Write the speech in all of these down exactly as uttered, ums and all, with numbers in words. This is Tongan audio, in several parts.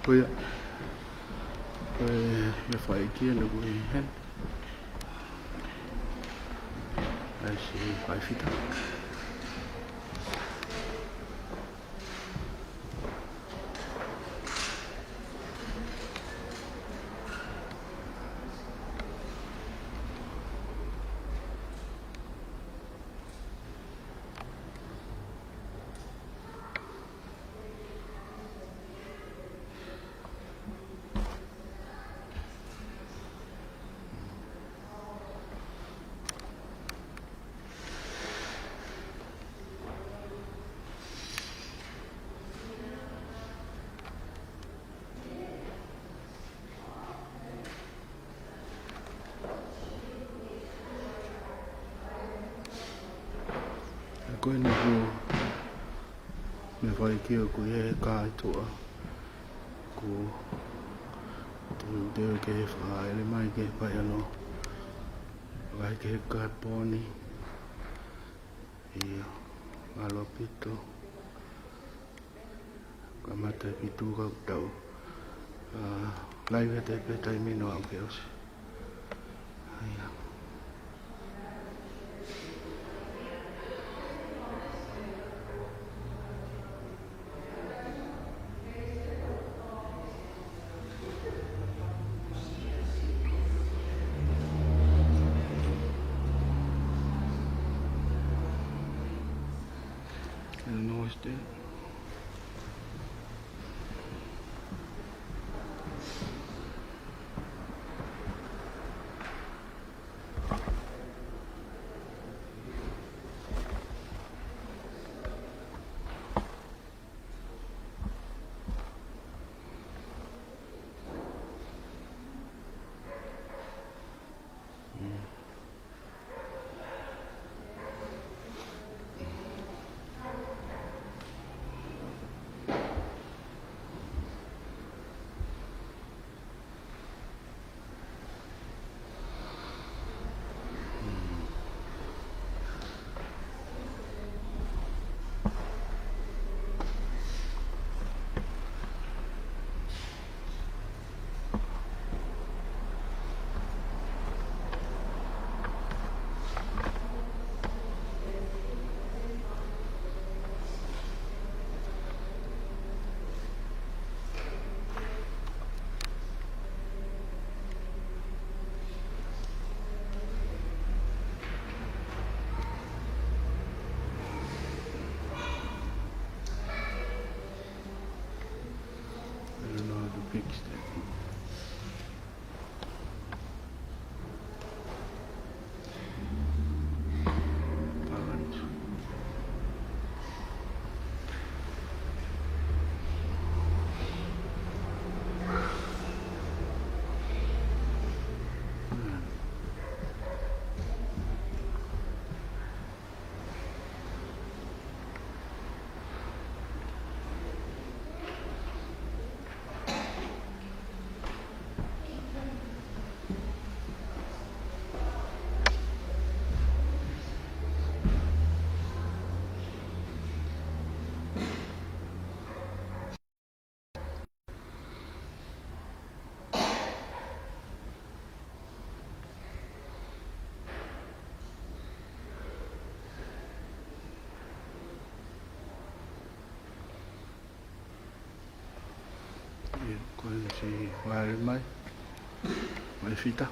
Ko ia, ko e meʻa fakaʻeiki ʻeni ʻoku ʻi heni. ʻAi si fai fita. Ko ʻeni ʻoku meʻa fakaʻeiki ʻoku ʻi he kātoa. Ko e teu ke fakaʻele mai ke fai ʻa e lotu. Fai ke he kāponi. ʻIo, mālō ʻaupito. Kamata e pitu ka tau. ʻA, live ʻete pē taimi ʻe niʻihi pea ʻosi. ʻIo. I don't know what's that. I don't know how to fix that. ʻIo, ko ʻeni si fai mai. Mai fita.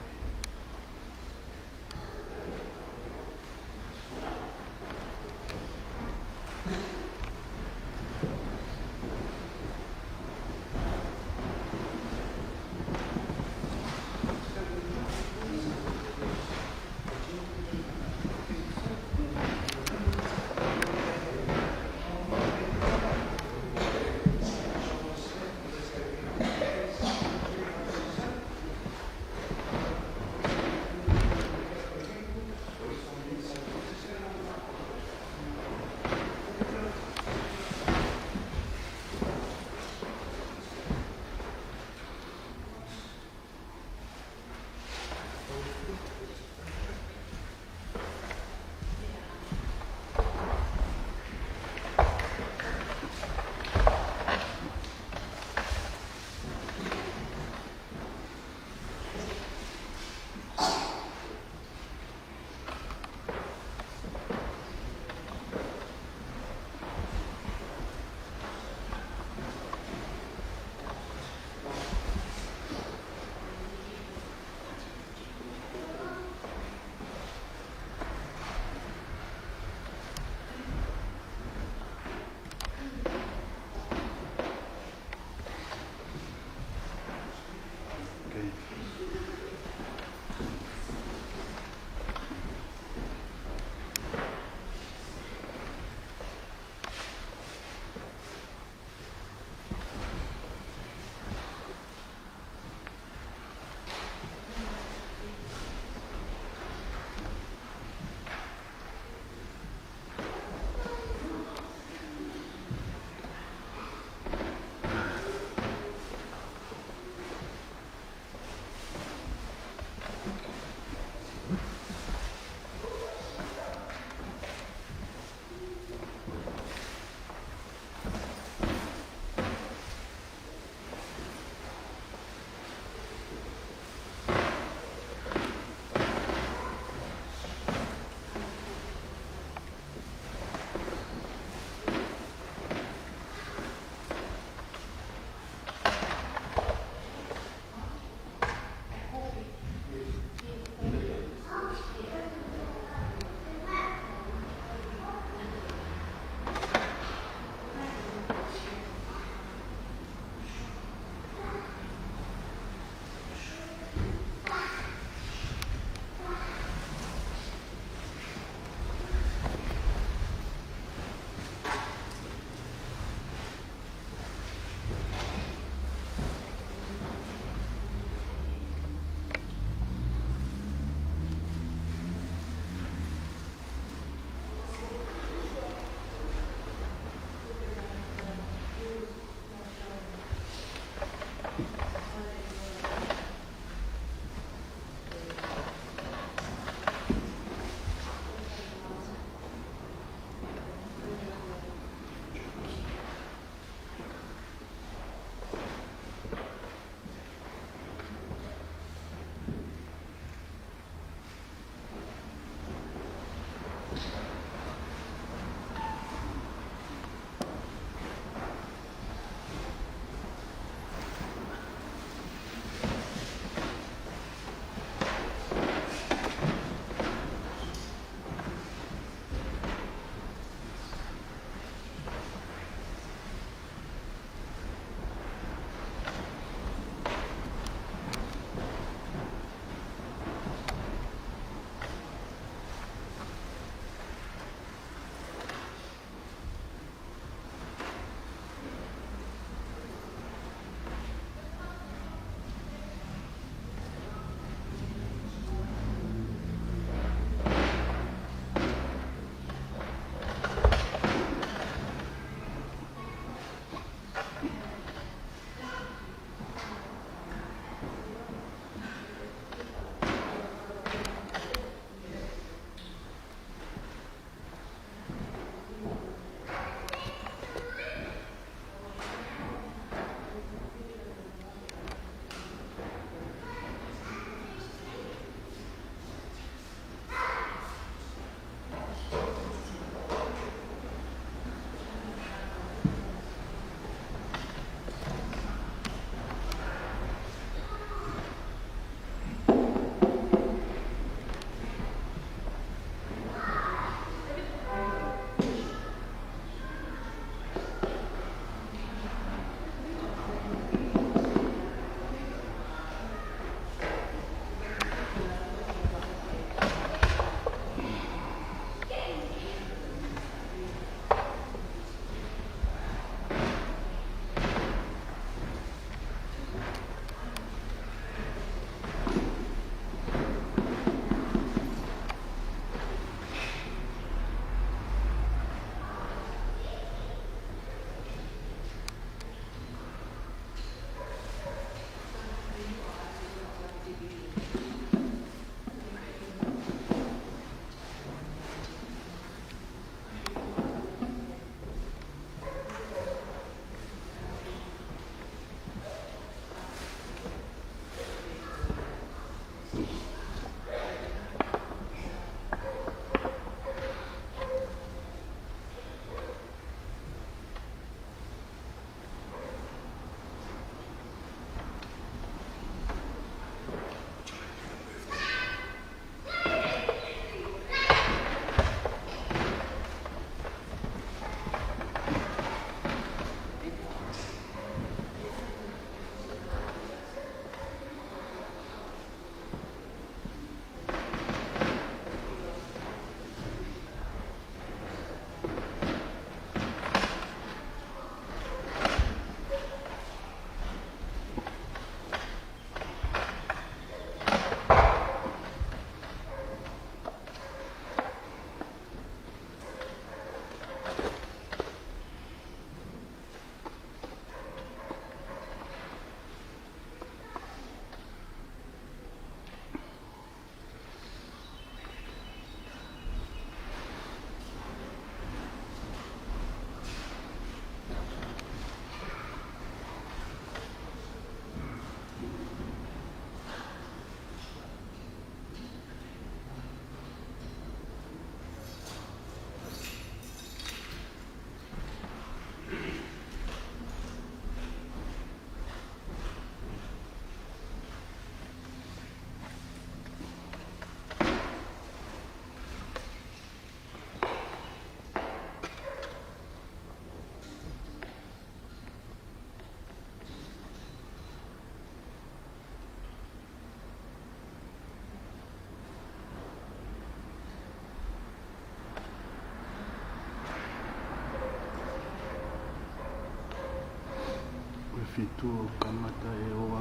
Fitu kamata ʻe ua.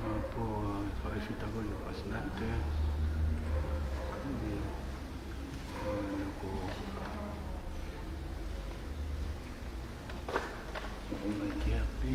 ʻA, pō, ʻa, faifita ko ia Pasinate. ʻIo. ʻA, ko ʻo mai ki ʻapi.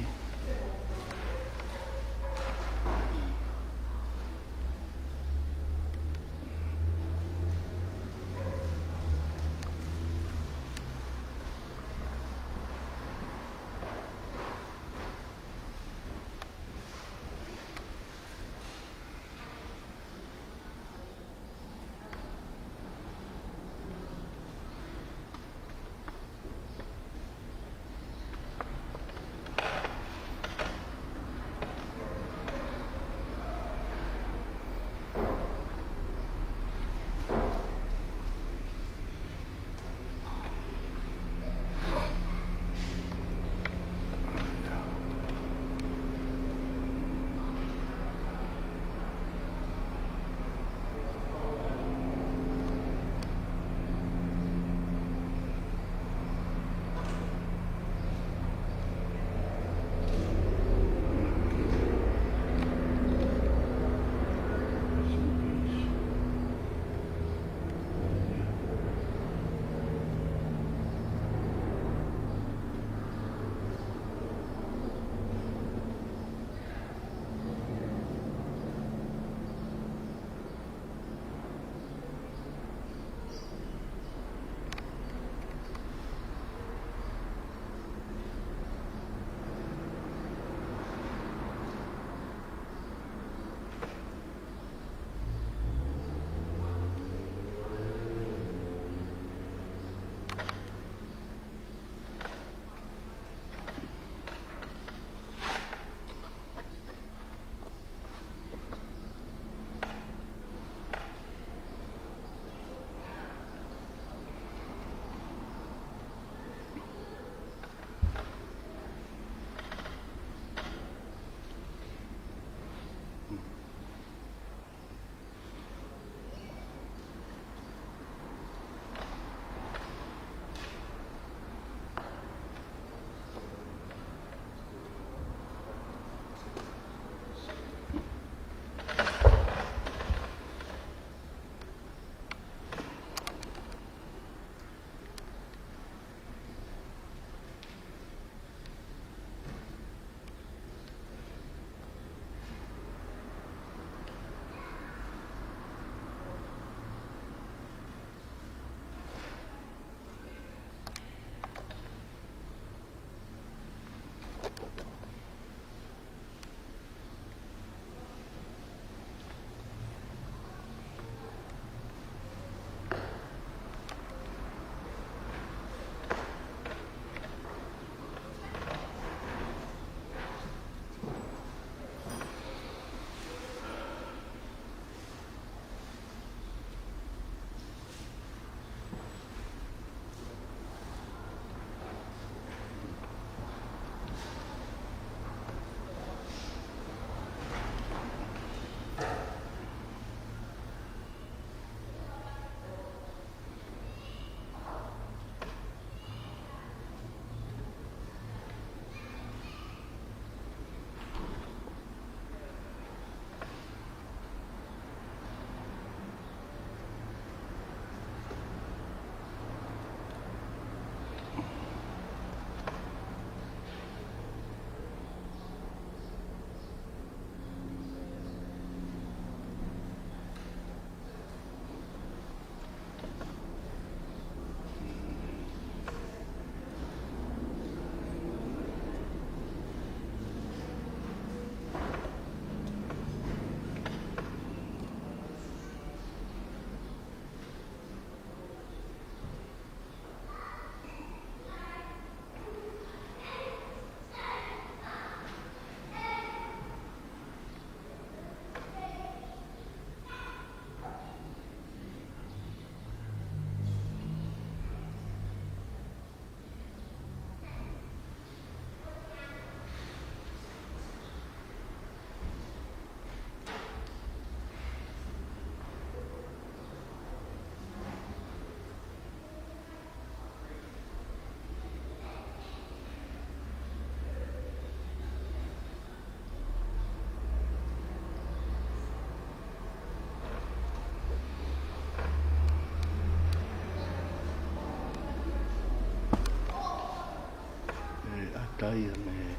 Ai, ʻa e meʻa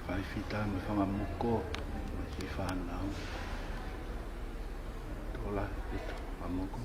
fai fita mo e fanga moko, mo e kiʻi fānau. Tola, pito, fanga moko.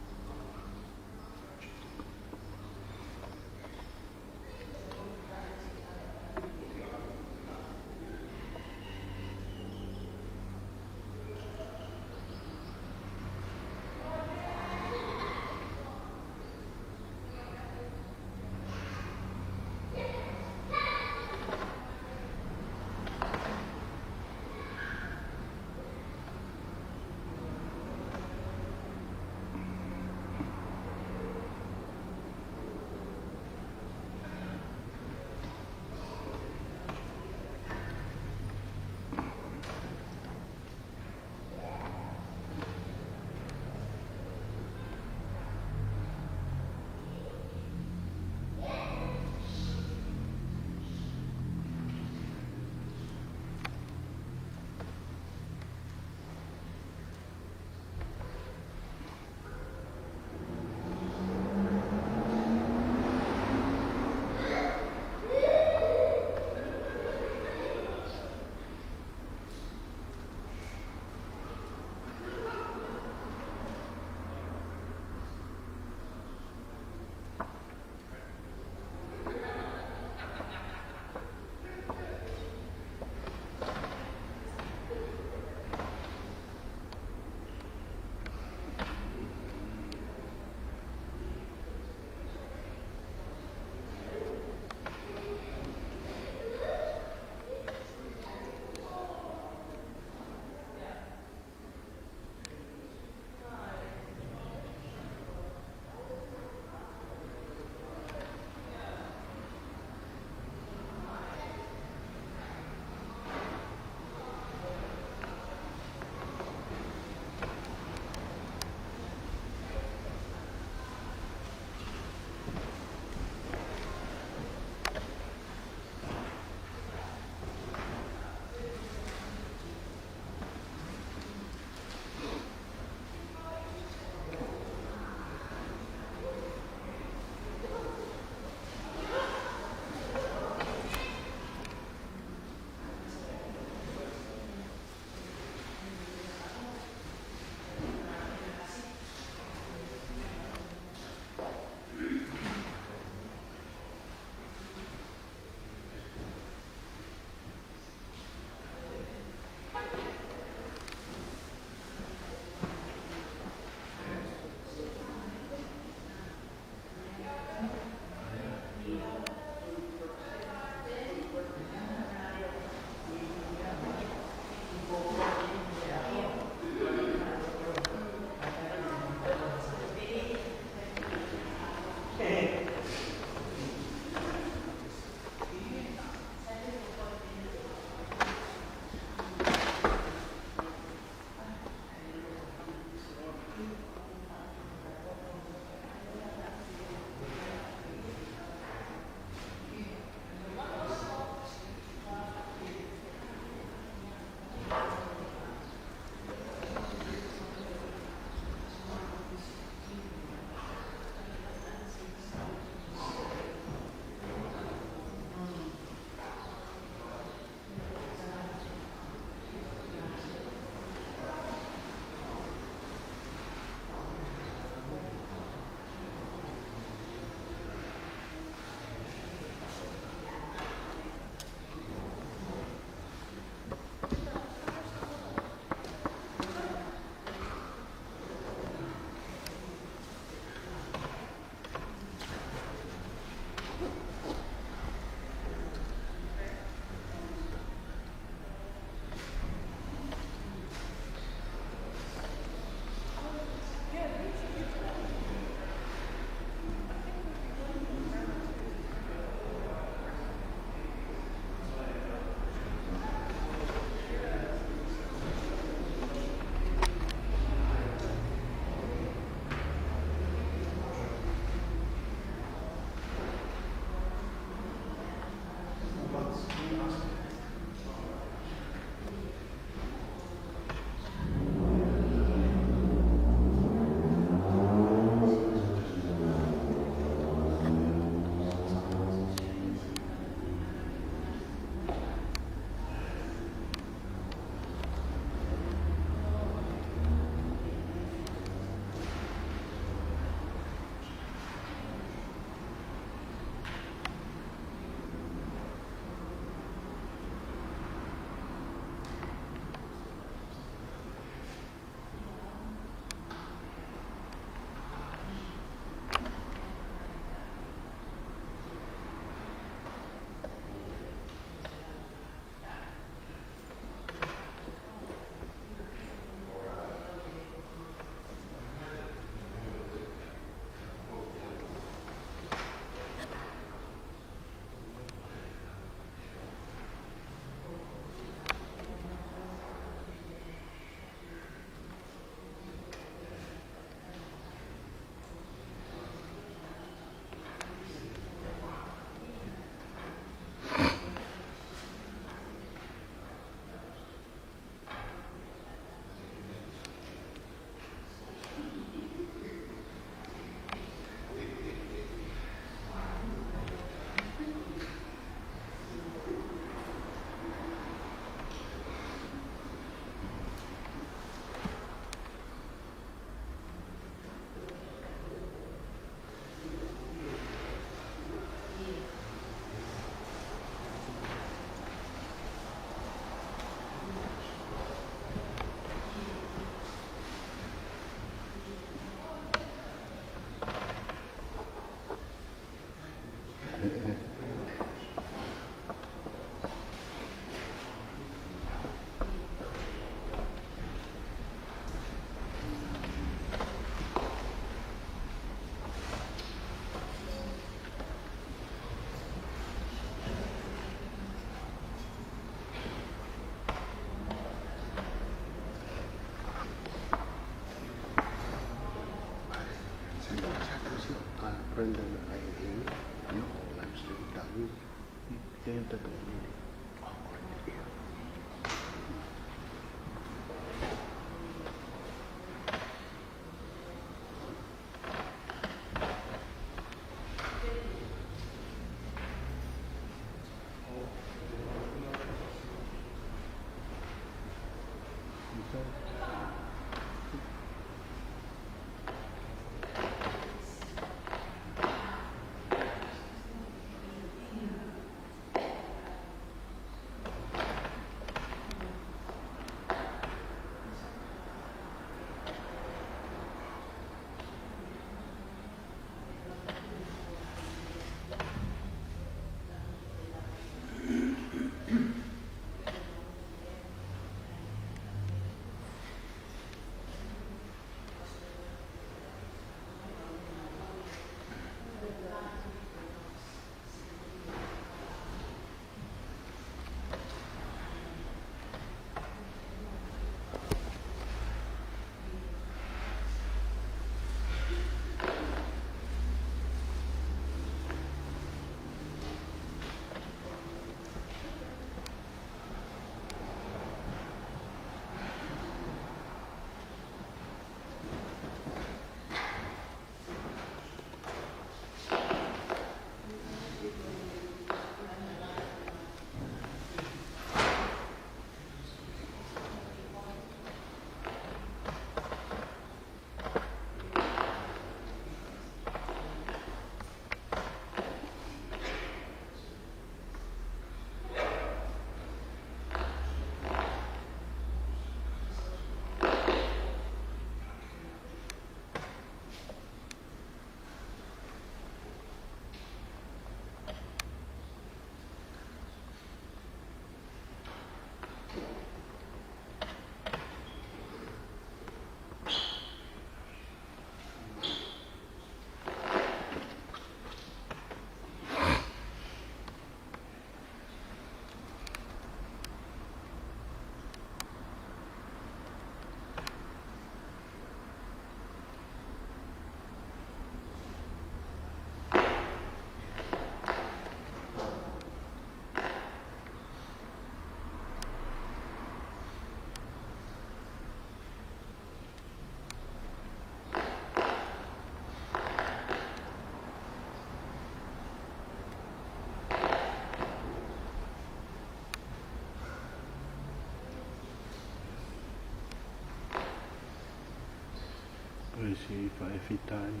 Siʻi faʻē fita ʻi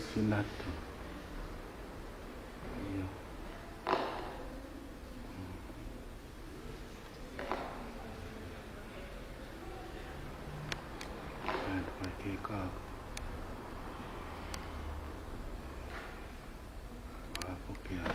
Sinata. ʻIo. ʻAi, ʻai ke ka. ʻA, poke ai.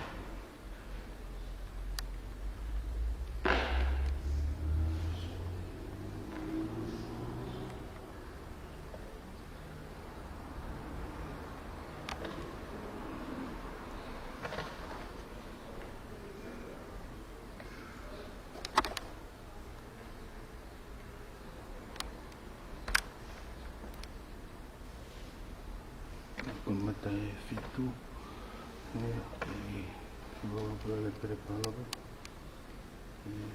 Ko e mata ʻe fitu. ʻE, ʻe, ʻe, ʻe, ʻe,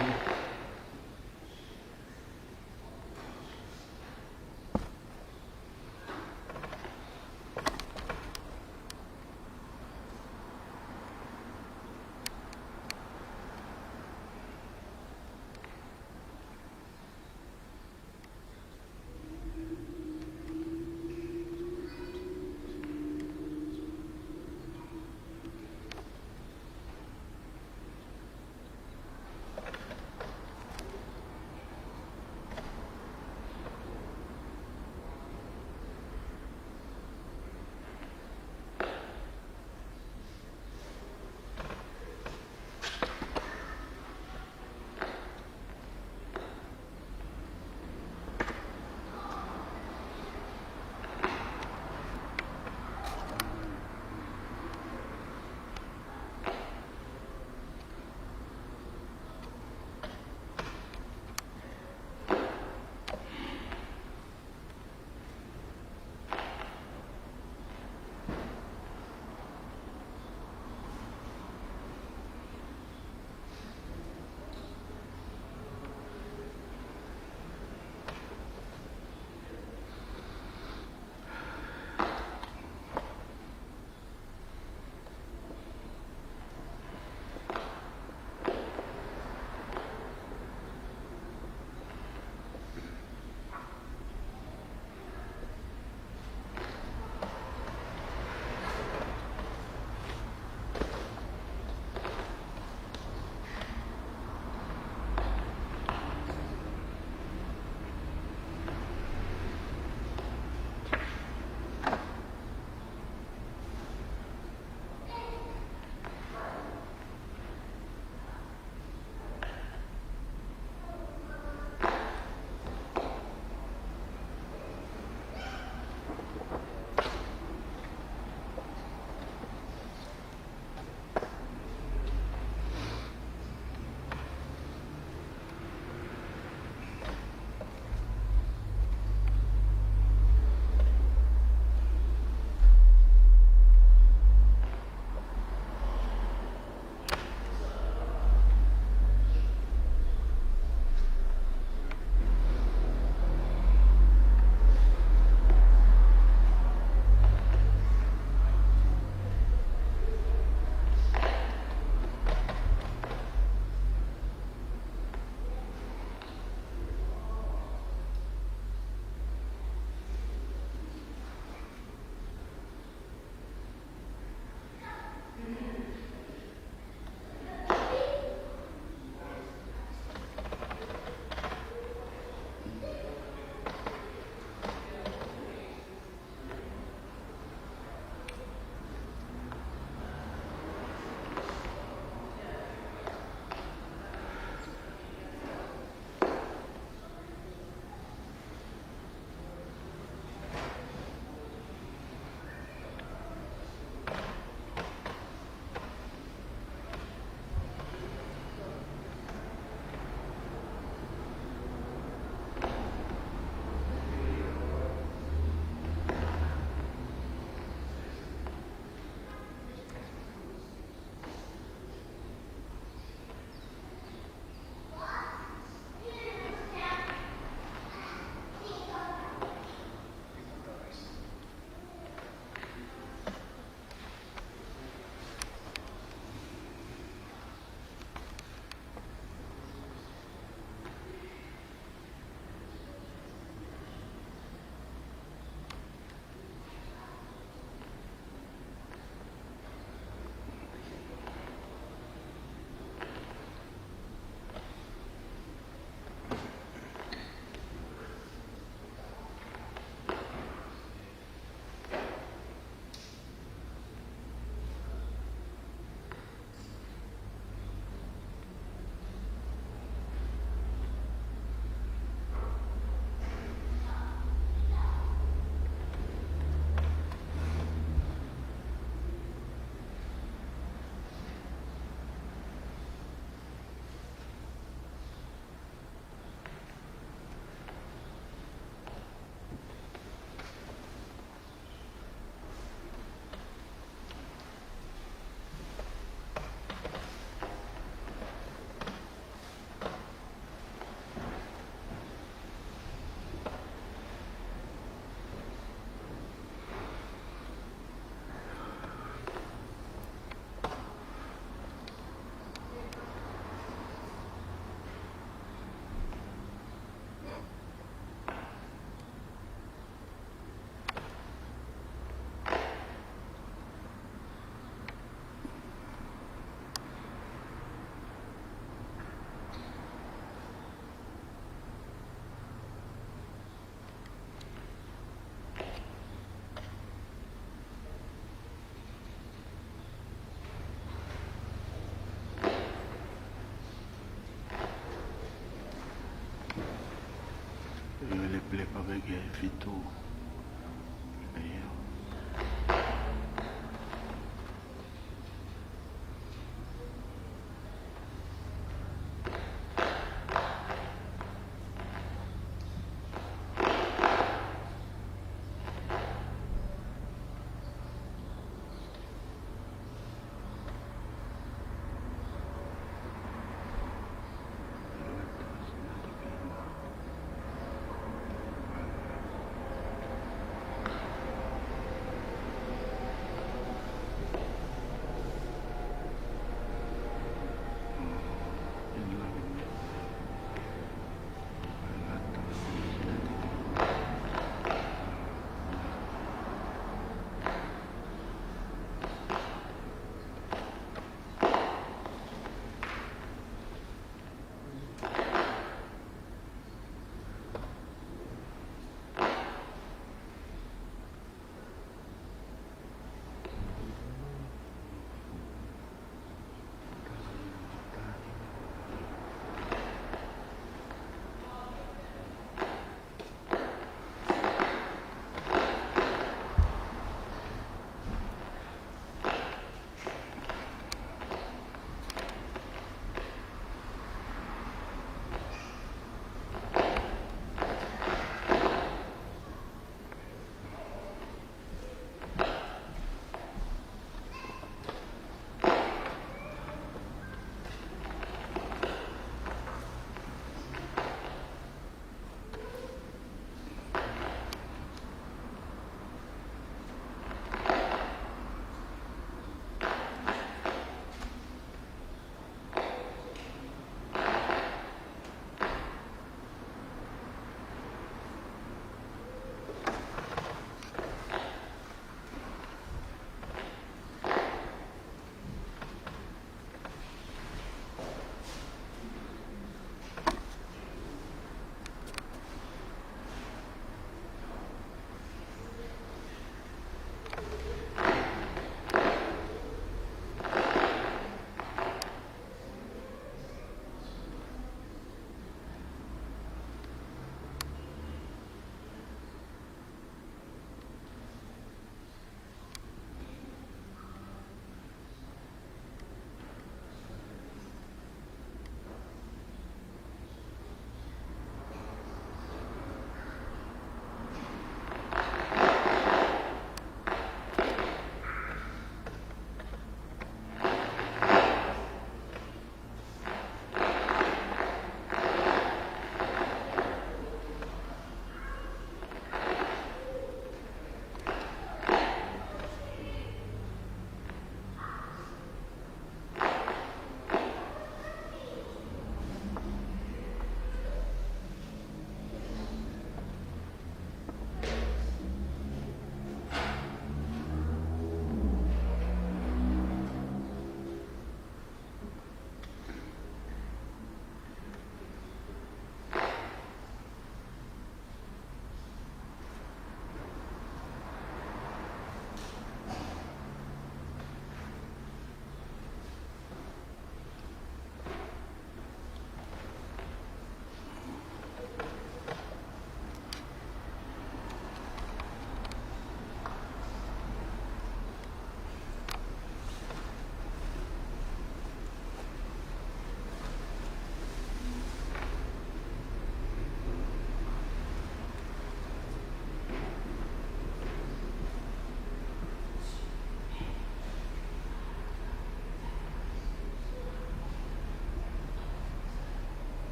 ʻe, Ke lepelepapeke ai fitu. ʻIo.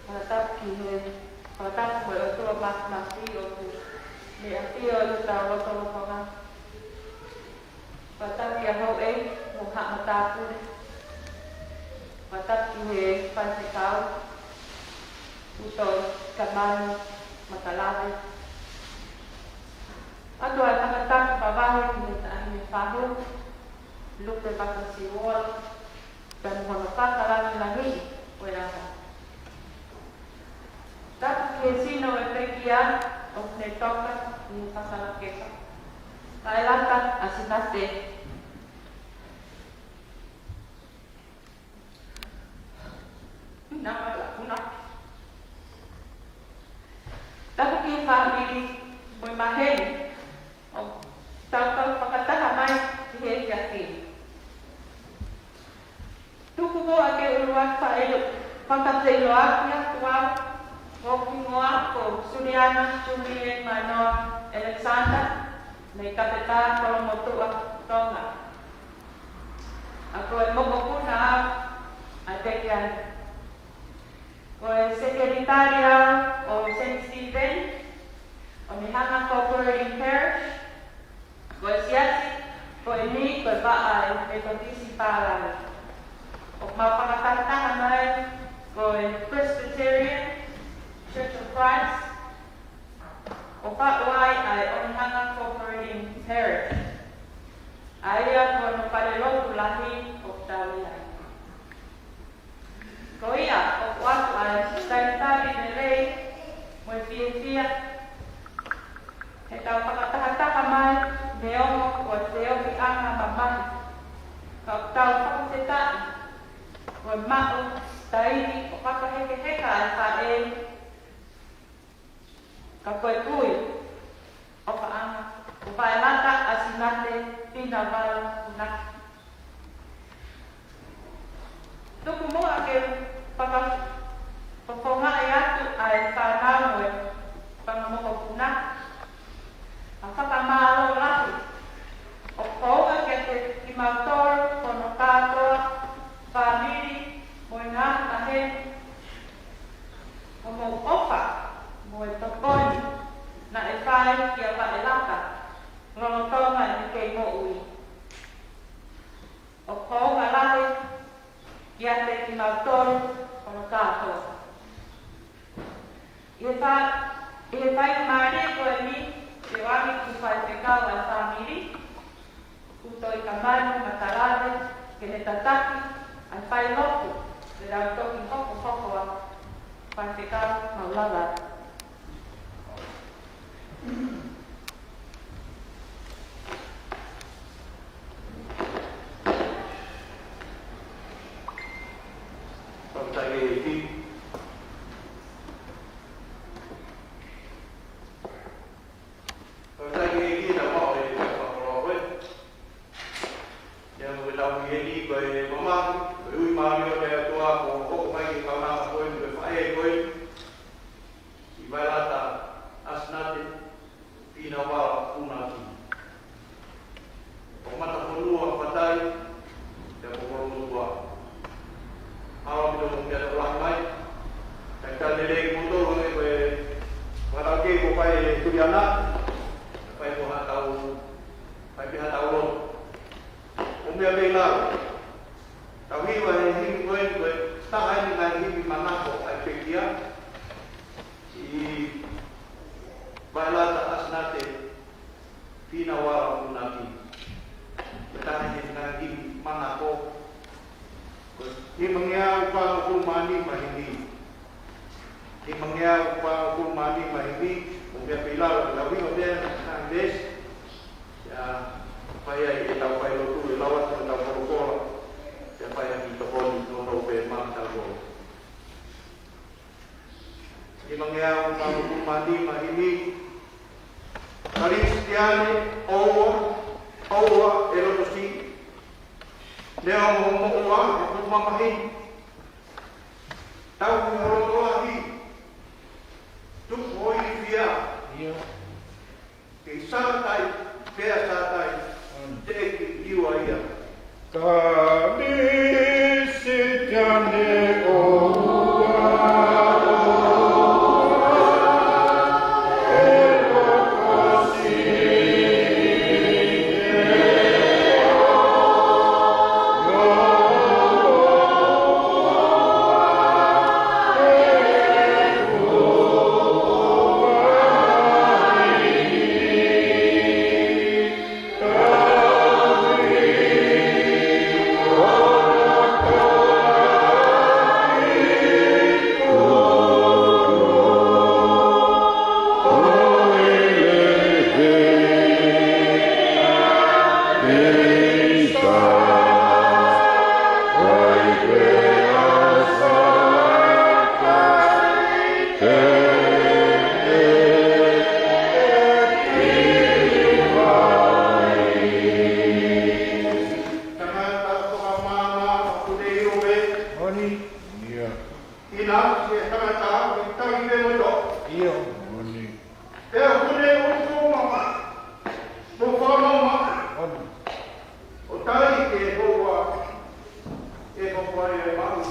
Fakatapu ki he, fakatapu ki he ʻOtua Māfimafi ʻoku ne ʻafio ʻi hotau lotolotonga. Fakatapu kia Houʻeiki mo haʻa matāpule. Fakatapu ki he faifekau, ʻUtoʻi Kamanu Matalave. ʻOatu ʻa e fakatapu mavahe ki he Taʻahine Fahu, Lupe Vakasiuola, pea mo hono fakalangilangiʻi ʻo e ʻaho. Tapu ki he sino ʻo e pekia ʻoku ne toka ʻi he fakalakeka, Vaelata ʻAsinate Pinavalakuna. Tapu ki he fāmili mo e maheni ʻoku tau kau fakataha mai ʻi he efiafi ni. Tuku muʻa ke u ʻuluaki fakaʻilo-, fakafeʻiloaki atu au. Ko hoku hingoa ko Suliana Julie Manoa Alexander, mei Kapetā, Kolomotuʻa, Tonga. ʻA, ko e mokopuna au ʻa e pekia ni. Ko e sekelitali au ʻo Saint Stephen Onehunga Cooperative Parish. Ko e siasi ko eni ko e Vaʻa ʻo e Metotisi Pālangi. ʻOku mau fakatahataha mai ko e Presbyterian Church of Christ, ʻo faʻu ai ʻa e Onehunga Cooperative Parish, ʻa ia ko hono falelotu lahi ʻoku tau ʻi ai. Ko ia, ʻoku ʻoatu ʻa e talitali lelei mo e fiefia heʻetau fakatahataha mai, neongo ko e feohiʻanga mamahi, ka ʻoku tau fakafetaʻi ko e maʻu taimi ʻo fakahekeheka ʻa e faʻē, ka ko e kui ʻofaʻanga ʻo Vaelata ʻAsinate Pinavalakuna. Tuku muʻa ke fakafofongaʻi atu ʻa e fānau mo e fanga mokopuna ʻa e fakamālō lahi ʻoku founga kiate kimautolu hono kātoa, fāmili mo e ngaahi maheni, hoʻomou ʻofa mo e tokoni naʻe fai kia Vaelata lolotonga ʻene kei moʻui. ʻOku founga lahi kiate kimautolu hono kātoa. ʻI he fa-, ʻi he faingamālie ko eni, ke ʻoange ki he faifekau ʻa e fāmili, ʻUtoʻi Kamanu Matalave, ke ne tataki ʻa e failotu, ke tau toki hokohoko atu. Faifekau, mau lava. Fakafetaʻi ki he ʻEiki. Fakafetaʻi ki he ʻEiki, naʻa mau ʻi he fakakoloa ko ē. Ia mo ke tau ʻi heni ko e mamahi, ko e ui mālie ʻo e ʻOtua kuo hoko mai ki he kaunanga ko eni, ko e faʻē ko eni, ʻi Vaelata ʻAsinate Pinavalakuna. ʻOku mata fonua, fakafetaʻi, Pea pē lau. Tau hiva he himi ko eni ko e taha eni ngaahi himi manako ʻa e pekia. ʻI Vailata ʻAsinate Finauala Funaki. Ko e taha eni ngaahi himi manako. Ko e nimangeau fāngofulu mā nima himi. Nimangeau fāngofulu mā nima himi, mo e meʻa pē lau, lau hiva pē ʻa e veesi. ʻIo, fai ai ʻetau fai lotu, ʻe lau atu ʻetau folofola, ʻio fai ai e tokoni, nounou pē maʻa tautolu. Nimangeau fāngofulu mā nima himi. Kalisitiane, ʻoua, ʻoua ʻe loto siʻi. Neongo hoʻo moʻua, ʻoku mamahi. Tauhi ho loto lahi. Tuku ho ilifia. ʻIo. Kei Sātai, pea Sātai. Mm. Teʻeki liua ia. Kalisitiane ʻoua, ʻoua ʻe loto siʻi. Tangata fakamaama ʻoku ne ʻilo pē. Oni. ʻIo. ʻInasi e tangata ʻoku ne tali pē mo e toʻo. ʻIo. Oni. Pea ʻoku ne ʻutu maama mo fakamaama. Oni. ʻO tali ke hoa e mapai e malu.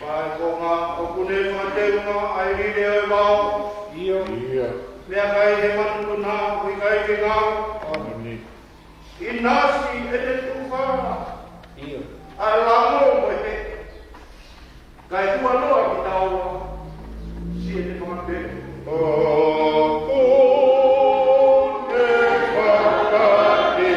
Fai konga ʻoku ne fakateunga ai lile ʻo e vao. ʻIo. ʻIo. Meʻakai he manupuna ʻoku ʻikai ke ngāue. Oni. ʻInasi ʻene tufa. ʻIo. ʻA e lango mo e pē. Kae tuʻa noa ki taua. Siʻene fakateunga. ʻOku ne fakateunga.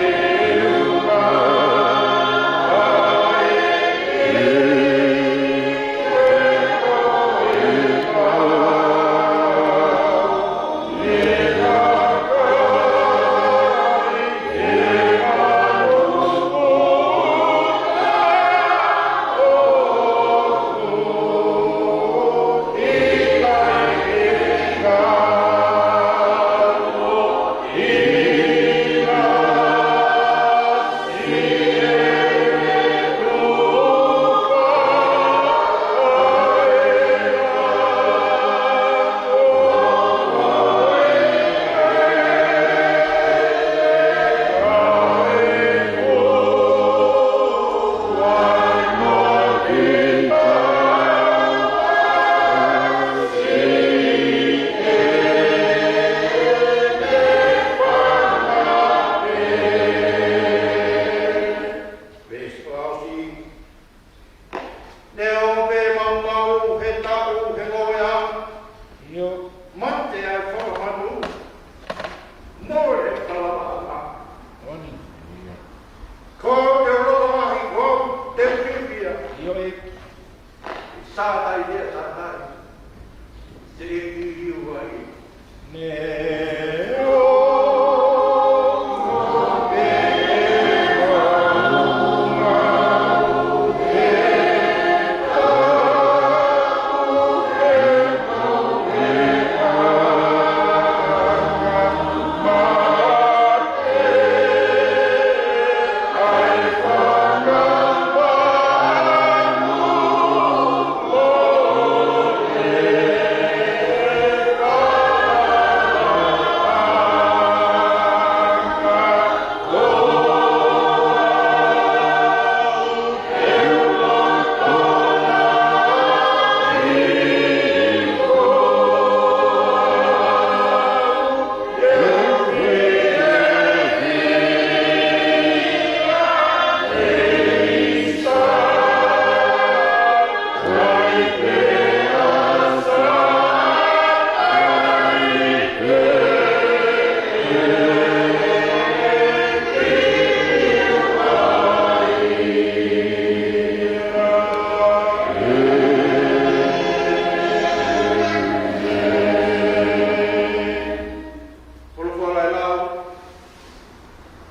Folofola e lau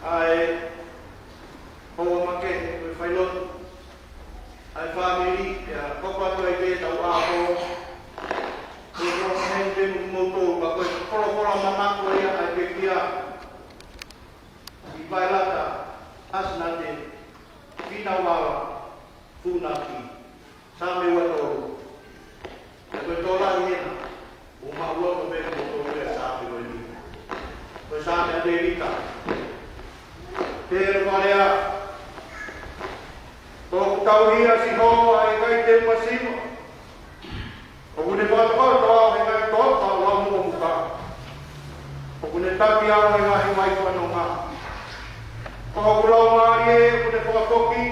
ʻa e hoa makehe, ko e failotu ʻa e fāmili, ʻa ia ko e patu ai ke tau ako. Ko e hoa makehe te mou tau, ka ko e folofola manako ia ʻa e pekia. ʻI Vaelata ʻAsinate Finauala Funaki. Saame ua tolu. ʻE ko e tō lahi ena, ʻo maʻu loto pē ko e tō pē Saame ko eni. Ko e Saame ʻa Tēvita. Pehē ʻa e lea: ʻOku tauhi ʻa Sihova ʻa e ʻikai te masiva. ʻOku ne fakatokoto ʻa e ngaahi toafa ʻo e muʻomuʻa. ʻOku ne taki au ʻi he ngaahi vai fanonga. Ko hoku laumālie ʻoku ne fakafoki.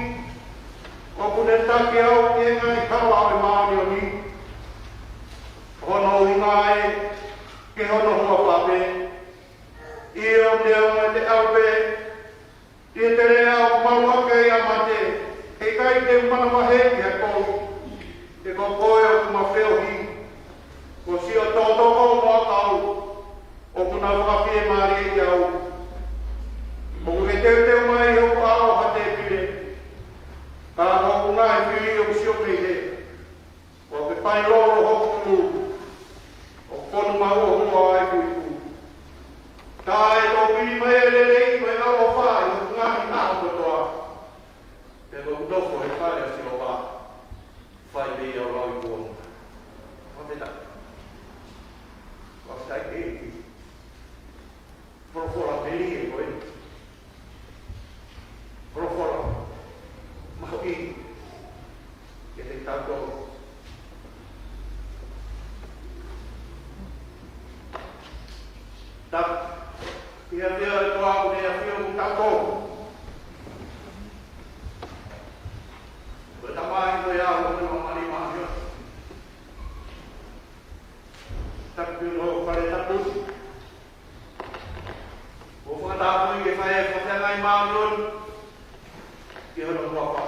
ʻOku ne taki au ʻi he ngaahi hala ʻo e māʻoniʻoni. Ko hono ʻuhinga ē ki hono huafa pē. ʻIo, neongo ʻete ʻalu pē ʻi he teleʻa ʻoku malu hake ʻa mate, ʻe ʻikai te u manavahē ki ha kovi. He ko koe ʻoku ma feohi. Ko siʻo tokotoko mo ʻakau, ʻoku na fakafiemālieʻi au. ʻOku ke teuteu mai hoku ʻao ha tēpile, ka ko hoku ngaahi fili ʻoku sio mei hē. ʻOku ke pailolo hoku ʻulu, ʻoku fonu mahuohua ʻa e kuiku. Ka ʻe tō pili mai e lelei mo e ʻaloʻofa ʻi hoku ngaahi ʻaho kotoa. Pea ko ʻeku nofo he fale ʻa Sihova, fai mei ai ʻa e lau ʻi kuonga. Fakafetaʻi. Fakafetaʻi ʻEiki. Folofola melie ko ē. Folofola mahuʻinga kiate kitautolu. Tapu. ʻI he ʻafio ʻa e ʻOtua, ʻoku ne ʻafio mo kitautolu. Ko e Tamai, ko e ʻAlo, ko e Laumālie Māʻoniʻoni. Tapu ki hono fale tapu. ʻOku fakatapu ʻi he fai e fakafeangai māʻoniʻoni ki hono huafa.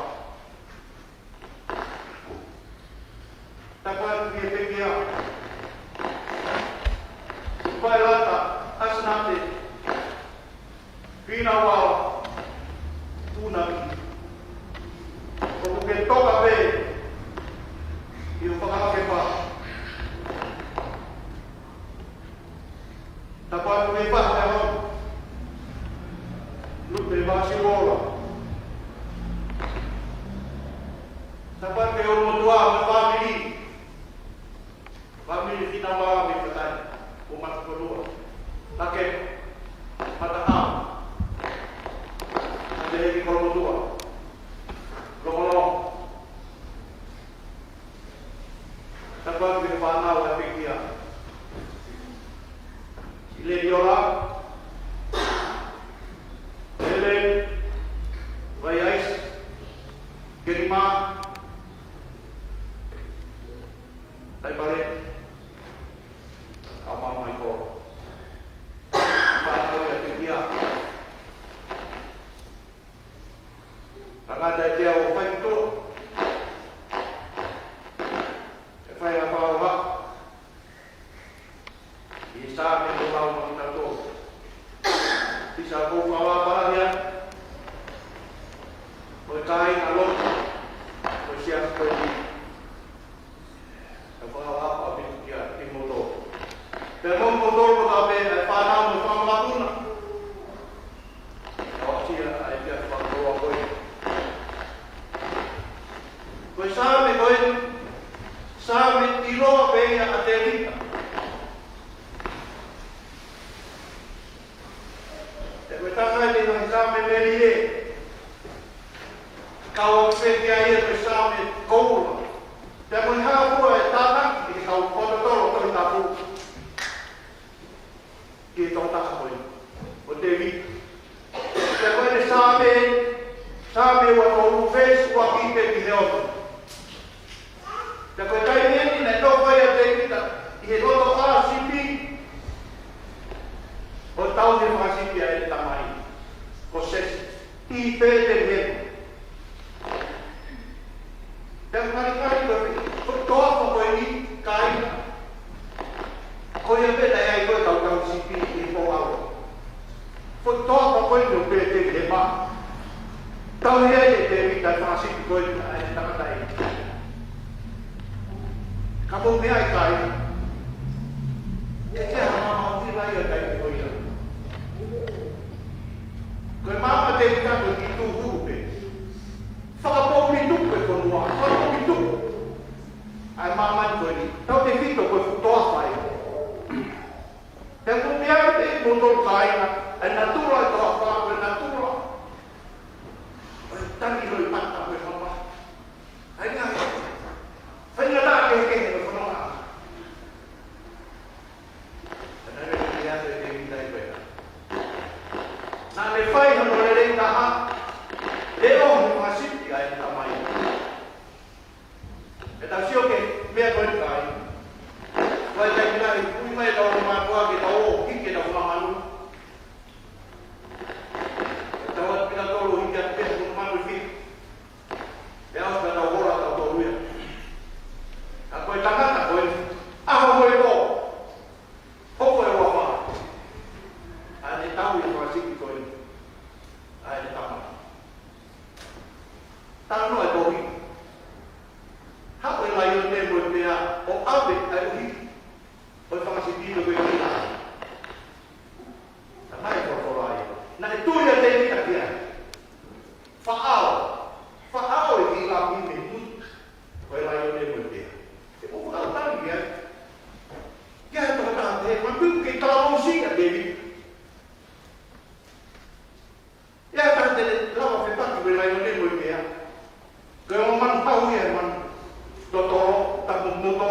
Tapu atu ki he pekia. Vaelata ʻAsinate Finauala Funaki. ʻOku ke toka pē ʻi hoʻo fakaʻakepa. Tapu atu ki he faʻē ʻa e ʻaho. Lupe Vasivola. Tapu atu ki he ʻulumotuʻa mo e fāmili. Fāmili Finauala mei Fatai, ʻo Matakonua. Take, Mataʻao. Take heki kolomotuʻa. Longolongo. Tapu atu ki he fānau ʻa e pekia. Sileniola, Helen, Vaiaisi, Kenima, Taipale, ʻa Mama Maikolo. Fānau ia ʻa e pekia. Tangata ʻe teau ʻo fai ki tuʻa. ʻE fai ha fakaʻauha. ʻI he Saame Ko lau mo kitautolu. Pisa ko fala pala ia. Ko e kāinga lotu. Ko e siasi ko eni. Ka fala pala pala piti kia kimoutolu. Pea mo kimoutolu kotoa pē, ʻa e fānau mo e fanga mokopuna. Ka ʻosi ia ʻa e pia fakakoloa ko ē. Ko e Saame ko ē, Saame ʻiloa pē ia ʻa Tēvita. He ko e taha eni ʻo e Saame melie. Kau ʻosi pē ki ai ʻa e Saame koula. Pea ko e hā fua e tānaki ʻe he kau poto tolo Tohi Tapu ki he tokotaha ko ē, ko Tēvita. Pea ko e Saame, Saame ua tolu veesi ua ki he ono. Pea ko e taimi eni naʻe nofo ai ʻa Tēvita ʻi he loto ʻā sipi, ʻo tauhi e fanga sipi ʻa ʻene tamai, ko Sese, ʻi Pētelihema. Pea malimali ko e, ko e toafa ko eni, kāinga. Ko ia pē naʻe ʻi ai ko ē ʻetau tauhi sipi ʻi he pō ʻaho. Ko e toafa ko eni ʻo Pētelihema. Tauhi ai ʻe Tēvita e fanga sipi ko ē ʻa e tangata ē. Ka mou meaʻi kāinga. ʻE ʻikai ha maama ʻi he lahi ʻa e taimi ko ia. Ko e maama ʻa Tēvita ko e kiʻi tūhulu pē. Fakapoʻuli tupu e fonua, fakapoʻuli tupu ʻa e māmani ko eni. Tautefito ko e fuʻu toafa ē. He ko e meʻa ʻe moutolu kāinga, ʻa e natula ʻo e toafa, ko e natula ʻo e tangi, ʻo e mata, ʻo e mamahi. ʻA ia, faingataʻa kehekehe ʻo e fononga. Naʻe lele ki ai ʻa Tēvita ʻi he meʻa ko ē. Naʻa ne fai hono lelei taha, leʻo hono fanga sipi ʻa ʻene tamai. ʻE tau sio ki he meʻa ko eni kāinga. Ko e taimi lahi, ui mai ʻetau ongo mātuʻa ke tau ō hiki ʻetau fanga manu. ʻE tau ō atu pē kitautolu hiki atu pē ʻetau fanga manu ʻi fiha. Pea ʻosi pea tau ola tautolu ia. Ka ko e tangata ko ē, ʻaho mo e pō, hoko e ua fā, ʻa ʻene tauhi e fanga sipi ko ē ʻa ʻene tamai. Talanoa e tohi. Haʻu e laione mo e pea ʻo ʻave ʻa e ʻuhiki ʻo e fanga sipi ko ē ki lalo. Talamai ʻe he folofola ia, naʻe tui ʻa Tēvita ki ai. Faʻao, faʻao e kiʻi lami mei he mutu ʻo e laione mo e pea. ʻE mou fakatali ki ai. Ki ai e tokotaha pehē, manatuʻi ke talamai ʻe Tēvita. ʻE ʻikai te ne lava fepaki mo e laione mo e pea. Ko e ongo manu hau ia, e manu totolo, tapu muto.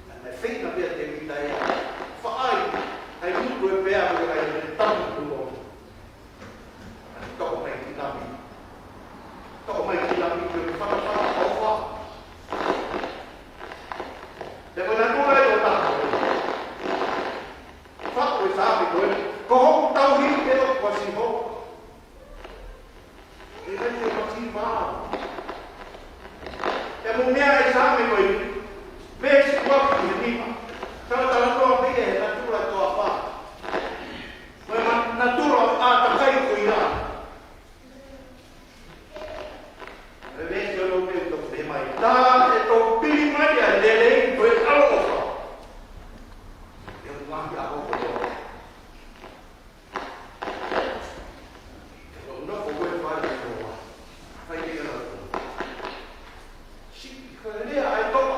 Naʻe feinga pē ʻa Tēvita ia ʻo faʻai ʻa e mutu ʻo e pea mo e laione, tapu muto. Naʻe toko mai e kiʻi lami. Toko mai e kiʻi lami, ko e fata fata ʻofa. Pea ko e natula ia ʻo e tokotaha. Faʻu e Saame ko ē, ko hoku tauhi ʻe ʻOtua Sihova. ʻE ʻikai te u masiva. Pea mou meaʻi e Saame ko ē, veesi ua ki he nima. Tau talanoa pē ki he natula ʻo e toafa. Ko e ma-, natula ʻo e ʻātakai ko ia. Veesi ono pē ʻoku toki pehē mai, tā ʻe toki pili mai ʻa e lelei mo e ʻaloʻofa. ʻI he ngaahi ʻaho kotoa. Ke ʻoua naʻa ko e fai ʻe koe. Fai ʻe koe. Siʻi ko e lea ʻa e toʻa.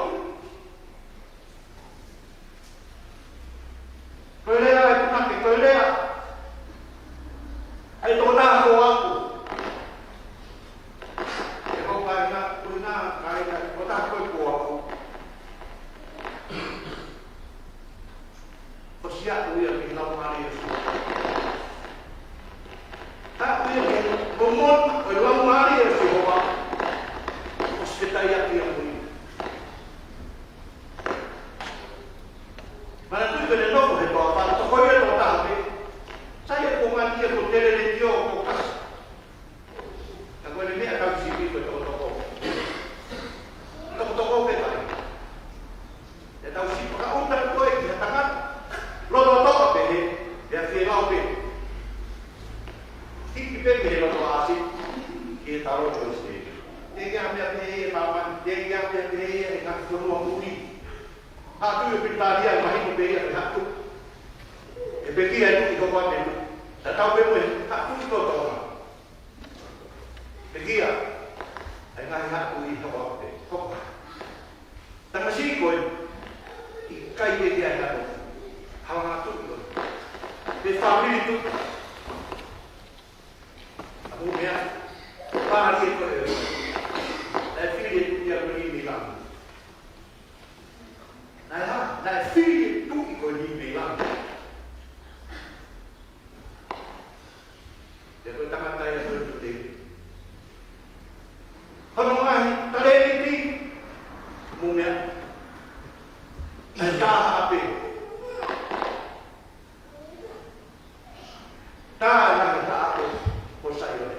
Ko e lea ʻa e punake, ko e lea ʻa e tokotaha kuo aʻu. ʻE kau kāinga, kuo na kāinga, ko e tokotaha ko ē kuo aʻu. ʻOsi aʻu ia ki he Laumālie ʻo Sihova. Aʻu ia ki he momona ʻo e Laumālie ʻo Sihova. ʻOsi fetaiaki ia mo ia. Manatuʻi ko ʻene nofo he toafa, toko ia tokotaha pē. Sai ia ko Mani ia ko Telelekio ko Kasi. Ka ko ʻene meʻatauhi sipi ko e tokotoko. Tokotoko pē kai. ʻE tauhi sipi ka ʻuta ko Ko Pilitānia, mahino pē ia ko e haʻu. ʻE pekia e tuʻi ko ʻApē. Tatau pē mo e haʻu ko Tonga. Pekia ʻa e ngaahi haʻu ʻi hoko ʻApē. Hoko. Tamasiʻi ko ē, ʻikai pekia e haʻu. Hala ngā tuʻi ko ē. Pe fāmili tuʻi. ʻA Moʻunga, mālie ko ē. Naʻe fili e tuʻi ia ko Niu Sila. Naʻe hā, naʻe fili e tuʻi ko Niu Sila. Pea ko e tangata ia ko ē tuʻi. Hono ngaahi talēniti, Moʻunga, ʻa e tā haʻape. Tā ʻa e ngaahi haʻape ko Saione.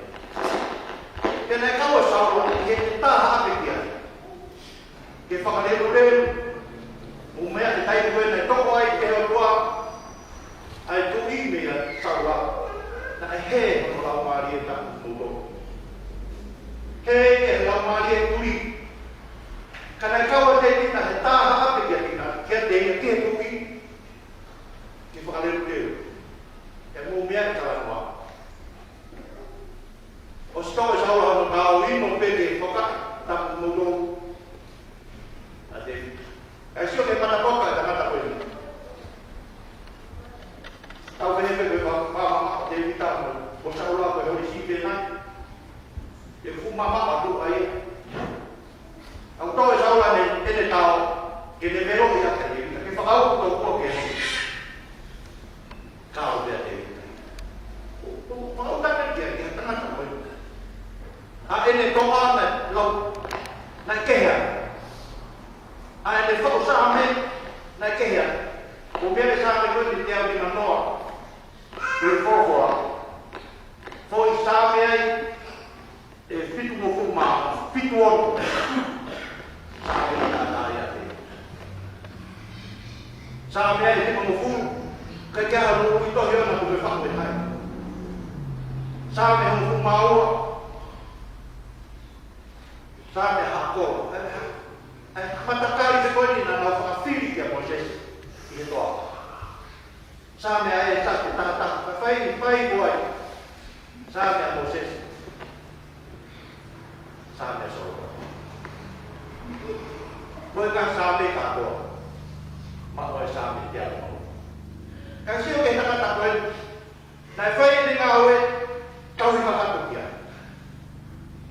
Pea naʻe kau ʻa Saula ʻi heʻene tā haʻape ki ai. Ke fakalelulelu. Moʻunga, ʻi he taimi ko ē naʻe toʻo ai ʻe he ʻOtua ʻa e tuʻi meia Saula, naʻe hē hono laumālie tapu mo tō. Hē ʻe he laumālie e tuʻi. Ka naʻe kau ʻa Tēvita he tā haʻape kiate ia, kiate ia, ki he tuʻi. Ke fakalelulelu. ʻE Moʻunga, ʻe talanoa. ʻOsi toʻo ʻe Saula hono tao, ʻino pē ke foka tapu mo tō ʻa Tēvita. Kae sio ki he matapoka ʻo e tangata ko eni. Tau pehē pē ko e pa-, pa-, pa-, Tēvita mo, mo Saula ko e holi siʻi pē nai. ʻE fuʻu mamaʻo atu ai. ʻOku toʻo ʻe Saula ʻene, ʻene tao, ke ne veloʻi ʻaki ʻa Tēvita, ke fakauku tokua ke holi. Kau pē ʻa Tēvita. ʻO, ʻo, ʻo, ʻo, taki ki ai, ki he tangata ko ē. ʻA ʻene toʻa naʻe lau, naʻe kehe ai. ʻA ʻene faʻu Saame, naʻe kehe ai. Ko e meʻa ʻi he Saame ko eni ʻe teau nimangofulu. Ko e folofola. Foʻi Saame ai, ʻe fitungofulu mā fitu ono. Saame ʻe taha ia te. Saame ʻe fitungofulu, ʻikai ke ʻi ai ha moʻui tohi ʻoʻona kuo ke faʻu ʻe hai. Saame hongofulu mā ua. Saame haʻa kolo. ʻA e, ʻa e matakali ko eni naʻa nau fakafili kia Mōsese ʻi he toafa. Saame ʻa ʻĒsate taha taha, ka fai, fai ko ai. Saame ʻa Mōsese. Saame ʻa Solomone. Ko e ngaahi Saame kātoa. Maʻu ʻa e Saame teau nimangofulu. Ka sio ki he tangata ko ē, naʻe fai ʻene ngāue, tauhi kakato ki ai.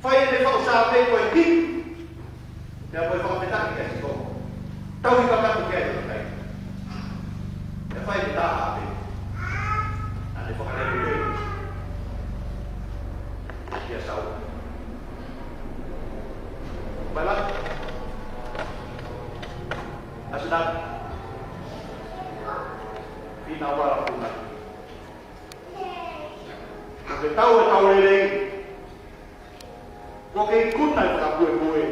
Fai ʻene faʻu Saame ko e hiku. Pea ko e fakafetaʻi kia Sihova. Tauhi kakato ki ai ʻo kai. Pea fai ʻene tā haʻape. Naʻa ne fakalelulelu kia Saula. Pala. Asina. Fina wala puna. Ko ke tau e tau lelei. Ko ke ikuna e fakapuepue.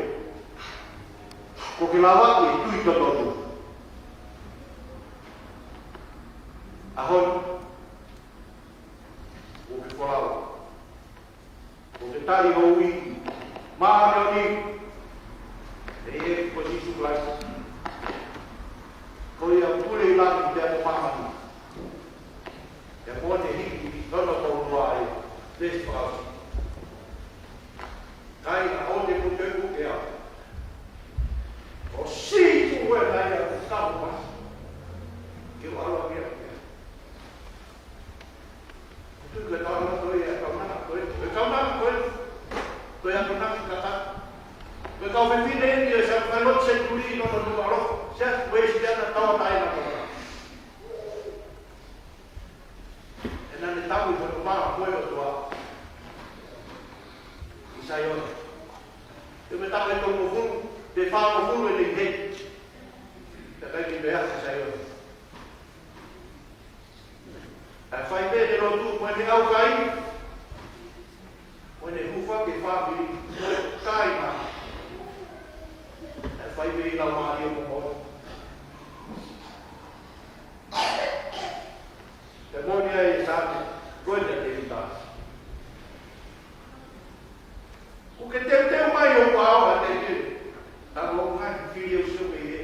Ko ke lavaʻi e tui totonú. ʻAho ni, ko ke folau. Ko ke tali hoʻo ui māʻoniʻoni. ʻE ʻEiki ko Sīsū Kalaisi. Ko ia ʻoku pule ʻi langi pea mo māmani. Pea mo ʻene hiki ʻi hono tolungofulu ʻa e veesi fakaʻosi. Kae ʻoua te mou toe puke au. Ko Sīsū ē naʻe ʻi ai ʻa e kau masi. Ke u ʻalu ʻo ʻave au ki ai. Ko e tui ko e kaunanga ko ē, ʻa e kaunanga ko ē, ko e kaunanga ko ē, ko e akonaki kakato. Ko e kau fefine ʻi he Sapailot Senituli ʻi Nukuʻalofa, Siasi Uēsiliana Tauʻatāina ko ē. ʻE naʻa ne tau ʻi hono mā ko e ʻOtua ʻi Saione. ʻI he taʻu ʻe tolungofulu, pe fāngofulu ʻene ʻi heni. Pea ʻikai ke meʻa ʻi Saione. ʻE fai pē ʻene lotu mo ʻene ʻaukai, mo ʻene hūfaki e fāmili, mo e kāinga. ʻE fai pē ʻi he laumālie mo e moʻoni. Pea moʻoni ai e Saame, ko e te te uta. Ko ke teuteu mai ʻo ʻaonga te te. Ka ko e ngaahi fili ʻoku sio pē ē.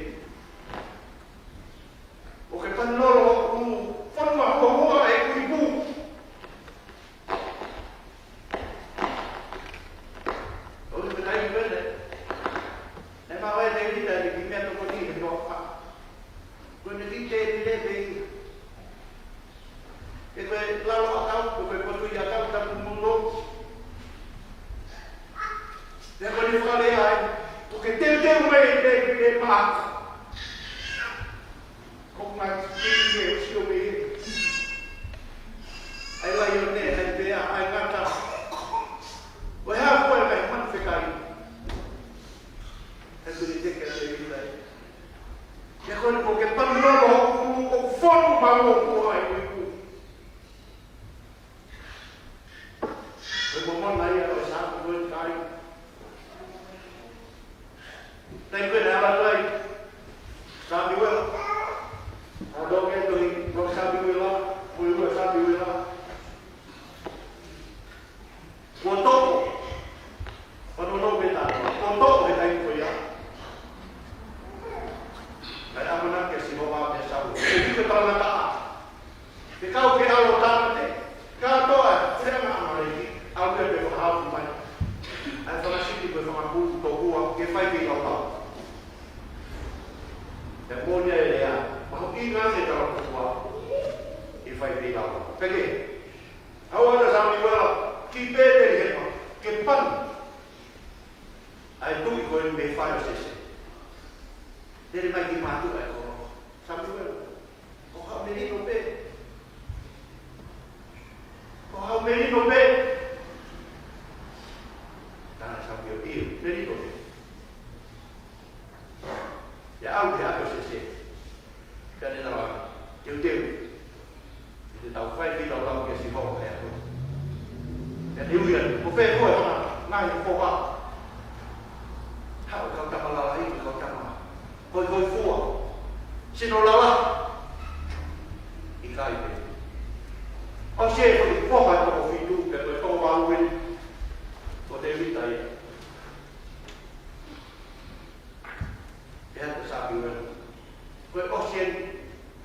Ko ʻene kiʻi tēpile pē ia. Pea ko e lalo ʻakau, ko e potu ʻi ʻakau tapu mono. Pea ko ʻene fakalea ai, ko e teuteu mai e tēpile maʻa. Ko e ngaahi tēpile ʻo sio pē ia. ʻAi laione, ʻai pea, ʻai ngata. Ko e hā ko e ngaahi manu fekai. He ko e teke atu e ita ia. He ko e ko e panu lolo ʻoku, ʻoku fonu maʻu ʻoku ai ʻoku. Ko e momona ia ʻo e Sāmiuela. Taimi ko ē naʻe ala atu ai Sāmiuela. ʻA e tohi, tohi Sāmiuela, ko e ua Sāmiuela. Kuo toʻo. Pano no me ta. Kuo toʻo he taimi ko ia. Naʻe ʻamanaki ʻa Sihova mei Saula. He ʻikai ke talangataʻa. Ke kau ke ʻalu ʻo tānaki. Kātoa, ʻa e anga ʻAmaleki, ʻalu ia ke fakahā mai. ʻA e fanga sipi ko e fanga pulu tokua, ke fai pē ʻi laulau. He moʻoni ʻa e lea, mahuʻinga ange ʻa e talangataʻa, ke fai pē ʻi laulau. Peke. ʻAlu ʻa Sāmiuela ki Pētelihema, ke panu ʻa e tuʻi ko eni mei fale ʻo Sese. Lele mai ki mātuʻa e kolo. Sāmiuela, ko haʻo melino pē? Ko haʻo melino pē? Tala Sāmiuela, ʻio, melino pē. ʻIo, ʻalu ki he ʻapi ʻo Sese. Pea ne tala, teuteu. Te tau fai pē ʻi laulau kia Sihova he ʻaho ni. Pea ne ui atu, ko fē koe hona, ngaahi foha. Haʻu kau tama lalahi, kau tama. Hoihoifua. Sino lalahi. ʻIkai pē. ʻOsi e foha toko fitu, pea ko e toko valu eni. Ko Tēvita ia. Pea ko Sāmiuela. Ko e ʻosi eni,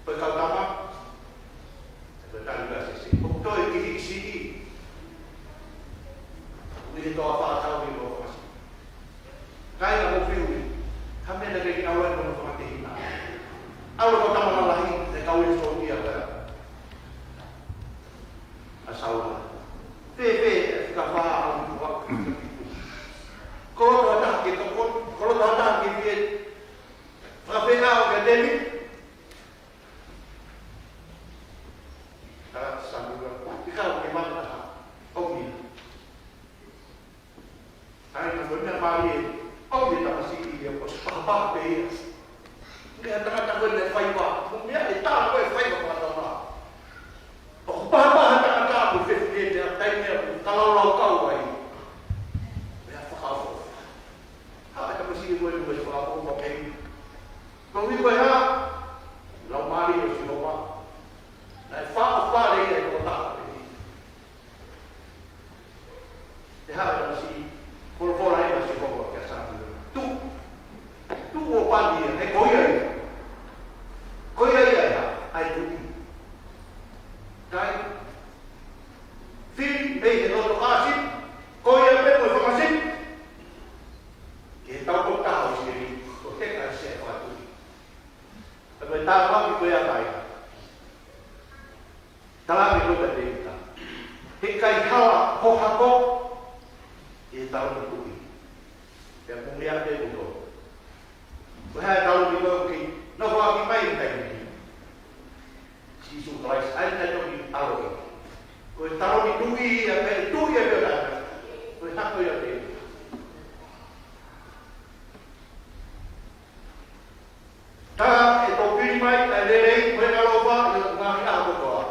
ko e kau tama, ko e tali ka Sese. ʻOku toe ki hiki siʻi. ʻOku ʻi he toafa tau ni mo fasi. Kāinga mo fiu ni. Ka mena ke ki ʻalu ai mo fakateʻi na. ʻAlu ko tama lalahi, ne kau e sōtia pea. ʻA Saula. Fēfē, ka fā au ni kua. Ko loto ʻataha ke toko, ko loto ʻataha ke fie. Fakafeʻao ke temi. Tala Sāmiuela, ʻikai ke mata taha. ʻOmi. ʻAi, na ko e meʻa mālie, ʻomi e tamasiʻi ia, ʻosi pahapaha pē ia. Meʻa tangata ko e meʻa faiva, mo meʻa e tā ko e faiva fakataulaʻeiki. ʻOku pahapaha tangata mo fefine meʻa taimi ʻoku talaulau kau ai. Meʻa fakaofo. Haʻu e tamasiʻi ko e meʻa fakaofo pē. Ko e ui ko e hā, Laumālie ʻo Sihova. Naʻe faʻo fale ia ʻe he tokotaha pehē. ʻE haʻu e tamasiʻi, folofola ʻa Sihova kia Sāmiuela. Tuʻu, tuʻu ʻo pani ia, he ko ia ia. Ko ia ia ia, ʻa e tuʻi. Kai, fili mei he loto ʻa e sipi, ko ia pē mo e fanga sipi. Ke tau ko taha ʻo sili, ko te kai se fatu. Ka ko e tāpuaki ko ia kai. Talaange ko e Tēvita. He ʻikai hala ho hako, ʻe tau na tuʻi. Pea ko e meʻa pē ko ē. Ko e hā e tau ni ko e ki, nofo ʻaki mai e taimi ni. Sīsū Kalaisi, ʻa ia naʻe toki ʻaloʻi. Ko e tau ni tuʻi ia, pea tuʻi ia pea taha. Ko e hako ia pē. Tā e tokili mai, ʻa e lelei, mo e ʻaloʻofa, ʻi he ngaahi ʻaho kotoa.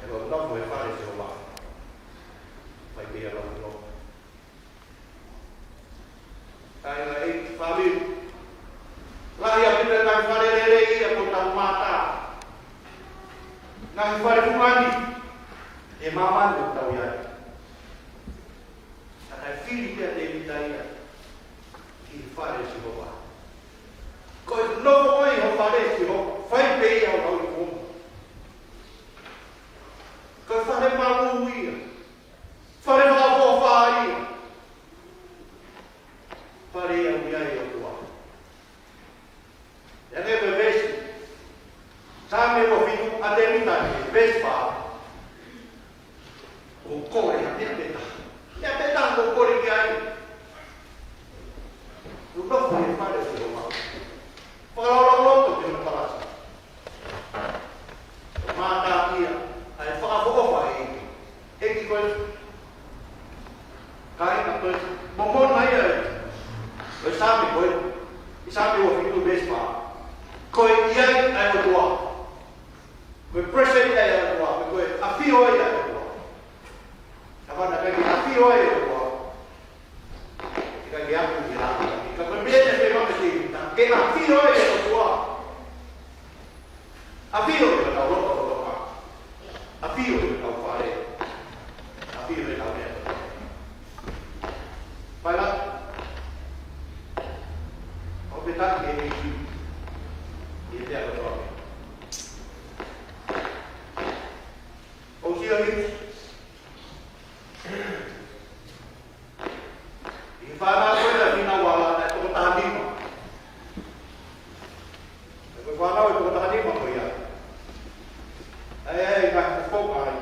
ʻE ʻoku nofo he fale ʻo Sihova. Fai pē ia lau ʻilo. Kāinga ʻeiki, fāmili. Lahi ʻaupito e ngaahi fale lelei ia ko tau mata. Ngaahi fale fungani. ʻE māmani ʻoku tau ʻi ai. Ka naʻe fili pē ʻa Tēvita ia ki he fale ʻo Sihova. Ko e nofo ko ē ʻi ho fale ʻo Sihova, fai pē ia ʻo kau ʻi hoʻo. Ko e fale malū ia. Fale fakaʻofoʻofa ia. Fale ia ʻoku ʻi ai e ʻOtua. ʻE Veesi fā. ʻOku ou kole ha meʻa pē taha. Meʻa pē taha ʻoku ou kole ki ai. Ke u nofo ʻi he fale ʻo Sihova. Fakalaulauloto ki hono palasi. Mātā ia ʻa e fakaʻofoʻofa ʻa e ʻEiki. ʻEiki ko e kāinga ko e momona ia ʻo e Saame ko e, ʻi Saame uofitu veesi fā. Ko e ʻi ai ʻa e ʻOtua. Ko e present ʻa e ʻOtua, ko e ʻafio ʻa e ʻOtua. Ka mana kai ke ʻafio ʻa e ʻOtua. Ka ke aku ki la. Ka ko e meʻa te fema ke te, ke ʻafio ʻa e ʻOtua. ʻAfio ʻi hotau loto, loto ka. ʻAfio ʻi hotau fale. ʻAfio ʻi hotau meʻa. Paila. ʻO pē taki e ʻEiki. ʻI he meʻa kotoa pē. ʻOku sio hifo. ʻI he fānau ko ia ʻa Finau Vala, ʻa e toko taha nima. ʻA e ko e fānau ʻe toko taha nima ko ia. ʻA ia ʻe ngaahi fofonga ai.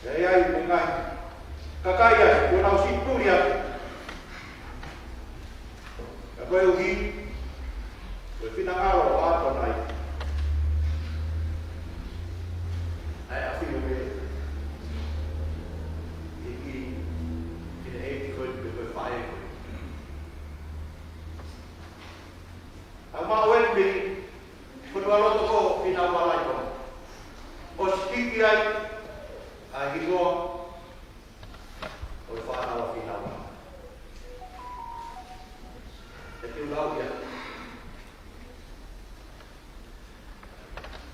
ʻA ia ʻe ngaahi kakai ai, kuo nau sipuli atu. Ka koeʻuhi ko e finangalo ʻo ʻAtonai. ʻA e ʻafio mei he ʻEiki, ki he ʻEiki ko e, ko e faʻē ko e. ʻA ma oe mei, ko tua loto ko Finau Vala ʻi kona. ʻOsi hiki ai ʻa e hingoa ʻo e fānau ʻa Finau. ʻE te u lau ia.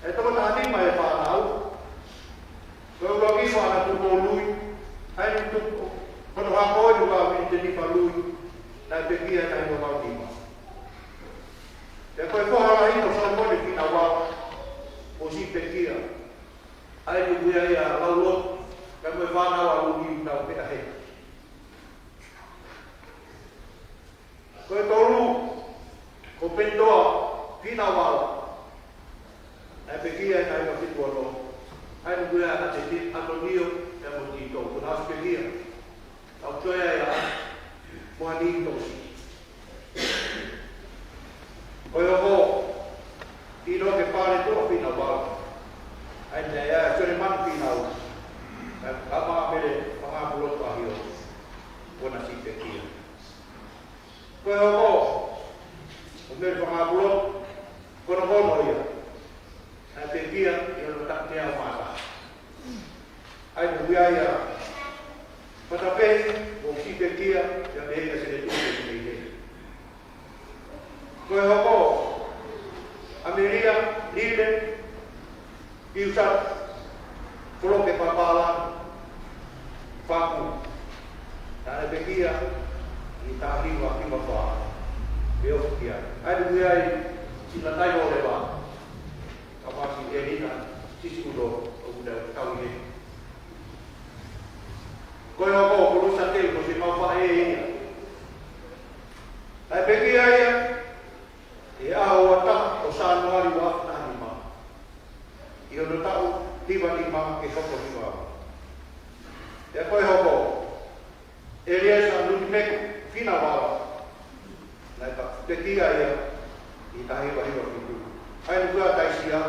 ʻE toko taha nima e fānau. Ko e ʻuluaki ko ʻAna Tupou Lui. ʻA ia ʻe Tupou. Ko hono hako ʻe Nuka Vini Tenifa Lui. Naʻe pekia ʻe taha hiva valu nima. Pea ko e foha lahi ko Solomone Finau Vala. ʻOsi pekia. ʻA ia ʻoku ui ai ʻa Laulotu, kae mo e fānau ʻa Luli ʻoku nau pehē. Ko e tolu, ko Penitoa Finau Vala. Naʻe pekia ʻe taha hiva fitu ono. ʻA ia ʻoku ui ai ʻa Teti, ʻAtonio, kae mo Tito, kuo nau ʻosi pekia. Tau toe ai ʻa Moani Tosi. Ko e hoko, ʻInoke Pale Toa Finau Vala. ʻA ia ʻe ʻa Solemani Finau. ʻA ia ko Kamamele Fanga Pulotu ʻAhio. Kuo nau ʻosi pekia. Ko e hoko, ʻo Mele Fanga Pulotu, ko hono kono ia. Naʻe pekia ʻi hono taʻu meʻa ʻo Mata. ʻA ia ʻoku ui ai ʻa Patapehi, ʻoku ʻosi pekia, ʻi he meʻa ʻa Senetuli ʻi he. Ko e hoko, ʻAmelia Lile Piusat, Koloke Papala, Faku. Naʻe pekia ʻi he taha hiva hiva fā. Pea ʻoku ʻosi pekia. ʻA ia ʻoku ui ai Sila Tailoleva. Ka pasi e lina, sisi ulo, ʻoku tau tau ʻi he. Ko e hoko, ko Lusa Teu, ko Simau Faʻē ia. Naʻe pekia ia, ʻi he ʻaho ua taha ʻo Sānuali ua afe taha nima. ʻI hono taʻu hiva nima ke hoko hiva. Pea ko e hoko, ʻEliesa Lutimeku Finau Vala. Naʻe ka pekia ia ʻi he taha hiva hiva fitu. ʻA ia ʻoku ui ai Taisia,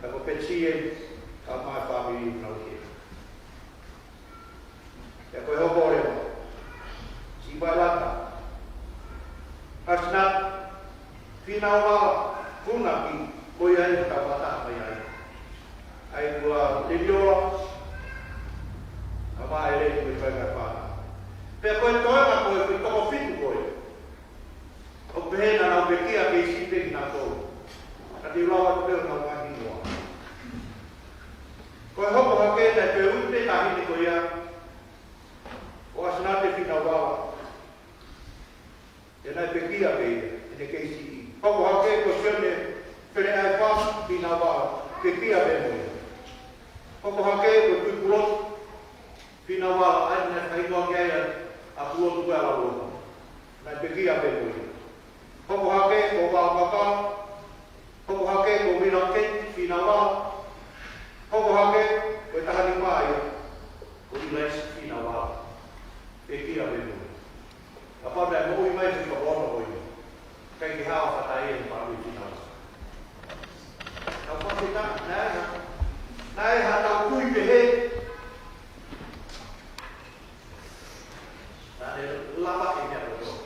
ka ko Petsie, ka mo e fāmili ʻoku nau ʻi he. Pea ko e hoko leva, Sivailata Asinati Finau Vala Funaki, ko ia ʻi he tau fata mai ai. ʻA ia ko Leviola, ka mo e lei ko e fai ka fana. Pea ko e toenga ko e, ko e toko fitu ko e. ʻOku pehē naʻa nau pekia kei siʻi pē kinautolu. Ka te u lau atu pē honau ngaahi hingoa. Ko e hoko hake naʻe pehē ʻe he taʻahine ko ia, ko Asinati Finau Vala. Pea naʻe pekia pē ia, ʻene kei siʻi. Hoko hake ko Sione Feleʻaefa Finau Vala, pekia pē mo ia. Hoko hake ko Tuʻipulotu Finau Vala, ʻa ia naʻe fai noa ki ai ʻa Pulotu ko ē ʻa Laulotu. Naʻe pekia pē mo ia. Hoko hake ko Vaokaka, hoko hake ko Vila Keti Finau Vala, Hoko hake, ko e taha nima ia, ko ʻIlaisi Finau Vala. Pekia me mui. Kapau naʻe moʻui mai he fika ono ko ia, ʻikai ke hao fatai e pālui Finau Vala. Ka fakafetaʻi, naʻe ha, naʻe ha tau kui pehē. Naʻe lava e meʻa kotoa.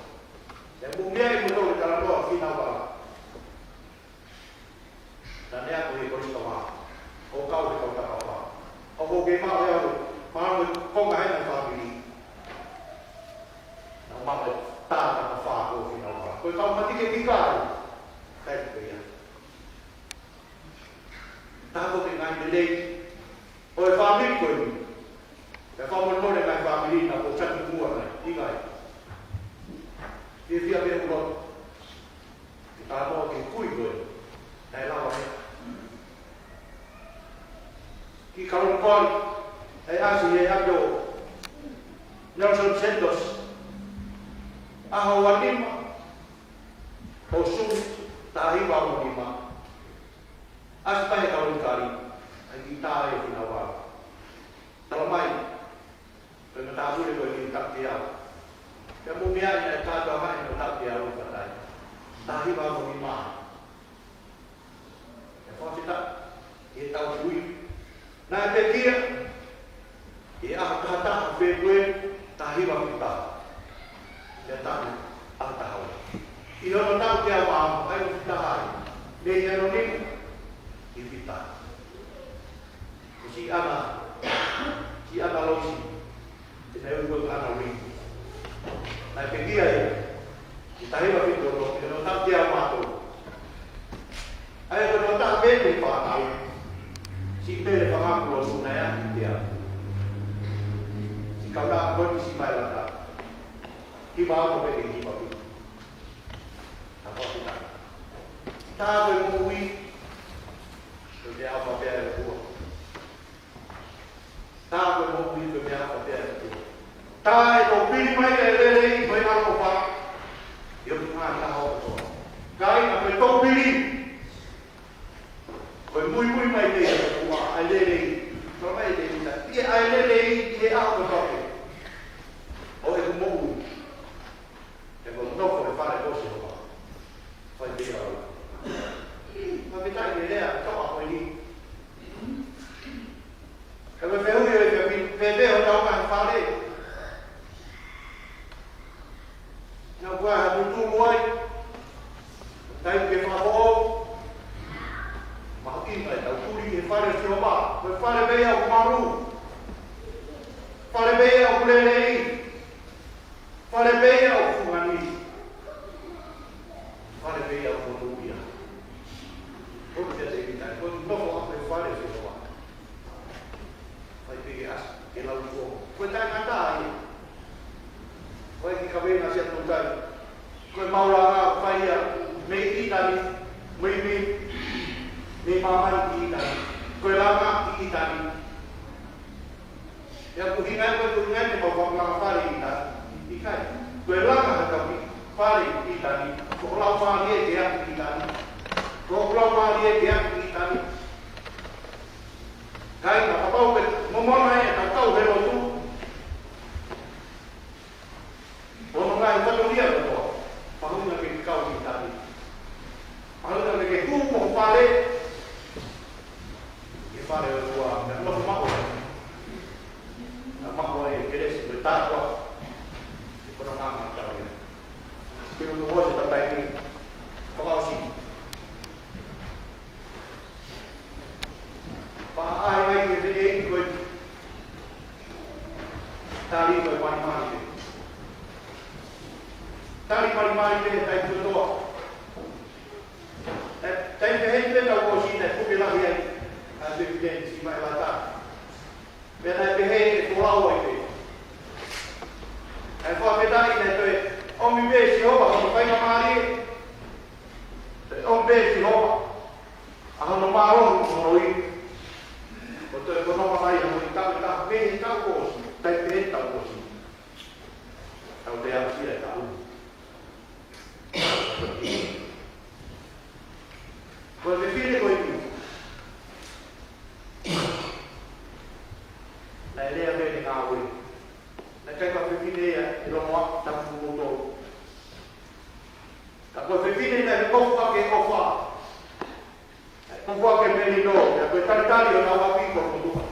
Te u meʻa ʻi muʻa ʻo talanoa Finau Vala. Naʻe ako ʻi he Kolisi Tonga, ʻo kau he kau tangata. ʻO ko ke maʻu e au, maʻu e konga hena fāmili. Naʻe maʻu e tā tangata ko Finau Vala. Ko e kau matike tika ai. Kai ko ia. Tā ko ke ngaahi lelei ʻo e fāmili ko eni. Pea fakamolemole ngaahi fāmili naʻa ʻoku saki muʻa nai, ʻikai. Fiefia pē ʻoku loto. Ke tā mo ke kui ko ē. Naʻe lava ē. Ki Kaloni Koli, ʻe ʻasi he ʻapi ʻo Nelson Santos. ʻAho ua nima ʻo Sune, taha hiva ua nima. ʻAsi mai he Kaloni Koli, ʻai ki tā e Finau Vala. Tala mai, ko e matāpule ko eni taʻu teau. Pea mou meaʻi naʻe kātoa mai ʻene taʻu teau ʻi fatai. Taha hiva ua nima. ʻE fakafetaʻi, ʻi he tau kui. Naʻe pekia, ʻi he ʻaho taha taha Fēpueli, taha hiva fitu taha. Pea taʻu ʻaho taha ua. ʻI hono taʻu teau mā ono, ʻai ʻo fitu taha ai. Mei hono nima, ʻi fitu taha. Ko siʻi ʻAna, siʻi ʻAna Loisi, te ne ui ko ʻAna Loisi. Naʻe pekia ia, ʻi taha hiva fitu ono, ʻi hono taʻu teau mā tolu. ʻAi ko hono taha pē ʻi he fānau, siʻi Pele Fangakolotu naʻe ʻi he teau. Siʻi Kaunā ko eni siʻi Mailata. Hiva ono pē ki he hiva fitu. Ka fakafetaʻi. Tā ko e moʻui, ko e meʻaʻofa pē ʻa e ʻOtua. Tā ko e moʻui, ko e meʻaʻofa pē ʻa e ʻOtua. Tā ʻe toupili mai e lelei, ko e ʻaloʻofa. ʻI hoku ngaahi ʻaho kotoa. Kāinga, ko e toupili. Ko e muimui mai pē ʻa e ʻOtua, ʻa e lelei. Tala mai e lelei, tā ʻi he ʻa e lelei, ʻi he ʻaho kotoa pē ʻo ʻeku moʻui. Te u nofo he fale ʻo Sihova. Fai pē au. Fakafetaʻi e lea, tau ako ni. Ka me fehuʻi ʻe fehuʻi, pe pe hotau ngaahi fale. Naʻa kuo ʻi ai ha mutulu ai. Taimi ke fakafoʻou. Mahuʻinga e tau tuli he fale ʻo Sihova. Ko e fale pē ia ʻoku malu. Fale pē ia ʻoku lelei. Fale pē ia ʻoku fungani. Fale pē ia ʻoku monūʻia. Ko e meʻa te kita, ko e nofo ʻa e fale ʻo Sihova. Fai pē ke ʻasi, ke lau tuʻo. Ko e taʻengata ia. Ko e kiʻi kavenga Siaʻatoutai. Ko e mau langa fai ia, mei ʻĪtani, mei, mei, mei māmani ki ʻĪtani. Ko e langa ki ʻĪtani. ʻE ʻuhinga ia, ko e ʻuhinga ia ke mau fakalanga fale ʻi ʻĪtani. ʻIkai. Ko e langa ha tau ki fale ʻi ʻĪtani. Ko hoʻo laumālie ke aʻu ki ʻĪtani. Ko hoʻo laumālie ke aʻu ki ʻĪtani. Kāinga, kapau ke momona e tatau he lotu. Hono ngaahi fatongia kotoa. Mahuʻinga ke kau ki ʻĪtani. Mahuʻinga ke ke hū mo fale. Ke fale ʻo e ʻOtua, ke nofo maʻu ai. Ke maʻu ai e kelesi mo e tāpuaki. Ke pono ngā ngā tau ia. Ke unu ose tatai ni. Fakaʻosi. Pea ʻai mai ke pehē ko e tali ko e malimali pē. Tali malimali pē, tai kotoa. ʻE, tai pehē pē tau ko sina e puke lahi ai. ʻA e pepiteni si mai lata. Pea naʻe pehē ʻe folau ai pē. ʻE fakafetaʻi naʻe toe ʻomi pē ʻe Sihova hono faingamālie. Toe ʻomi pē ʻe Sihova ʻa hono mālohi mo hono ivi. ʻO toe fononga mai hono ʻi taʻu ʻe taha mei he taʻu kuo ʻosi, tai pē he taʻu kuo ʻosi. Tau te aʻusia e taʻu. Ko e fefine ko eni. Tali ʻo nau ʻapi ko motuʻa.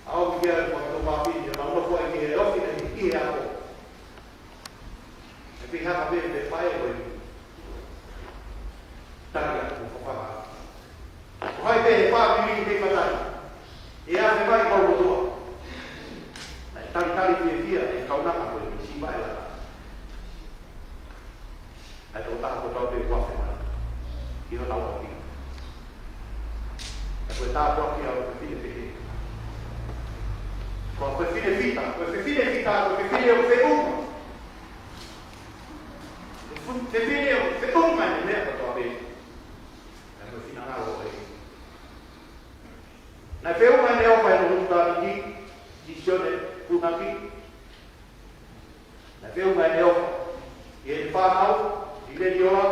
ʻAu ki ai ko motuʻa ʻapi, ʻio nau nofo ai ki he ofi ʻi he ako. ʻE pehē haka pē pē fai ko eni. Tali atu ko fafanga. Ko hai pē he fāmili ke fakatali. ʻE afe mai ko motuʻa. Naʻe talitali fiefia e kaunanga ko eni, siʻi vaʻe lata. ʻA e tokotaha kotoa pē kuo afe mai. ʻI hotau ʻapi. ʻA ko e tāpuaki ʻa e fefine pehē. Ko e fefine fita, ko e fefine fita, ko e fefine ʻoku feʻunga. Fefine ʻoku feʻunga ʻene meʻa kotoa pē. ʻA ko e finangalo ʻo e. Naʻe feʻunga ʻene ʻofa he motuʻa ʻapi, Sisione Funaki. Naʻe feʻunga ʻene ʻofa ʻi heʻene fānau, ʻi Leniola,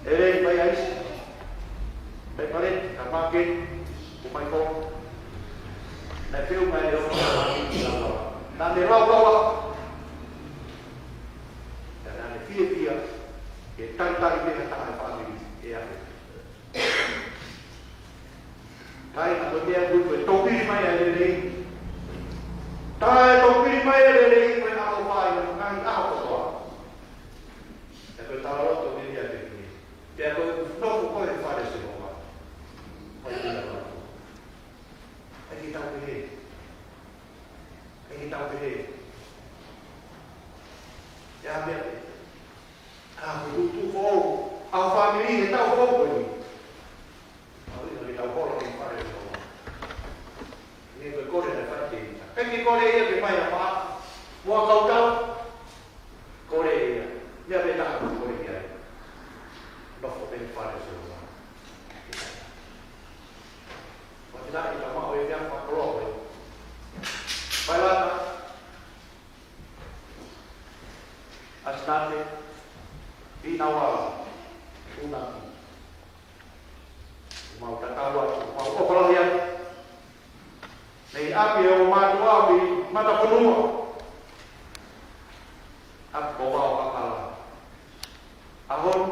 ʻEleni Paiaisi, Paipareti, ka Makeni, ko Maiko. Naʻe feʻunga ʻene ʻofa ʻi Leniola. Naʻa ne lau ʻa Naʻa ne fiefia ke talitali pē ha taha he fāmili ʻe afe. Kāinga, ko e meʻa ʻoku ui ko e tokili mai ʻa e lelei. Taʻe tokili mai ʻa e lelei ko e ʻaloʻofa ʻi he ngaahi ʻaho kotoa. ʻA ko e talaloto mei he meʻa pehē. Pea ko e nofo ko ē he fale ʻo Sihova. Ko e talaloto. ʻAi ke tau pehē. ʻAi ke tau pehē. ʻE ʻa meʻa pē. ʻA ko e tuʻutuʻu foʻou. ʻA e fāmili he taʻu foʻou ko eni. ʻA ui na ke tau holo ki fale ʻo Sihova. Ne ko e kole na fai ke ita. ʻIkai ke kole ia ke mai ʻa pā. Mo e kau tau. Kole ia. Meʻa pē taha ko e kole ia. Nofo pē he fale ʻo Sihova. Ko e tila ʻi ka maʻu e meʻa fakakoloa ko ē. Vaʻe lata. ʻAsinate. Pinaua. Funaki. Mau tatau atu, mau ʻofa lahi atu. Mei ʻapi ʻo mātuʻa mei Matafonua. ʻApi ko Vao Kakala. ʻAho ni,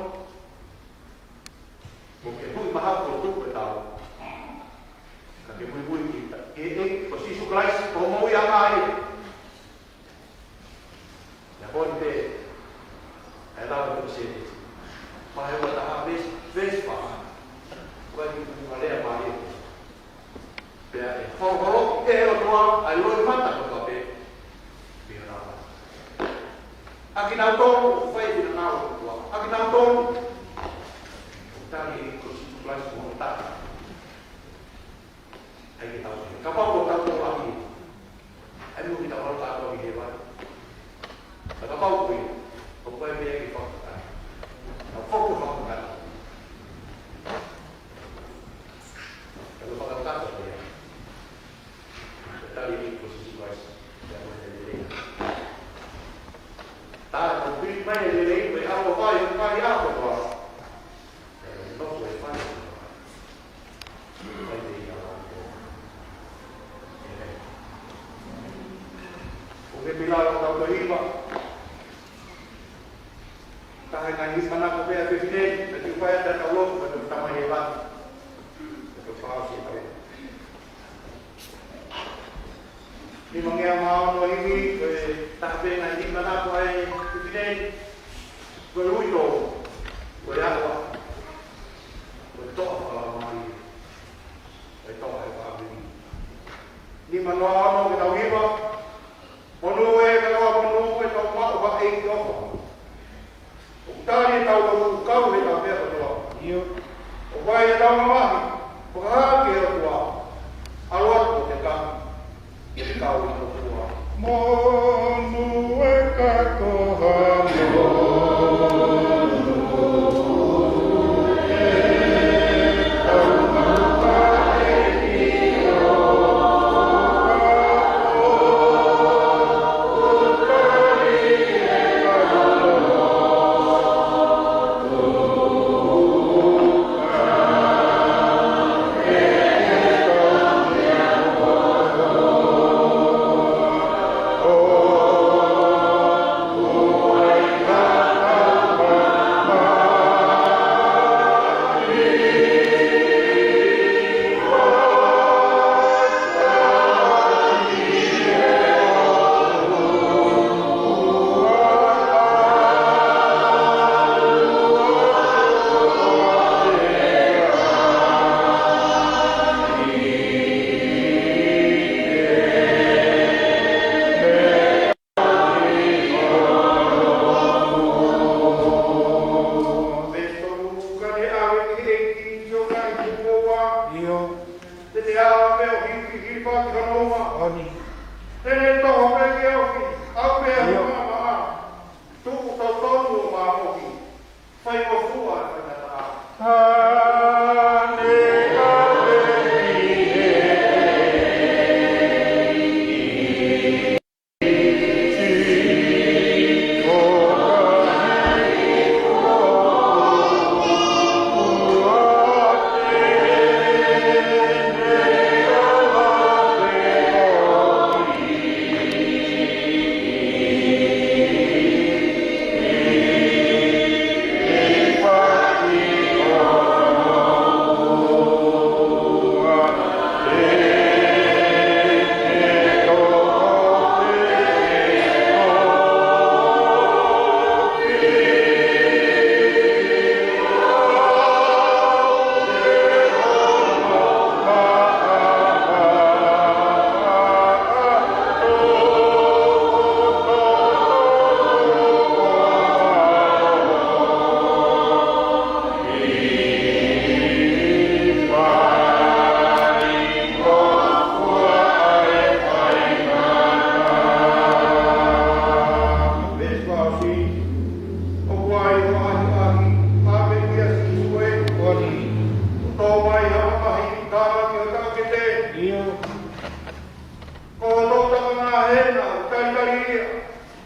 ʻoku ke hui maha ko tuku e tau. Ka ke muimui ki he ʻEiki ko Sīsū Kalaisi, ko hoʻo moʻui ʻa mālie. ʻIa ko eni pē, ʻe lau ʻe he sēnesi. Vahe ua taha veesi, veesi fā. Ko e kiʻi lea mālie. Pea ʻe holoholoki ʻe he ʻOtua ʻa e loʻimata kotoa pē. Pea lau. ʻA kinautolu ʻoku fai ʻa e finangalo ʻo e ʻOtua. ʻA kinautolu ʻoku tali ʻe he ʻEiki ko Sīsū Kalaisi mo hono taʻataʻa. ʻAi ke tau pehē. Kapau ko tau tō lahi. ʻAi mo ke tau ʻalu kātoa ki hēvani. Ka kapau ko ia, ʻoku ʻikai meʻa ke fakakakato. Ka foki fakakakato. Ka ko e fakakakato ko ia. Ko e tali ʻe he ʻEiki ko Sīsū Kalaisi. Ia ko e lelei. Taʻe tokili mai e lelei, ko e ʻaloʻofa ʻi he ngaahi ʻaho kotoa. ʻOku ke pila ʻo tau ko hiva. Taha e ngaahi hiva naʻa ko pea pefine, ka tiu pae ta tau lotu, ka tau tamai e laki. Ka tau pao si tau. Nimangeau mā ono hiva, ko e taha pē ngaahi hiva naʻa ko ai pefine, ko e uitou, ko e ʻaoa, ko e toʻa fakalaumālie, ko e toʻa he fāmili. Nima noa ono ke tau hiva, monū e kanoa monū e tau maʻu ha ʻEiki ʻofa. ʻOku tali ʻetau lotu kau he ʻetau meʻa kotoa. ʻIo. ʻOku ʻi ai ʻetau mamahi, fakahā ki he ʻOtua. ʻAlu atu ʻo te kau, ʻo te kau ʻi he ʻOtua. Monū e kanoa monū. Ai ko fua e faingataʻa. ʻIo. Ko hoʻo taʻanga hena, ʻo talitali ia.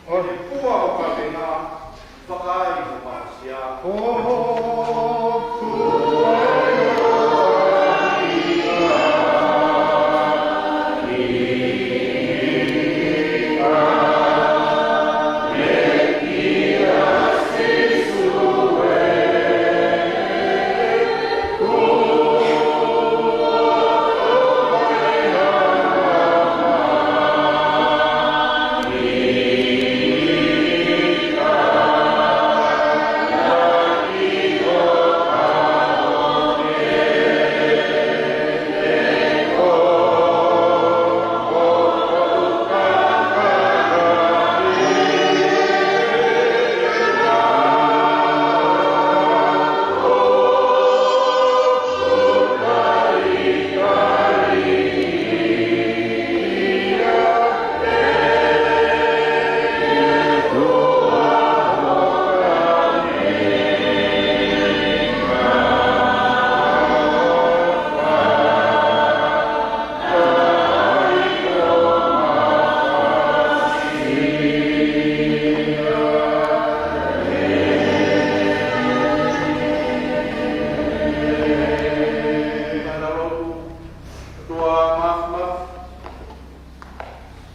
ʻO ne fua ho kavenga, fakaai ho mamasia. ʻO ʻOtua mafimafi.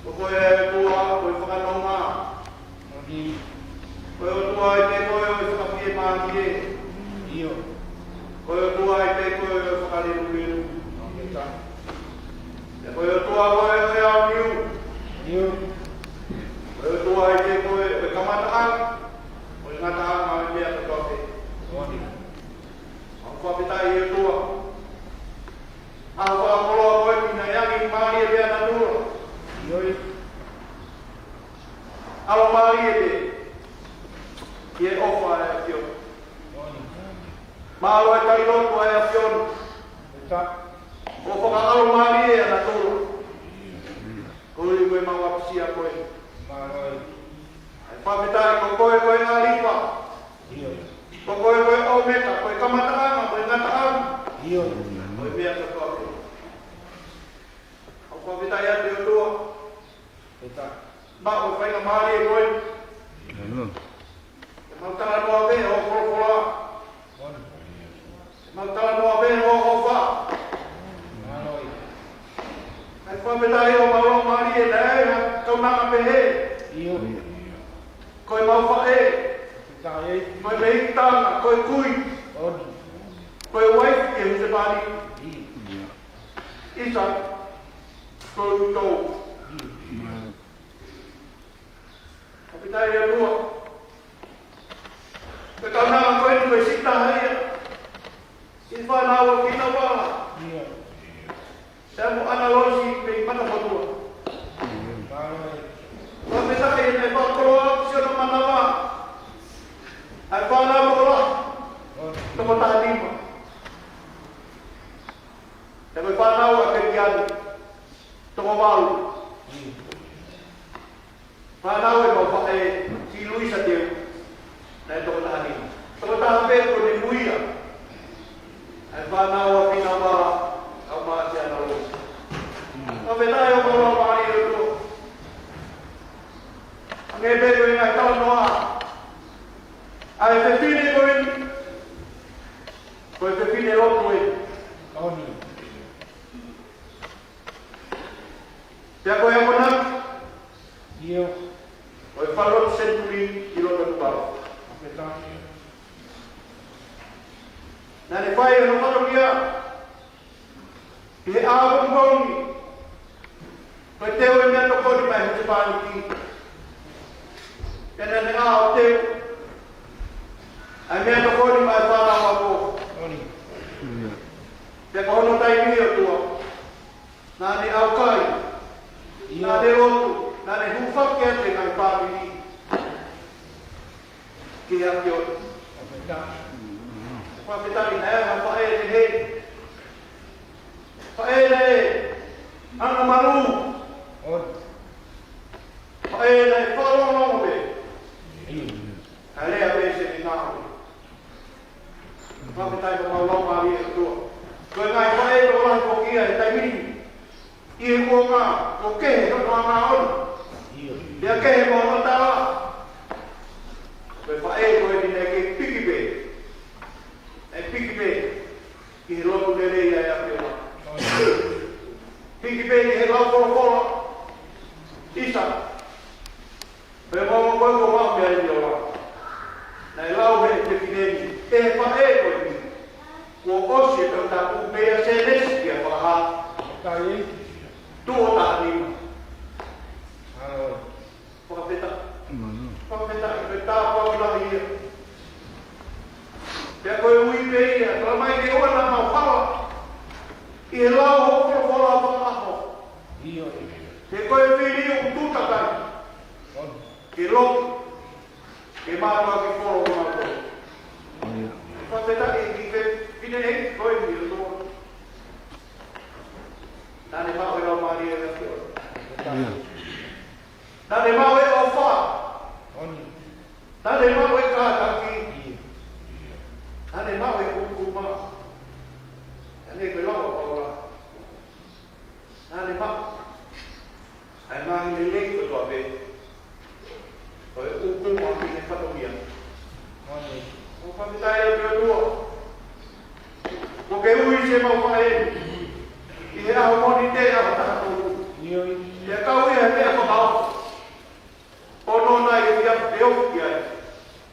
Ko koe ʻOtua, ko e fakanonga. Ko e ʻOtua ʻikai ko e fakafiemālie. ʻIo. Ko e ʻOtua ʻikai ko e fakalelulelu. ʻIo. Ko e ʻOtua ko e ʻo e aoniu. ʻIo. Ko e ʻOtua ʻikai ko e ʻo e kamataʻanga, ʻo e ngataʻanga ʻo e meʻa kotoa pē. ʻIo. ʻOku fakafetaʻi ʻe ʻOtua. ʻAho fakakoloa ko eni naʻe angi mālie pē ʻa natula. ʻIo. ʻAho mālie pē ʻi he ʻofa ʻa e ʻAfiona. Mālō e tali lotu ʻa e ʻAfiona. ʻO fakaʻalo mālie ʻa natula. Koeʻuhi ko e mau apusia ko eni. ʻOku fakafetaʻi ko koe ko e ʻĀlifa. ʻIo. Ko koe ko e ʻOmeka, ko e kamataʻanga, ko e ngataʻanga. ʻIo. Ko e meʻa kotoa pē. ʻOku fakafetaʻi atu ʻOtua. Fakafetaʻi. Maʻu e faingamālie ko eni. ʻIo. Ke mau talanoa pē hoʻo folofola. Ke mau talanoa pē hoʻo ʻofa. ʻOku fakafetaʻi ʻOtua, mālō mālie, naʻe ʻi ai ha kaunanga pehē. ʻIo. Ko e mau faʻē. Fakafetaʻi. Ko e mei tana, ko e kui. ʻOni. Ko e uaifi ki he husepāniti. ʻIo. ʻIsa, ko e utou. ʻIo. Fakafetaʻi ʻOtua. Ko e kaunanga ko eni ko e siʻi taha ia. Siʻi fānau ʻa Kinavala. ʻIo. Pea mo ʻAna Loisi mei Matamotua. Fakafetaʻi naʻe fakakoloa ʻaki siʻono manava ʻa e fānau toko lahi, toko taha nima. Pea mo e fānau ʻa Keliani, toko valu. Fānau ʻemau faʻē, siʻi Luisa Teu, naʻe toko taha nima. Toko taha Pea ko e muimui ia ʻa e fānau ʻa Finau Vala, ʻa Masiana Losi. Fakafetaʻi ʻoku mau lau mālie ʻOtua. Hangē pē ko e ngaahi talanoa ʻa e fefine ko eni, ko e fefine lotu eni. Pea ko e akonaki ʻo e falelotu Senituli ʻi loto Tuvalu. Naʻa ne fai hono fatongia ʻi he ʻaho pongipongi, ko e teu e meʻatokoni maʻa e husepāniti. Pea naʻa ne ʻā ʻo teu ʻa e meʻatokoni maʻa e fānau ako. Pea ko hono taimi, ʻOtua, naʻa ne ʻaukai, naʻa ne lotu, naʻa ne hūfaki atu e ngaahi fāmili ki he ʻAfiona. Fakafetaʻi naʻe ʻi ai ha faʻē naʻe, faʻē naʻe angamalū, faʻē naʻe fakalongolongo pē. Ka lea pē se ni ngāue. Fakafetaʻi ʻoku mau lau mālie ʻOtua. Ko e ngaahi faʻē tokolahi foki ia he taimi ni, ʻi he kuonga ʻoku kehe hono anga ʻona, pea kehe mo hono tala. Ko e faʻē ko eni naʻe kei piki pē, naʻe piki pē ki he lotu lelei ʻa e ʻAfiona. Piki pē ki he lau folofola. ʻIsa, pea mo ko e ko mau mea ni ola. Naʻe lau he fefine ni, ʻe he faʻē ko eni, kuo ʻosi e Tohi Tapu mei Sēnesi kia Fakahā. Tuʻo taha nima. Fakafetaʻi. Fakafetaʻi, ko e tāpuaki lahi ia. Pea ko e ui pē ia, tala mai ke ʻoua naʻa mau hala ʻi he lau hoʻo folofola fakaʻaho. He ko e fili ʻoku tuʻu takai ke lotu, ke mātuʻaki folo ko mau tō. Fakafetaʻi ki he fefine ʻeiki ko eni, ʻOtua. Naʻa ne maʻu e Laumālie ʻo e ʻAfiona. Naʻa ne maʻu e ʻofa. Naʻa ne maʻu e kātaki. Naʻa ne maʻu e ʻuʻuma. Naʻa ne ko e lau ʻa Paula. Naʻa ne maʻu ʻa e ngaahi lelei kotoa pē ʻo e ʻuʻuma ʻi he fatongia. ʻOku fakafetaʻi ʻa e ʻOtua. ʻOku ke ui siʻemau faʻē ʻi he ʻaho Mōnite, ʻaho taha tolu. Pea kau ia he meʻa fakaofo. ʻO nonai e fia pe ofi ai.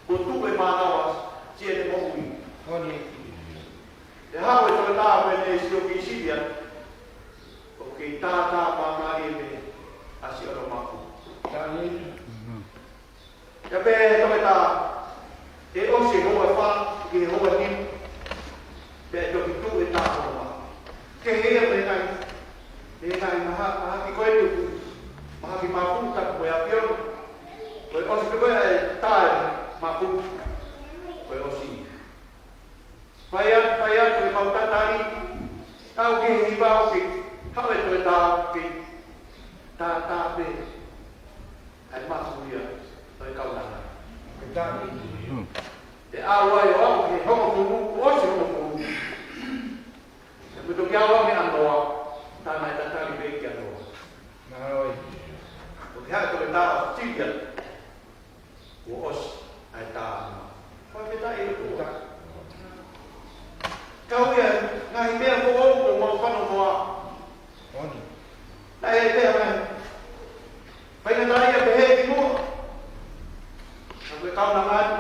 Kuo tuʻu e mānava siʻene moʻui. Pea haʻu e tokotaha ko eni ʻo sio ki Sivia. ʻOku kei tātā māmālie pē ʻa siʻono mapu. Pea pehē ʻe he toketā, ʻe ʻosi e houa ʻe fā ki he houa ʻe nima, pea ʻe toki tuʻu e tā hono mapu. Kehe ia mei he ngaahi, mei he ngaahi maha-, mahaki ko eni ʻoku mahaki mapu tapu ko e ʻAfiona. Ko e ʻosi pē ko ē e tā e mapu, ko e ʻosi. Fai atu, fai atu ʻemau tatali, tau ki he hiva ʻoku kei haʻu e toketā ʻoku kei tātā pē ʻa e mapu ia ʻo e kaunanga. Pea ʻalu ai ʻo aʻu ki he hongofulu, kuo ʻosi hongofulu. Pea mei toki ʻalu ange ʻa Noa, tā naʻe tatali pē kia Noa. Ko e hā e toketā ʻo Sivia. Kuo ʻosi ʻa e tā nima. Fakafetaʻi ʻOtua. Kau ia ngaahi meʻa foʻou ʻoku mau fanongoa. Naʻe pehē mai. Faingataʻaʻia pehē ki muʻa. Ka ko e kaunanga ni,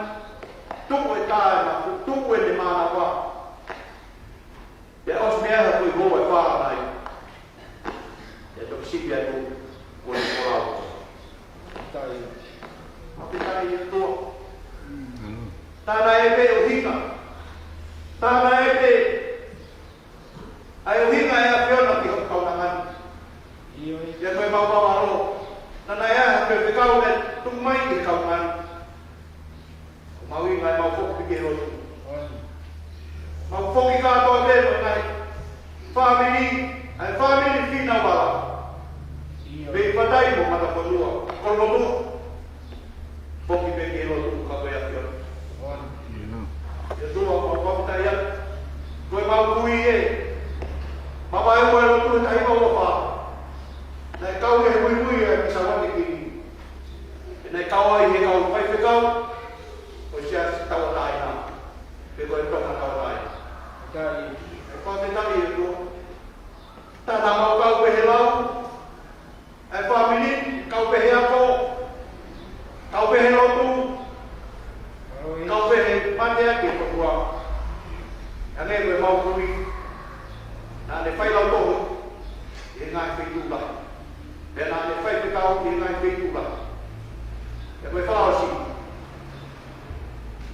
tuʻu e tā ʻe mapu, tuʻu ʻene mānava. Pea ʻosi meʻa ha kui hou e fā nai. Pea toki sivi atu ko e folau. Fakafetaʻi ʻOtua. Tānaki pē ʻuhinga. Tānaki pē ʻa e ʻuhinga ʻa e ʻAfiona ki hoʻo kaunanga ni. Pea ko e mau vavalo. Naʻa ne ʻai ha faifekau ke tuku mai ki he kaunanga ni. Mau ʻi ai mau foki ki he lotu. Mau foki kātoa pē mo e ngaahi fāmili, ʻa e fāmili Finau Vala. Mei Fatai mo Matafonua, Kolomotuʻa. Foki pē ki he lotu ka ko e ʻAfiona. ʻIo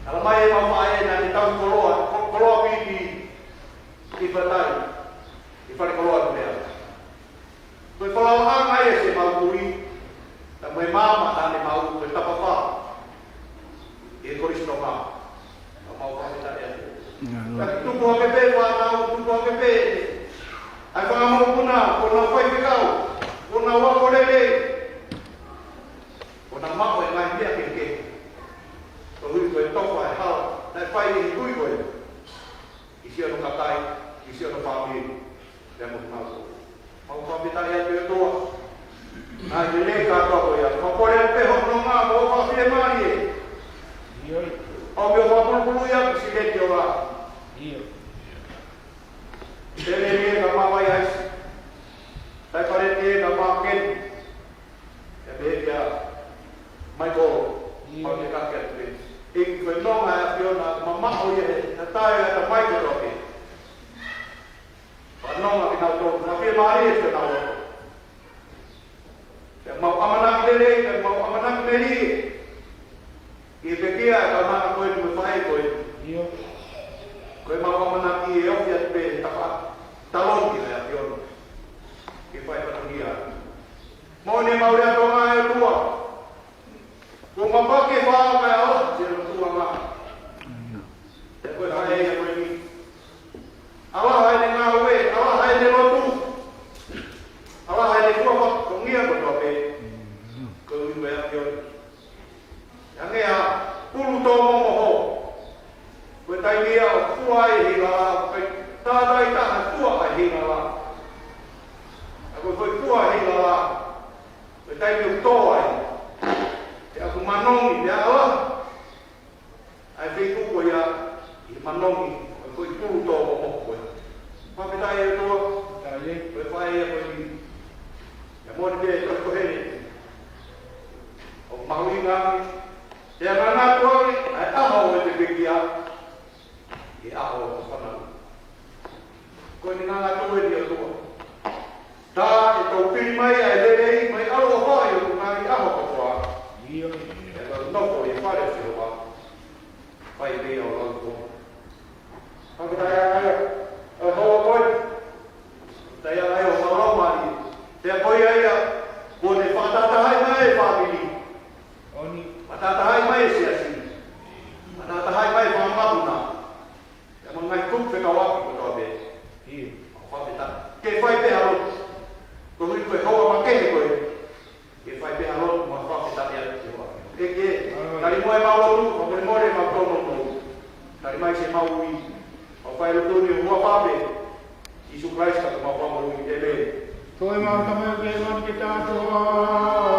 Talamai ʻe heʻemau faʻē naʻa ne tauhi koloa, ko-, koloa piki ʻi Fatai, ʻi fale koloa Nuʻu Leʻa. Ko e folofola ʻa e ʻEiki ʻi heʻemau kui, ka mo e maama naʻa ne maʻu ko e tapafā ʻi he Kolisi Tonga. Ka mau fakafetaʻi atu. Ka tupu hake pē fānau, tupu hake pē ʻa e fanga mokopuna, ko ʻenau faifekau, ko ʻenau ako lelei, ko ʻenau maʻu e ngaahi meʻa kehekehe. Koeʻuhi ko e tofa e hala naʻe fai ʻe he kui ko ē ki siʻono kakai, ki siʻono fāmili, pea mo kinautolu. Mau fakafetaʻi atu ʻe ʻOtua. Naʻe lelei kātoa ko ia. Mau kole atu pē hoʻo nonga mo hoʻo fakafiemālie. ʻIo. ʻOmi hoʻo fakapulupulu ia ki Sileti ʻo la. ʻIo. Tele ni e ka mavai aisi. Tai pare ni e ka makeni. ʻE pehē kia Michael, ʻio, mau te kake atu pē. ʻEiki, ko e nonga ʻa e ʻAfiona, mamaʻo ia he, na tae ʻa e tamai kotoa pē. Ka nonga kinautolu, na fiemālie ʻi heʻenau loto. Pea mau ʻamanaki lelei, pea mau ʻamanaki melie. ʻI he pekia ʻa e kaunanga ko eni mo e faʻē ko eni. ʻIo. Ko ʻemau ʻamanaki ʻe ofi atu pē he tafa taloni ʻa e ʻAfiona. Ke fai fatongia. Moʻoni ʻemau lea Tonga ʻe ʻOtua. Kuo mapake fā kae ala, se lo tua ma. Te koe hae ia koe ni. Ala hae ne ngāue, ala hae ne lotu. Ala hae ne kua fatongia kotoa pē. Koeʻuhi ko e ʻAfiona. Hangē ha pulu tō momoho. Ko e taimi ia ʻoku fua ai e hingalā, ko e tātai taha fua ai e hingalā. Ka ko e foʻi fua hingalā, ko e taimi ʻoku tō ai, pea ʻoku manongi, pea ala ʻa e feituʻu ko ia ʻi he manongi, ko e foʻi pulu tō momoho ko ia. Fakafetaʻi ʻe ʻOtua, ko e faʻē ia ko eni. ʻIa moʻoni pē ko e kohene. ʻOku mahuʻinga ange, te ngangatu ange ʻa e ʻaho ʻo e pekia ʻi he ʻaho ʻo e fānau. Ko eni ngangatu eni ʻOtua. Tā ʻe tau pili mai ʻa e lelei mo e ʻaloʻofa ʻi hoku ngaahi ʻaho kotoa. ʻIo. ʻE tau nofo ʻi he fale ʻo Sihova. Fai pē ʻo lau ko. Fakafetaʻi ʻa e ʻOtua, ʻo e hoa ko ē. Fakafetaʻi ʻa e ʻOtua ʻo e laumālie. Pea ko ia ia, kuo ne fakatahatahaʻi mai e fāmili. ʻOni. Fakatahatahaʻi mai e siasi. Fakatahatahaʻi mai e fanga mokopuna. Pea mo e ngaahi kupu fekauʻaki kotoa pē. ʻIo. Fakafetaʻi. Ke fai pē ha lotu. Koeʻuhi ko e hoa makehe ko ē. Ke fai pē ha lotu mo ha fakafetaʻi atu ki he ʻOtua. ʻEiki, tali muʻa ʻemau lotu, fakamolemole ʻemau tōnounou. Tali mai siʻemau ui. Mau fai lotu ni ʻi he huafa pē ʻo Sīsū Kalaisi ko homau Fakamoʻui. ʻĒmeni. Ko ʻemau Tamai ʻoku ʻi hēvani, ke tau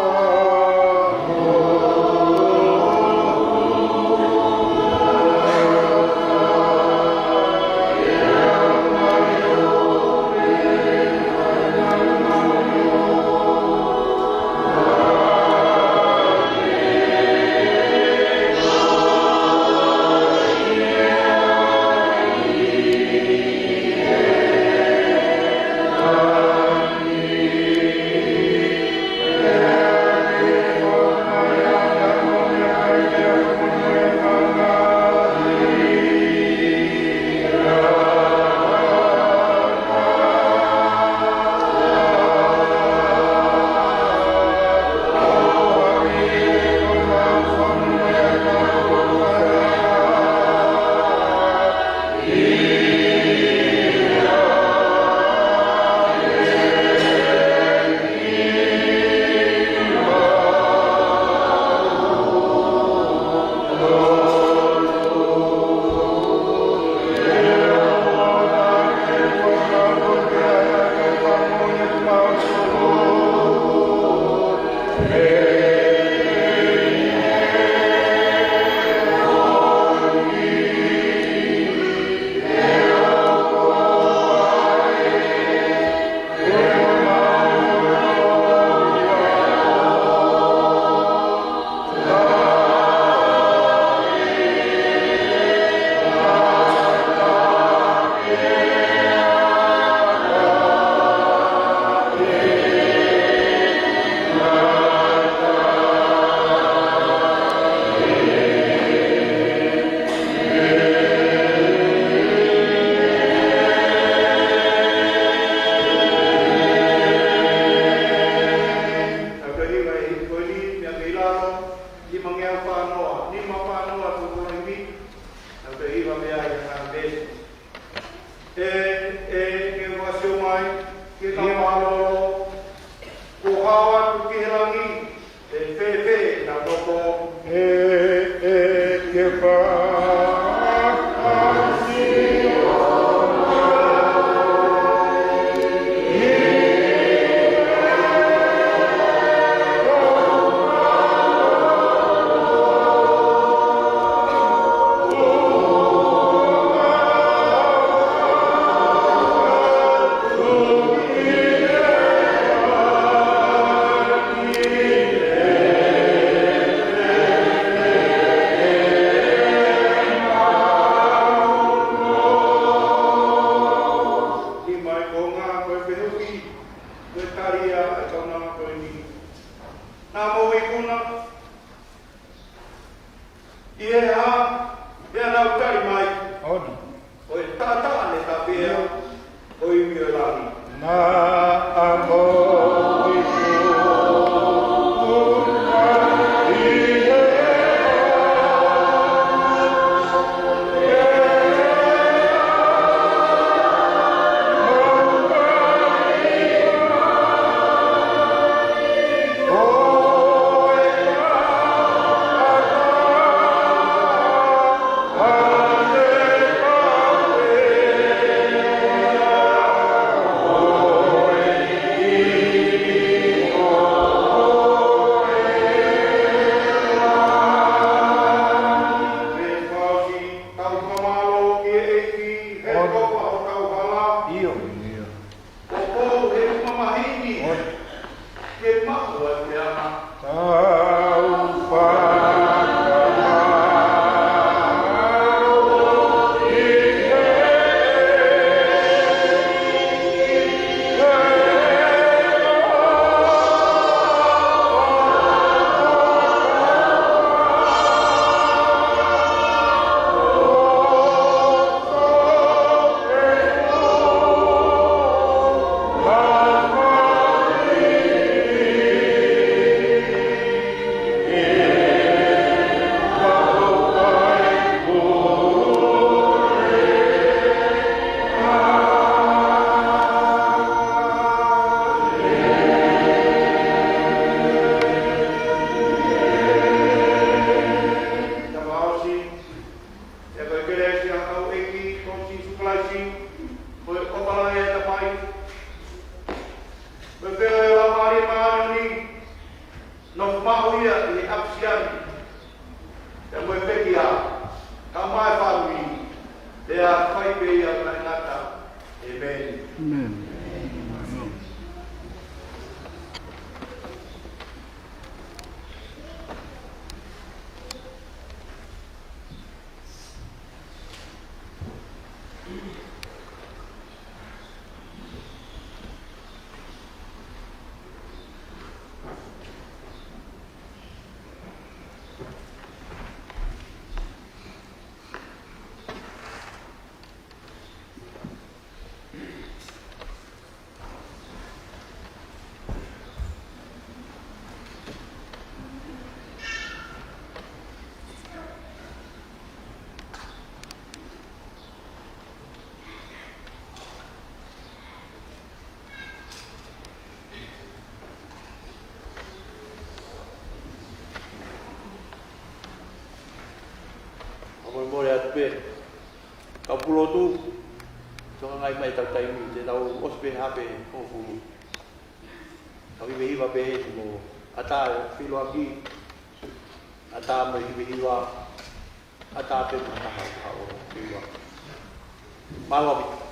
Fakamolemole atu pē, kau pulotu, tokangaʻi mai ʻetau taimi, te tau ʻosi pē hape ko fulu. Tau hivehiva pē he mo ʻatā e filoaki, ʻatā mo e hivehiva, ʻatā pē mo ha taha ʻo filoaki. Mālō ʻaupito.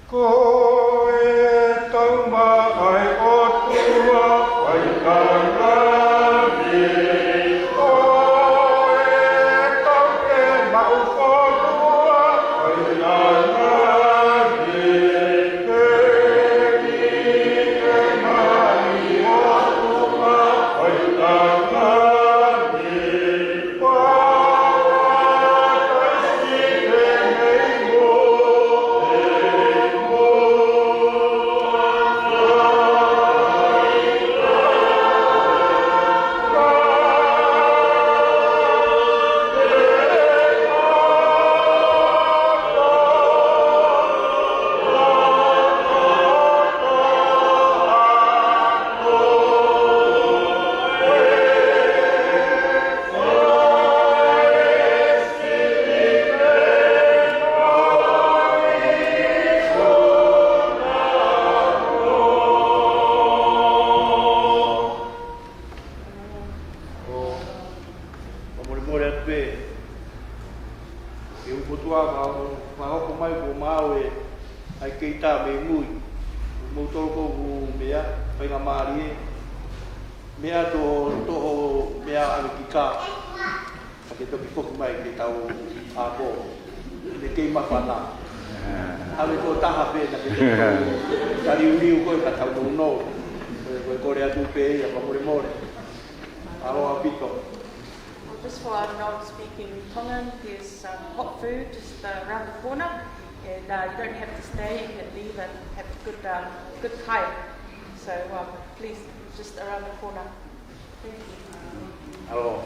Ko e tau maʻa e ʻOtua, ʻai tangani. Ko e tau te maʻu fonua, ʻai tangani. Ke ni ke maʻi ʻOtua, ʻai tangani. ʻO, ʻo molemole atu pē, ʻe ʻOtua Kotoa, ka, ka hoko mai kuo maau e, ʻai ke ʻita mei mui. Mou toloko ʻoku meʻa, faingamālie. Meʻa tō, tō ho meʻa ʻave ki kā. Ka ke toki foki mai ke tau ako. Ne kei mafana. ʻAve ko taha pē na ke tau taliuliu ko e ka tau nounou. Ko e, ko e kole atu pē ia, ka molemole. Aloha ʻaupito. Well, just for our non-speaking Tongan, there's some hot food just, uh, around the corner, and, uh, you don't have to stay, you can leave and have a good, um, good time. So, um, please, just around the corner. Thank you. Aloha.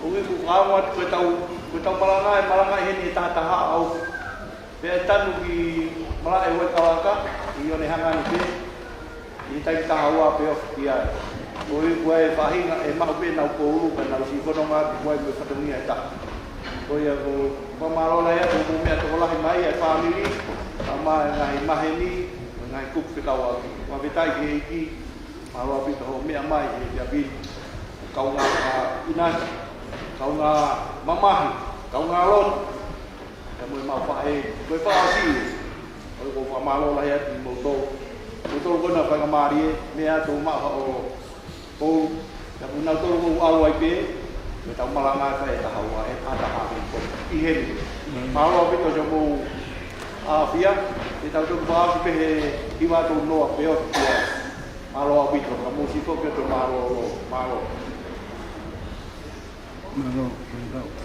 ʻOku ou fakaʻamu atu ko ʻetau, ko ʻetau malanga, ʻe malanga ʻi heni ʻe taha taha ʻaʻau. Pea ʻe tanu ki malaʻe Huaʻi Kalaka, ʻi ʻo ne hanga ni pē, ʻi he taimi taha ua pē ʻoku ʻi ai. Ko e ʻuhi ko e faʻahinga ʻe maʻu pē ʻenau koulu, pea nau siʻi fononga ʻaki ko e mo e fatongia ʻe taha. Ko ia ʻoku ou fakamālō lahi atu hoʻomou meʻa tokolahi mai ʻa e fāmili, kae ʻumaʻā e ngaahi maheni, mo e ngaahi kupu fekauʻaki. Fakafetaʻi ki he ʻEiki, mālō ʻaupito hoʻo meʻa mai he efiafi ni. Kaungā ʻinasi, kaungā mamahi, kaungā lotu. Pea mo e mau faʻē, mo e faʻē siʻi. ʻOku ou fakamālō lahi atu kimoutolu. Moutolu ko ena faingamālie, meʻa atu maʻu haʻo koulu. Pea mo nautolu ʻoku ʻalu ai pē, mo ʻetau malanga ʻe fai ʻe taha ua, ʻe taha taha pē ko ʻi heni. Mālō ʻaupito siʻomou ʻafio, ke tau toki fakaʻosi pē he hiva ʻe tolu noa pē ʻoku ʻi ai. Mālō ʻaupito, ka mou siʻi foki atu, mālō, mālō. Mālō, mālō.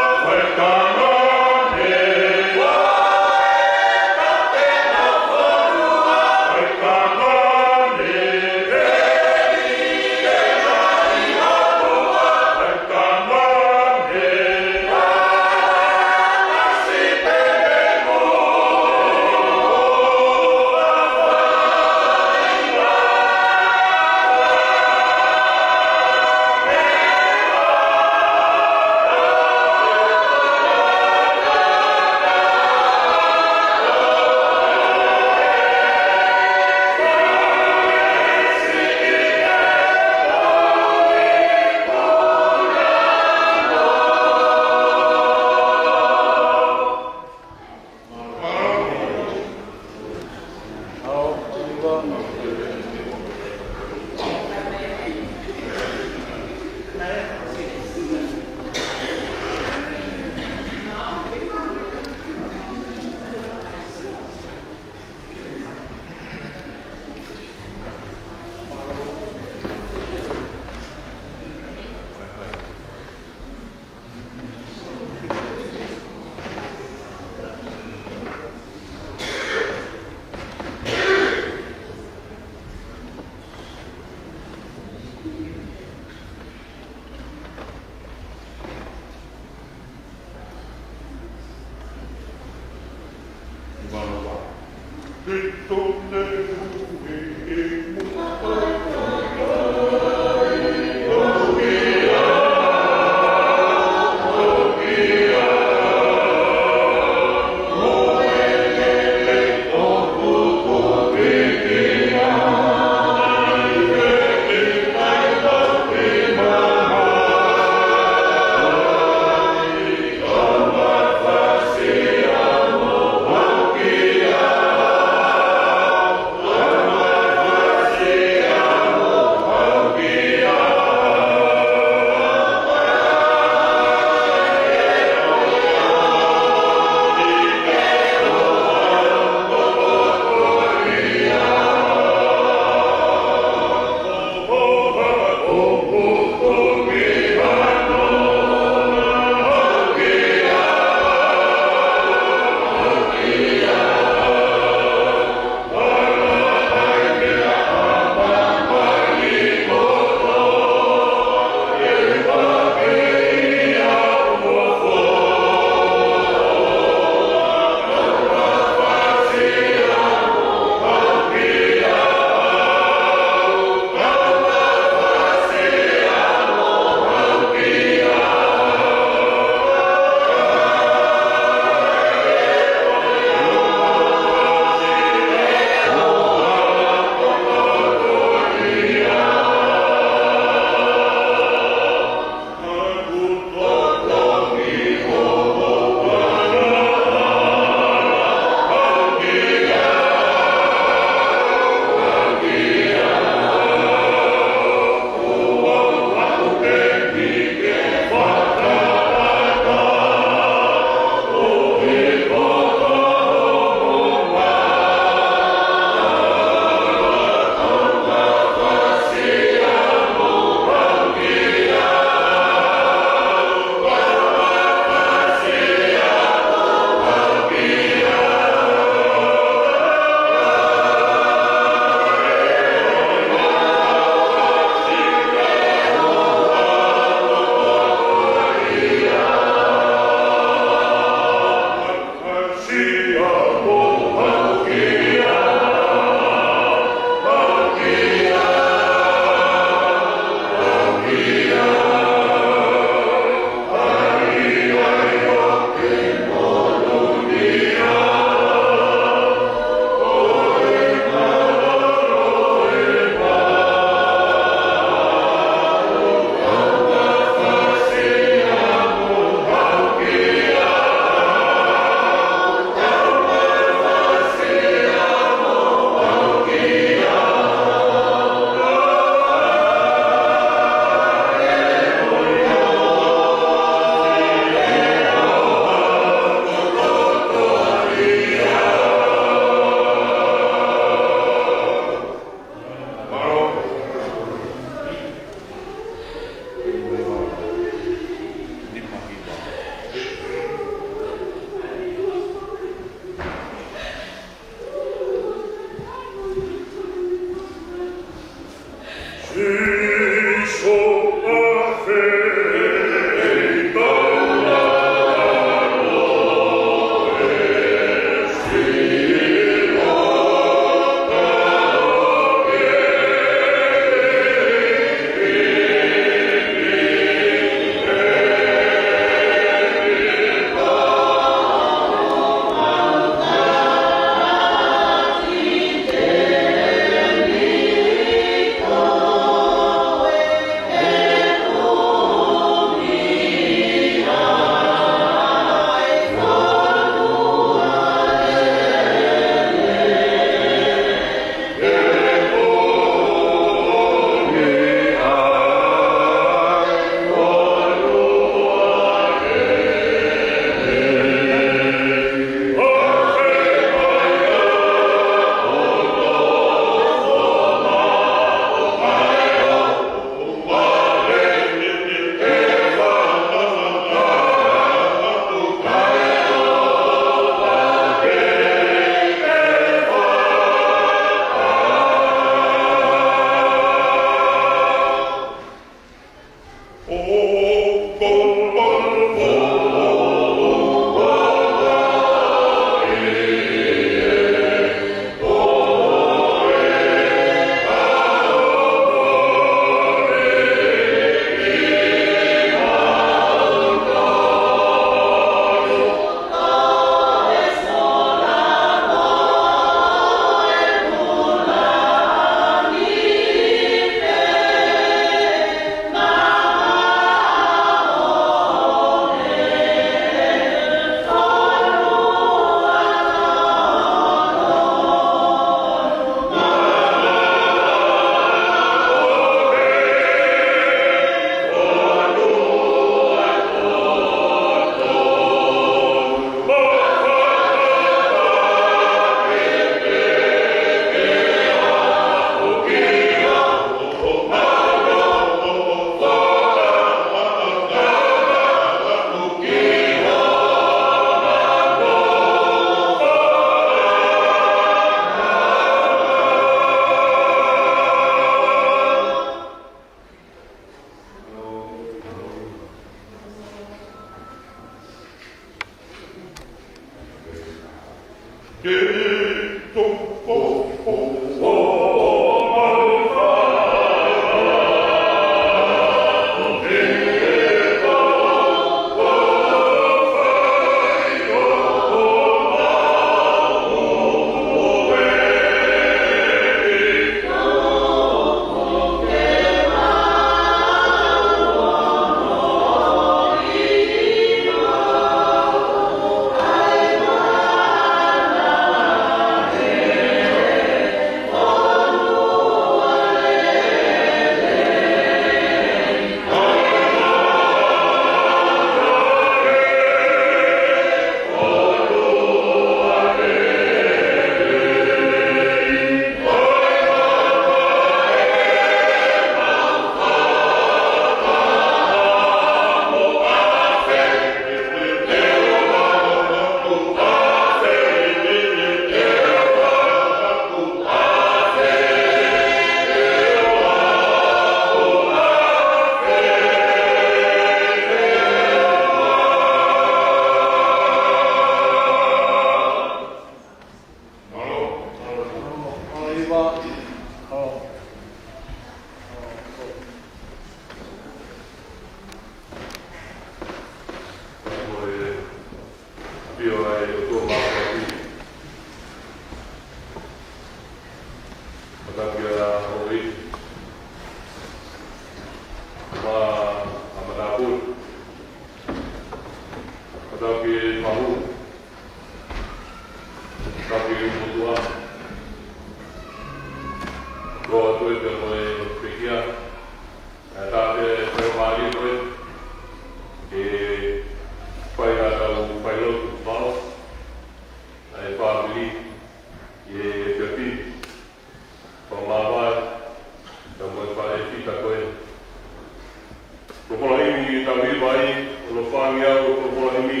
Himi taha hiva, ʻi hono fāngeau ʻo e folofola himi.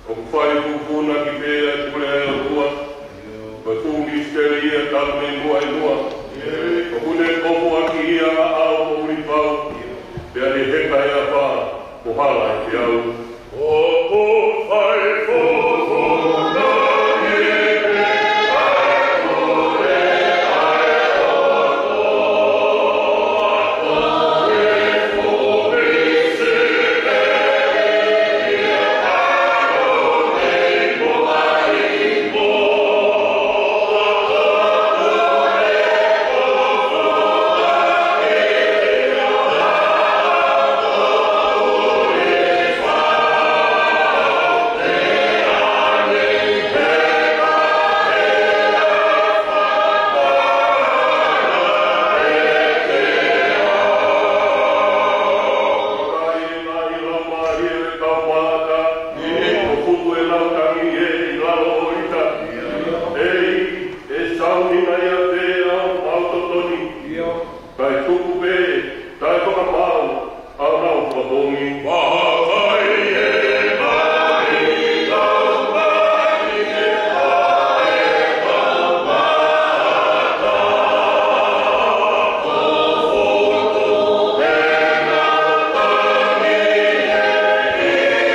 ʻOku fai fufūnaki pē ʻa e pule ʻa e ʻOtua, ko e fuʻu misiteli ia talu mei muʻa ʻi muʻa. ʻOku ne kofuʻaki ia ʻa e ʻao ʻo e ʻuli pau, pea ne heka ʻi he afā ko e hala ʻo e peau. ʻOku fai fufūnaki pē ʻa e pule ʻa e ʻOtua, ko e fuʻu misiteli ia talu mei muʻa ʻi muʻa. ʻE, ʻe sauni mai ʻa e fea ʻo mau totoni. Kae tuku pē, kae fakamaau ʻa honau fakapoongi. Vakai ʻe mai lau mai ʻe ʻa e kau maʻata. Ko futu ʻe na tangi ʻe ʻi lalo ʻa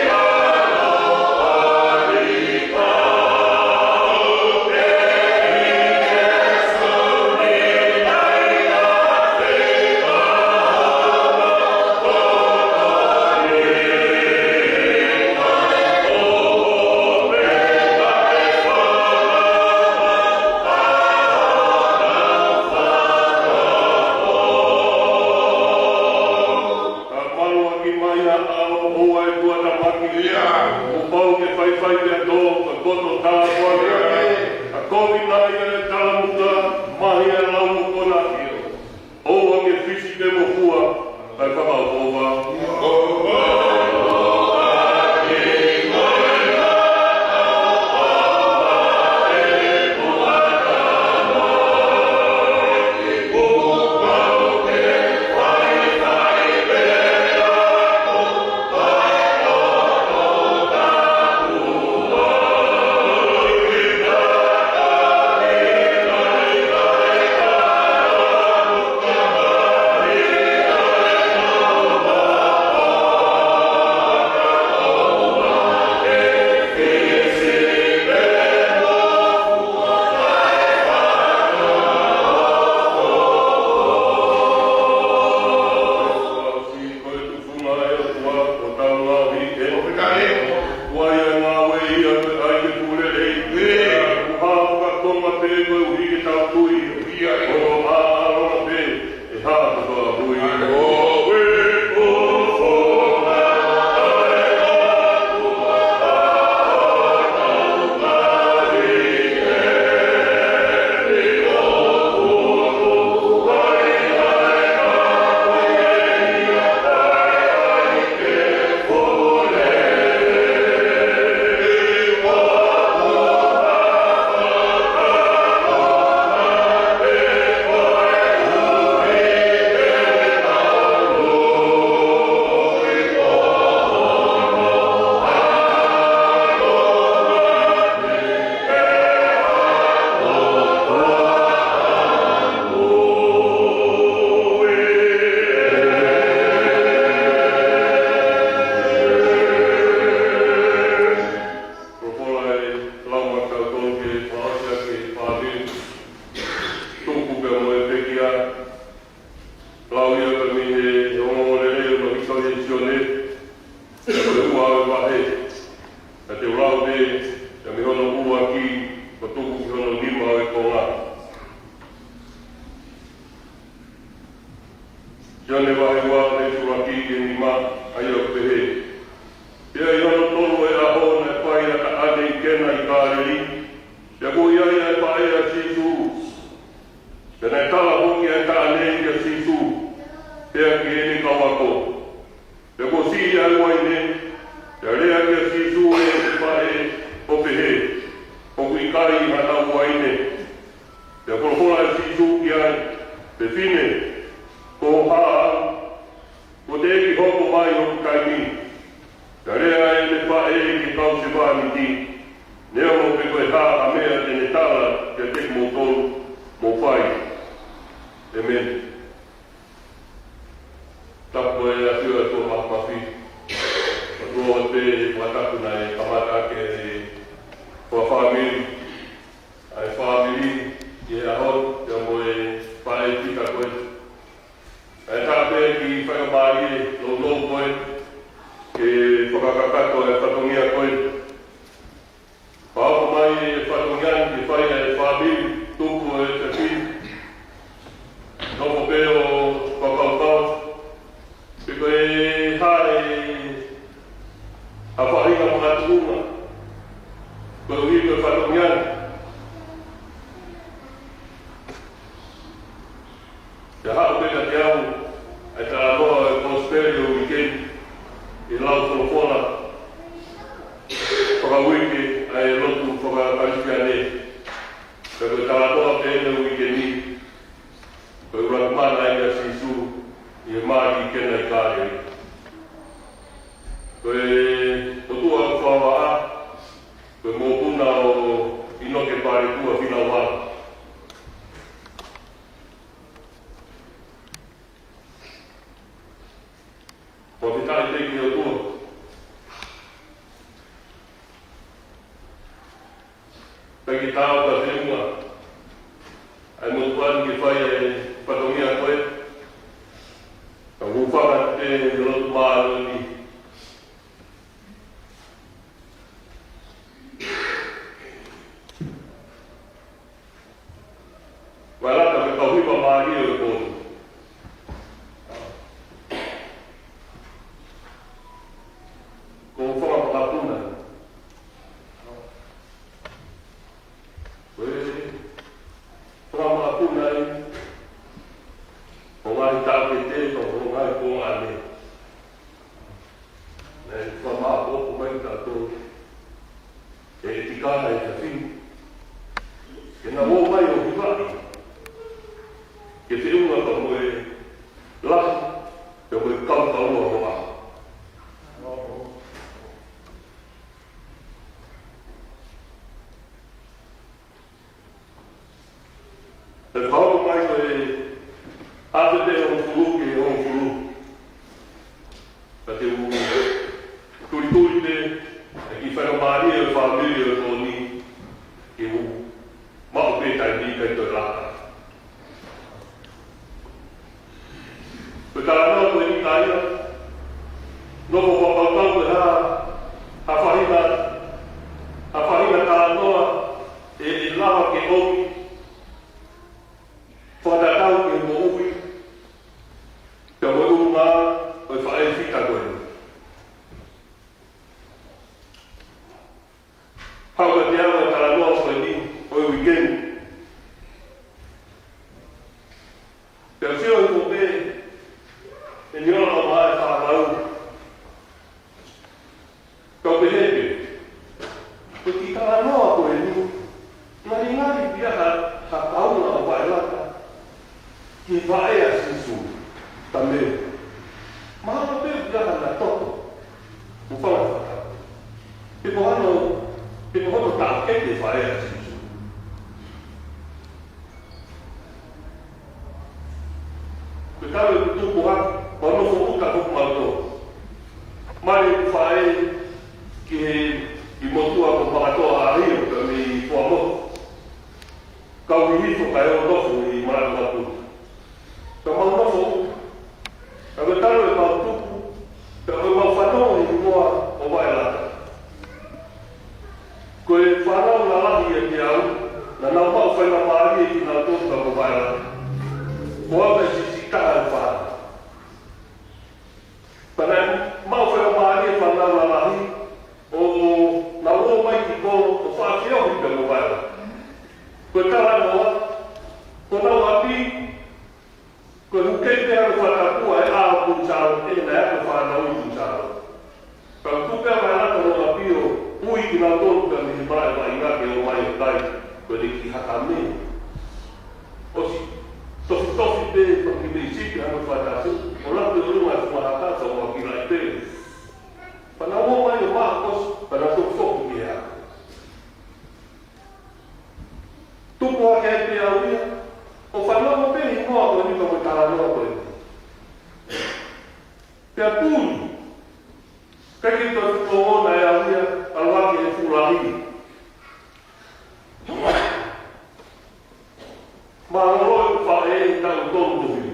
e Ka maluʻaki mai ʻa e ʻao ʻo e fuatamaki. ʻOku pau ke faifai pea tō, ka koto tāpuaki. Ka kovi mai ʻa e talamuka, mahi ʻa e lau mokona. ʻOua ke fisi pē mo fua, kae fakaʻofoʻofa. Ko e tufunga ʻo e ʻOtua, ko hotau ngaahi ʻe. ʻOku ʻikai. ʻOku ʻi ai e ngāue ia ko e ʻai ke pule lelei. ʻE. ʻOku hā fakatonga pē koeʻuhi ke tau tui. ʻIo. ʻOku ʻaonga pē ʻe hā ko e fakahui. ʻOku ʻi ai. Folofola ʻa e Laumālie Maʻongoʻonga ke fakaʻosi ʻaki e fāmili. Tuku pea mo e pekia. Lau ia pea mei he ongoongolelei ʻo e ʻaho ni ʻa Sione, ko e ua ʻo e vahe. Ka te u lau pē, pea mei hono ʻuluaki, ʻo tuku ki hono nima ʻo e konga. Sione vahe ua, veesi ʻuluaki ki he nima, ʻa ia ʻoku pehē. Pea ʻi hono tolu ʻo e ʻaho naʻe fai ha taʻane ʻi Kena ʻi Kāleli, pea kuo ʻi ai ʻa e faʻē ʻa Sīsū. Pea naʻe tala foki ʻa e taʻane kia Sīsū, pea ki heʻene kau ako. Pea kuo siʻi ʻa e uaine, pea lea kia Sīsū ʻe he faʻē, ʻo pehē, ʻOku ʻikai haʻanau uaine. Pea folofola ʻe Sīsū ki ai, Fefine, ko e hā au? Kuo teʻeki Hoko mai hoku taimi, ka lea ʻa ʻene faʻē ki he kau sevāniti, neongo pe ko e hā ha meʻa te ne tala kiate kimoutolu mo fai. ʻĒmeni. Tapu ʻa e ʻAfio ʻa e ʻOtua Māfimafi. ʻOtua ʻoku pehē ʻe he fakatapu naʻe kamata ʻaki ʻa e fakafāmili, ʻa e fāmili ʻi he ʻaho ni, pea mo e faʻē fita ko ē. ʻA e tāpē ki he faingamālie nounou ko ē, ke fakakakato ʻa e fatongia ko ē. Fakahoko mai e fatongia ni ke fai ʻe he fāmili tupu ʻo e taʻahine. Nofo pē ʻo fakakaukau pe ko e hā ha faʻahinga makatuʻunga koeʻuhi ko e fatongia ni. Pea haʻu pē kiate au ʻa e talanoa ʻo e Kosipeli ʻo e uike ni, ʻi he lau folofola fakauike ʻa e lotu fakakalisitiane. Pea ko e talanoa pē ʻeni ʻo e uike ni, ko e ʻuluaki mana ʻeni ʻa Sīsū ʻi he mali ki Kena ʻi Kāleli. Ko e ʻOtua ʻoku fakavaʻa, ko e mokopuna ʻo ʻInoke Paletua Finauhala. Fakafetaʻi pē ki he ʻOtua. Pea ke tau ka feʻunga ʻa e motuʻa ni ke fai ʻa e fatongia ko ē. Ka u fakatapu pē he lotu māʻoniʻoni. Vaelata, ko e kau hiva mālie ʻo e pō ni. Ko e fanga makapuna. Ko e fanga makapuna ē, ʻo e ngaahi taʻokete, ʻo e ngaahi kuonga ni. Naʻe fakamāʻopoʻopo mai kitautolu ʻe he ʻEiki ʻa e efiafi ni, ke nau ō mai ʻo hivaʻi, ke feʻunga pea mo e lahi, pea mo e kaukaua ʻo e ʻaho. ʻE fakahoko mai ko e afe pē hongofulu ki he hongofulu. Ka te u tulituli pē ʻa e kiʻi faingamālie ʻo e fāmili ʻo e pō ni, ke u maʻu pē taimi kae toe laka. Ko e talanoa ko eni, kāinga, nofo fakakaukau ko e hā ha faʻahinga, ha faʻahinga talanoa ʻe, ʻe lava ke ʻomi fakatatau ki he moʻui, pea mo e ʻulungaanga ʻo e faʻē fita ko eni. Haʻu kiate au ʻa e talanoa ko eni ʻo e uike ni. Pea u sio hifo pē, ʻe niʻihi ʻo e fānau. Kau pehē pē, ko e kiʻi talanoa ko eni, ngalingali pē ia ha, ha kaunga ʻo Vaelata ki he vaʻe ʻa Sīsū, ka mei. Mahalo pē ia ha na toto, mo fala fata. Pe ko hano, pe ko hono taʻokete vaʻe ʻa Sīsū. Ko e kau ʻeku tupu hake, ʻo nofo ʻuta hoku mautolu. Mali ʻeku faʻē ki he, ʻi motuʻa ko Makatoʻaʻahio, ka mei Fuaʻamotu. Kau hihifo kae ō nofo ʻi Malaʻe Vakapuna. Ka mau nofo ʻuta. Ka ko e talu ʻemau tupu, ka ko ʻemau fanongo ʻi muʻa ʻo Vaelata. Ko e fānau lalahi ʻiate au, naʻa nau maʻu faingamālie kinautolu ka ko Vaelata. Ko au naʻe siʻisiʻi taha ʻi he fānau. Pea naʻe maʻu faingamālie fānau lalahi, ʻo nau ō mai ki kolo, ʻo faʻa feohi pea mo Vaelata. Ko e talanoa, ko honau ʻapi, ko e hukei pē ʻa e fakatapu ʻa e ʻā ʻo Kuini Sālote, ʻi he naʻe ʻi ai e fānau ʻi Kuini Sālote. Pea tuʻu pē ʻa Vaelata mo hono ʻapi ʻo ui kinautolu pē mei he malaʻe vaʻinga ke ō mai ʻo kai, ko ʻene kiʻi haka mei. ʻOsi tofitofi pē, pea kiʻi meʻi sipi ʻa hono fakatapu, ʻo laku ʻi ʻolunga e funga haka, tau ʻo Kae ke tau fuʻu ʻoua naʻe ʻalu ia, ʻalu hake he fuʻu lahi. Mālōlō e faʻē ʻi he taʻu tolu kuo hili.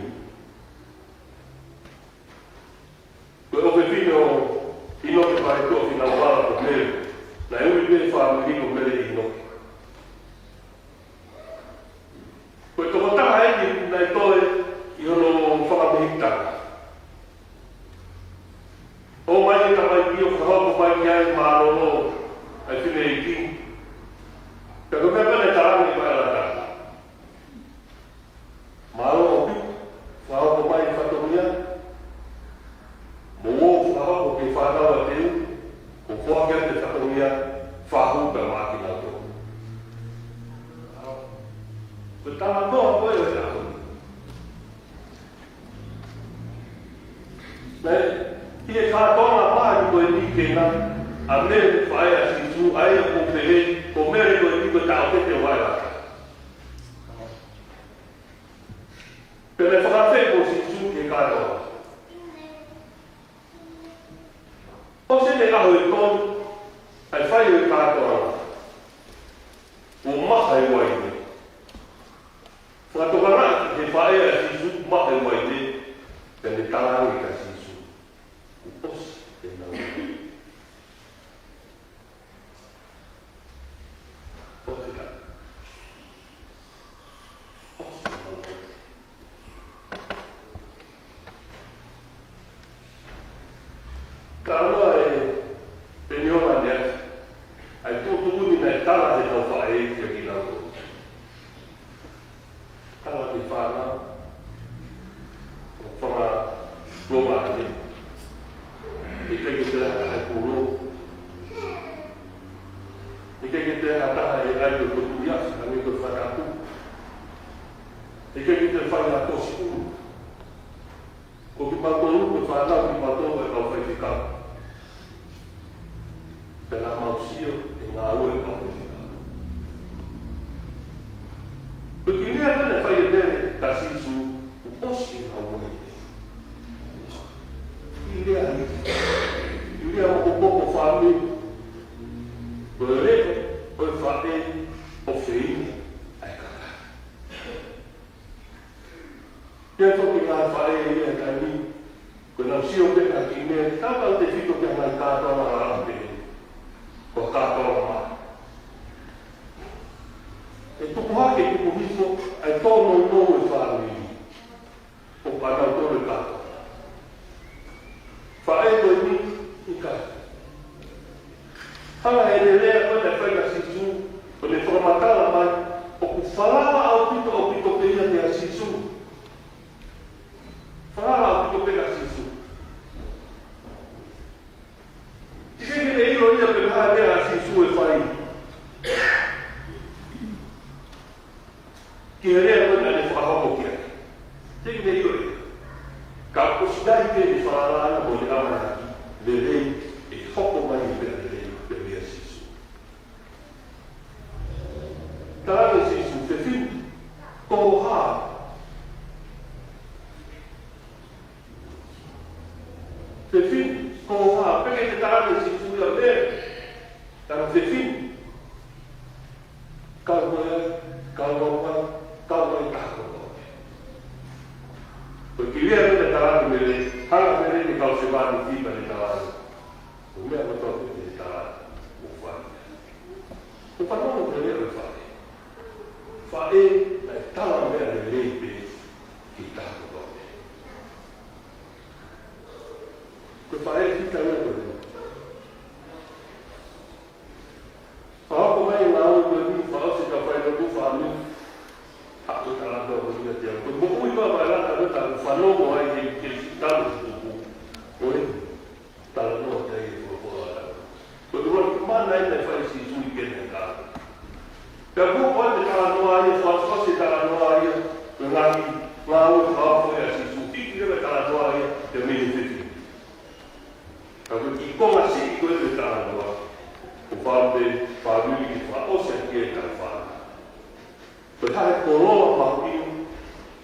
Ko e ʻofefine ʻo ʻInoke Faʻitoʻa Finauala ko Mele. Naʻe ui pē fāmili ko Mele ʻInoke. Ko e tokotaha eni naʻe toe ʻi hono fakamehikitanga. ʻO mai e tamaiki ʻo fakahoko mai ki ai mālōlō ʻa e fineʻeiki. Pea ko e meʻa pē naʻe talaange ʻe Vaelata: Mālō ʻaupito, fakahoko mai e fatongia. Mou ō ʻo fakahoko ki he fānau ʻa Teu, ʻo foaki atu e fatongia, fakahū pea maʻa kinautolu. Ko e talanoa ko ē ʻo e ʻaho ni. Naʻe ʻi he kātoanga māʻoniʻoni ko eni ke na, ʻa Mele faʻē ʻa Sīsū, ʻa ia ʻoku pehē ko Mele ko eni ko e taʻokete ʻo Vaelata. Pea naʻe fakaafeʻi mo Sīsū ki he kātoanga. ʻOsi ʻene ʻaho ʻe tolu ʻa e fai ʻo e kātoanga, kuo maha e uaine. Fakatokangaʻi ki he faʻē ʻa Sīsū kuo maha e uaine, pea ne talaange kia Sīsū: Kuo ʻosi ʻenau uaine. ʻOsi ʻenau uaine. Ka ʻoua ʻe pehē ʻo ʻaneafi ʻa e tuʻutuʻuni naʻe tala ʻe heʻenau faʻē kiate kinautolu. Tala ki he fānau, ʻo fanga tuongaʻane. ʻIkai ke toe ʻi ai ha taha ʻe pulu. ʻIkai ke toe ʻi ai ha taha ʻe ʻai ko e potu ia, hangē ko e fakatapu. ʻIkai ke toe fai ha tosi ʻulu. Ko kimautolu ko e fānau, kimautolu ko e kau faifekau. Pea naʻa mau sio ki he ngāue ʻa e kau faifekau. Ko e kiʻi lea naʻe fai ʻe Mele kia Sīsū, kuo ʻosi ʻenau uaine. Kiʻi lea ni. Kiʻi lea mokopoko fāmili. Ko e leʻo ʻo e faʻē ʻoku feʻunga ai e kakai. Pea foki ngaahi faʻē ia he taimi ni, ko ʻenau sio pē ki he kiʻi meʻa, tautautefito ki he ngaahi kātoanga lalahi pehē ni. Ko e kātoanga maʻa. ʻE tupu hake, tupu hifo ʻa e tōnounou ʻo e fāmili. ʻO pānau tō e kātoanga. Faʻē ko eni, ʻikai. Hanga ʻe he lea ko ē naʻe fai kia Sīsū, ʻo ne fakamatala mai, ʻoku falala ʻaupito, ʻaupito pē ia kia Sīsū. Falala ʻaupito pē kia Sīsū. ʻIkai ke ne ʻilo ia pe ko e hā e meʻa ʻa Sīsū ʻe fai ki he lea ko ē naʻa ne fakahoko ki ai. ʻIkai ke ne ʻilo ia. Ka ʻoku ʻosi ʻi ai pē ʻene falala ʻana mo ʻene ʻamanaki lelei ʻe hoko mai e meʻa lelei pē meia Sīsū. Talaange ʻe Sīsū, fefine, ko hoʻo hā? Fefine, ko hoʻo hā? Pea ke talaange ʻe Sīsū ia, Mele. Talaange, fefine, kau mai, kau mai, kau mai taha kotoa. Ko e kiʻi lea ko ē naʻe talaange ʻe Mele, hanga ʻe Mele ke kau sevāniti pea ne talaange: Ko e meʻa kotoa pē te ne tala, mou fai ia. Ko e fanongo ki he lea ʻo e faʻē. Faʻē naʻe tala meʻa lelei pē ki he taha kotoa pē. Ko e faʻē fita ia ko eni. Fakahoko mai e ngāue ko eni, fakaʻosi e kau failautuʻu fāmili. Haʻu e talanoa ko eni kiate au. Ko e moʻui ʻa Vaelata ko ē naʻa ku fanongo ai he, he siʻi talo ʻoku tupu. Ko e talanoa ʻa e folofola ʻa e ʻOtua. Ko e ʻuluaki mana ia naʻe fai ʻe Sīsū ʻi heʻene kātoanga. Pea ko e talanoa ia, fakaʻosi e talanoa ia, ko e ngaahi ngāue fakaofo ʻa Sīsū, hiki leva e talanoa ia, pea mei he fefine. Ka ko e kiʻi konga siʻi ko ē ʻo e talanoa, ʻoku ou fakaʻamu pē, fāmili, ke fakaʻosi ʻaki e talafana. Ko e hā e koloa mahuʻinga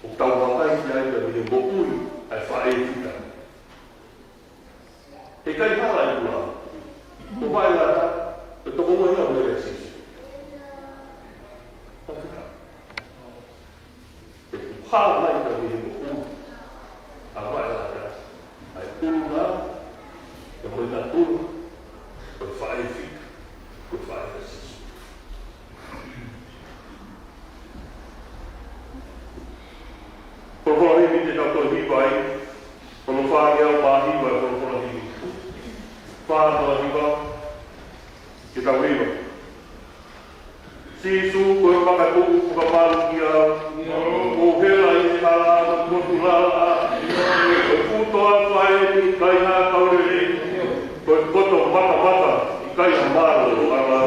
ʻoku tau vakai ki ai mei he moʻui ʻa e faʻē fita? He ʻikai hala e kula, Ko e vaʻe lata, ʻe toko ua ia ʻo e Siasi. Fakafetaʻi. ʻE hā mai ka mei he moʻui ʻa e vaʻe lata, ʻa e ʻulungaanga, ʻa e moʻui natula, ko e faʻē fika, ko e faʻē ʻa Sisu. Folofola himi te tau toe hiva ai, hono fāngeau mā hiva e folofola himi. Fā noa hiva, ke tau hiva. Sīsū, ko e makatuʻu, fakamalu kiate au. Kuo u hela ʻi he hala, kuo u tuʻu lalaʻā. Ko e fuʻu toafa eni, ʻikai ha kau lelei. Ko e poto makamaka, ʻikai ha mālō ʻo ala.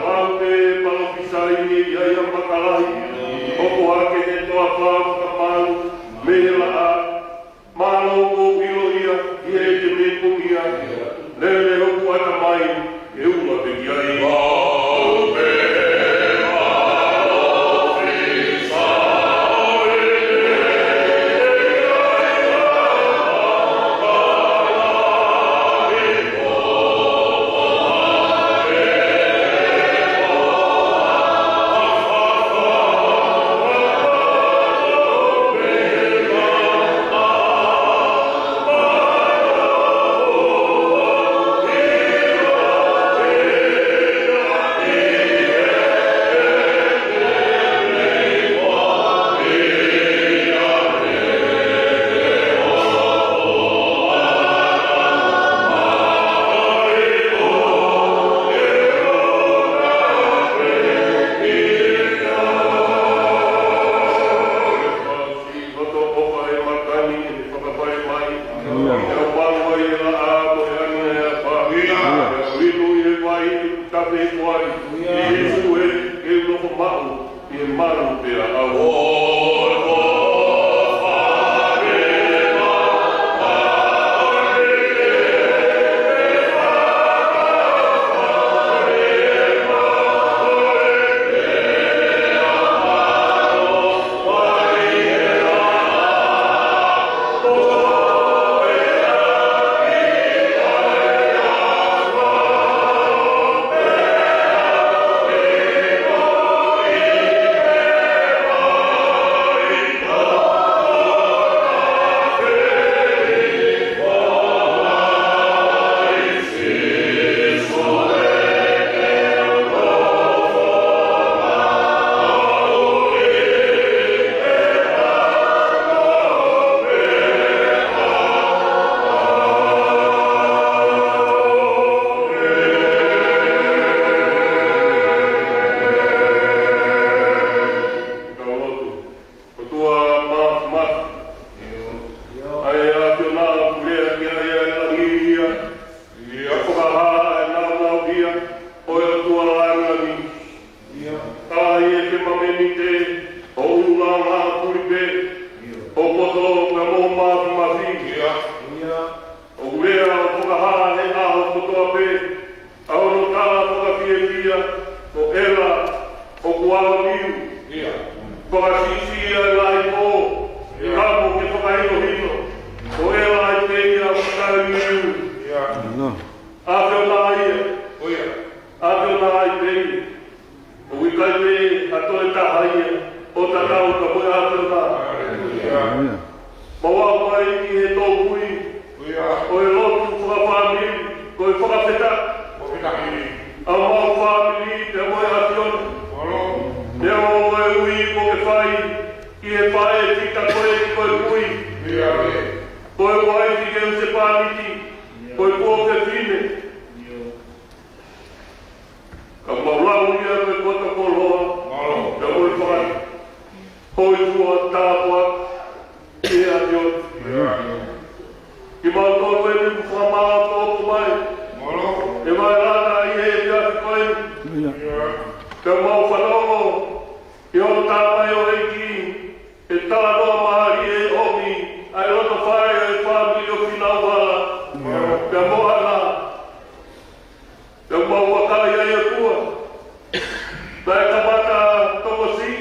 Maʻu pē palōfisai ni ʻa ia makalahi, hoko hake he toafa fakamalu mei he laʻā. Mālō kuo u ʻilo ia, ʻi heʻete meʻa pungia. Lele hoku ʻatamai, ke ʻoua pē ki ai. Hoto ʻofa ʻe makani ʻe fakafai mai. ʻIo. ʻE au pau ai e laʻā mo e ʻangi ʻa e ʻapa. ʻIo. ʻE au inu ʻi he vai tafe ko ai. ʻIo. Sīsū ē, ke u nofo maʻu ʻi he malu pea au. ʻOtua māfimafi, ʻa e ʻAfiona ʻoku lea ki ai ʻa e langi ia, ʻa e fakahā ʻa e nāunauʻia ʻo e ʻOtua langilangi. Ka ʻi he femaʻu mei he ʻulungaanga puli pē, ʻo poto pea mo māfimafi. ʻOku lea ʻo fakahā he ʻaho kotoa pē ʻa hono tala fakafiefia ko ʻEla ʻoku ʻaoniu. ʻIo. Fakasiʻisiʻi ʻa e ngaahi pō, ʻio, ka mo ke fakahinohino ko ʻEla ai pē ia ʻoku taʻeuniu. ʻIo. ʻAfiona ia. ʻIo. ʻAfiona ai pē ia. ʻOku ʻikai pē ha toe taha ia ʻo tatau ka ko e ʻAfiona. ʻAlelūia. Mau aʻu mai ki he tōmui ʻo e lotu fakafāmili, ko e fakafetaʻi ʻa homau fāmili pea mo e ʻAfiona. Pea mo e ui kuo ke fai ki he Pea ʻe fita ko e, ko e kui. Ko e uaifi ke ʻosi pāniti. Ko e kuo ke fine. Ka mau lau ia ko e kota koloa. Ka mau fai. Hoi fua tāpua. Ke a tio. Ki mau tolu e ni ku whakamā ko mai. E mai lata i e ia ki koe. Ka mau fanongo. Ki hono tāmaioʻeiki, ʻe talanoa mālie ʻo ʻomi ʻa e loto fale ʻo e fāmili ʻo Finauala. Pea mo ʻAna. Pea mau vakai ai ʻOtua. Naʻe kamata tokosiʻi.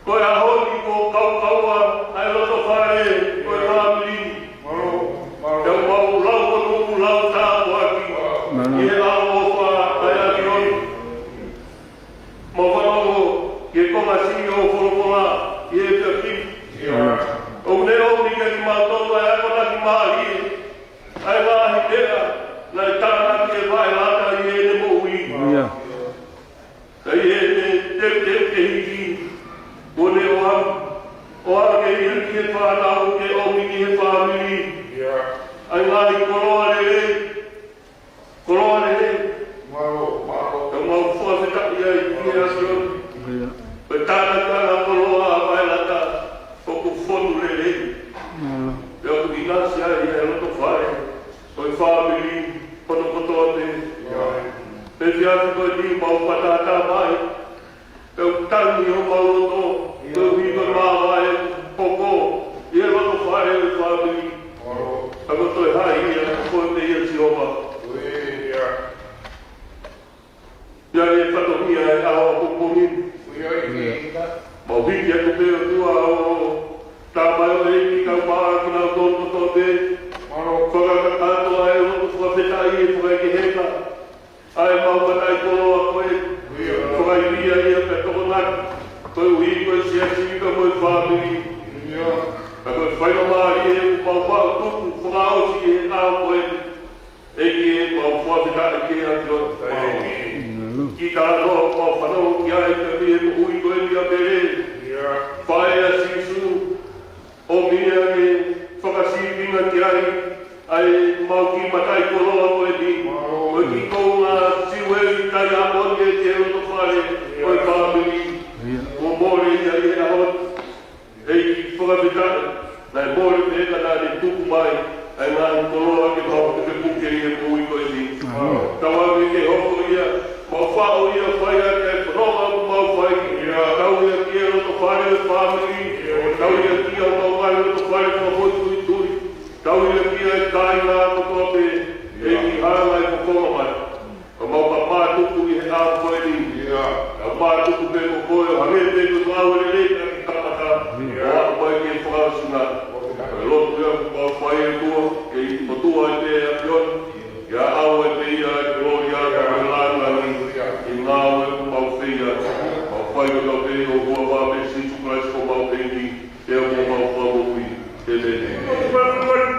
Ko e ʻaho ni kuo kaukaua ʻa e loto fale ʻo e fāmili. Pea mau lau ko tuku lau tāpuaki. ʻI he ʻaloʻofa ʻa e ʻAfiona. Mau fanongo ki he konga siʻi ʻo e folofola ʻi he efiafi ni. ʻOku ne ʻomi kiate kimautolu ʻa e akonaki mālie, ʻa e ngaahi meʻa naʻe tānaki ʻe Vaelata ʻi heʻene moʻui. Ka ʻi heʻene teuteu ke hiki, kuo ne ʻoange, ʻoange ia ki he fānau ke ʻomi ki he fāmili. ʻA e ngaahi koloa lelei, koloa lelei. Ka mau fakafetaʻi ai ki he ʻAfiona. Ko e tānaki ʻa e koloa ʻa Vaelata ʻoku fonu lelei. Pea ʻoku ʻinasi ai ʻa e loto fale ʻo e fāmili hono kotoa pē. Pea ʻi he efiafi ko eni mau pātata mai. Pea ʻoku tangi homau loto, koeʻuhi ko e māvae ʻoku hoko ʻi he loto fale ʻo e fāmili. Ka ko e toe hā ia, ko koe pē ia Sihova. Pea ʻi he fatongia ʻo e ʻaho ʻo e pongipongi ni, mau hiki atu pē ʻOtua ʻo tāmaioʻeiki kae ʻumaʻā kinautolu kotoa pē. Fakakakato ʻa e loto fakafetaʻi ʻi he fakaʻekeʻeke. ʻA e mau mataʻikoloa ko e fakaivia ia pea tokonaki, koeʻuhi ko e siasi pea mo e fāmili. Ka ko e faingamālie ʻoku mau maʻu tuku fakaʻosi ʻi he ʻaho ko eni. ʻEiki ʻoku mau fakafetaʻi ki he ʻAfiona. Kiʻi talanoa ʻoku mau fanongo ki ai pea mei he moʻui ko eni ʻa Pele, faʻē ʻa Sīsū. ʻOmi ia ke fakasīpinga ki ai ʻa e mau kiʻi mataʻikoloa ko eni. Ko e kiʻi kounga siueli taiamoni ʻi he loto fale ʻo e fāmili. Kuo mole ia ʻi he ʻaho ni. ʻEiki, fakafetaʻi, naʻe mole pē ka naʻa ne tuku mai ʻa e ngaahi koloa ke mau pukepuke ʻi he moʻui ko eni. Tauange ke hoko ia, mau faʻo ia, fai ʻaki ʻa e fononga ʻoku mau fai. Tau ia ki he loto fale ʻo e fāmili. Tau ia ki he mau ngaahi loto fale fakafoʻituitui. Tau ia ki he kāinga kotoa pē. ʻEiki, hanga ʻo fofonga mai. Ka mau ka mātuku ʻi he ʻaho ko eni. Ka mātuku pē ko koe ʻo hangē pē ko e ngāue lelei ʻa e kamata. ʻO aʻu mai ki he fakaʻosinga. Ko e lotu ia ʻoku mau fai ʻe ʻOtua, ʻe ʻOtua ʻe pē ʻa e ʻAfiona. Ke ʻaʻau ʻe pē ia ʻa e kolōlia mo e lāngilangi ʻi he ngāue ʻoku mau fai. Mau fai kotoa pē ʻi he huafa pē ʻo Sīsū Kalaisi ko homau ʻEiki. Pea mo homau Fakamoʻui. ʻĒmeni.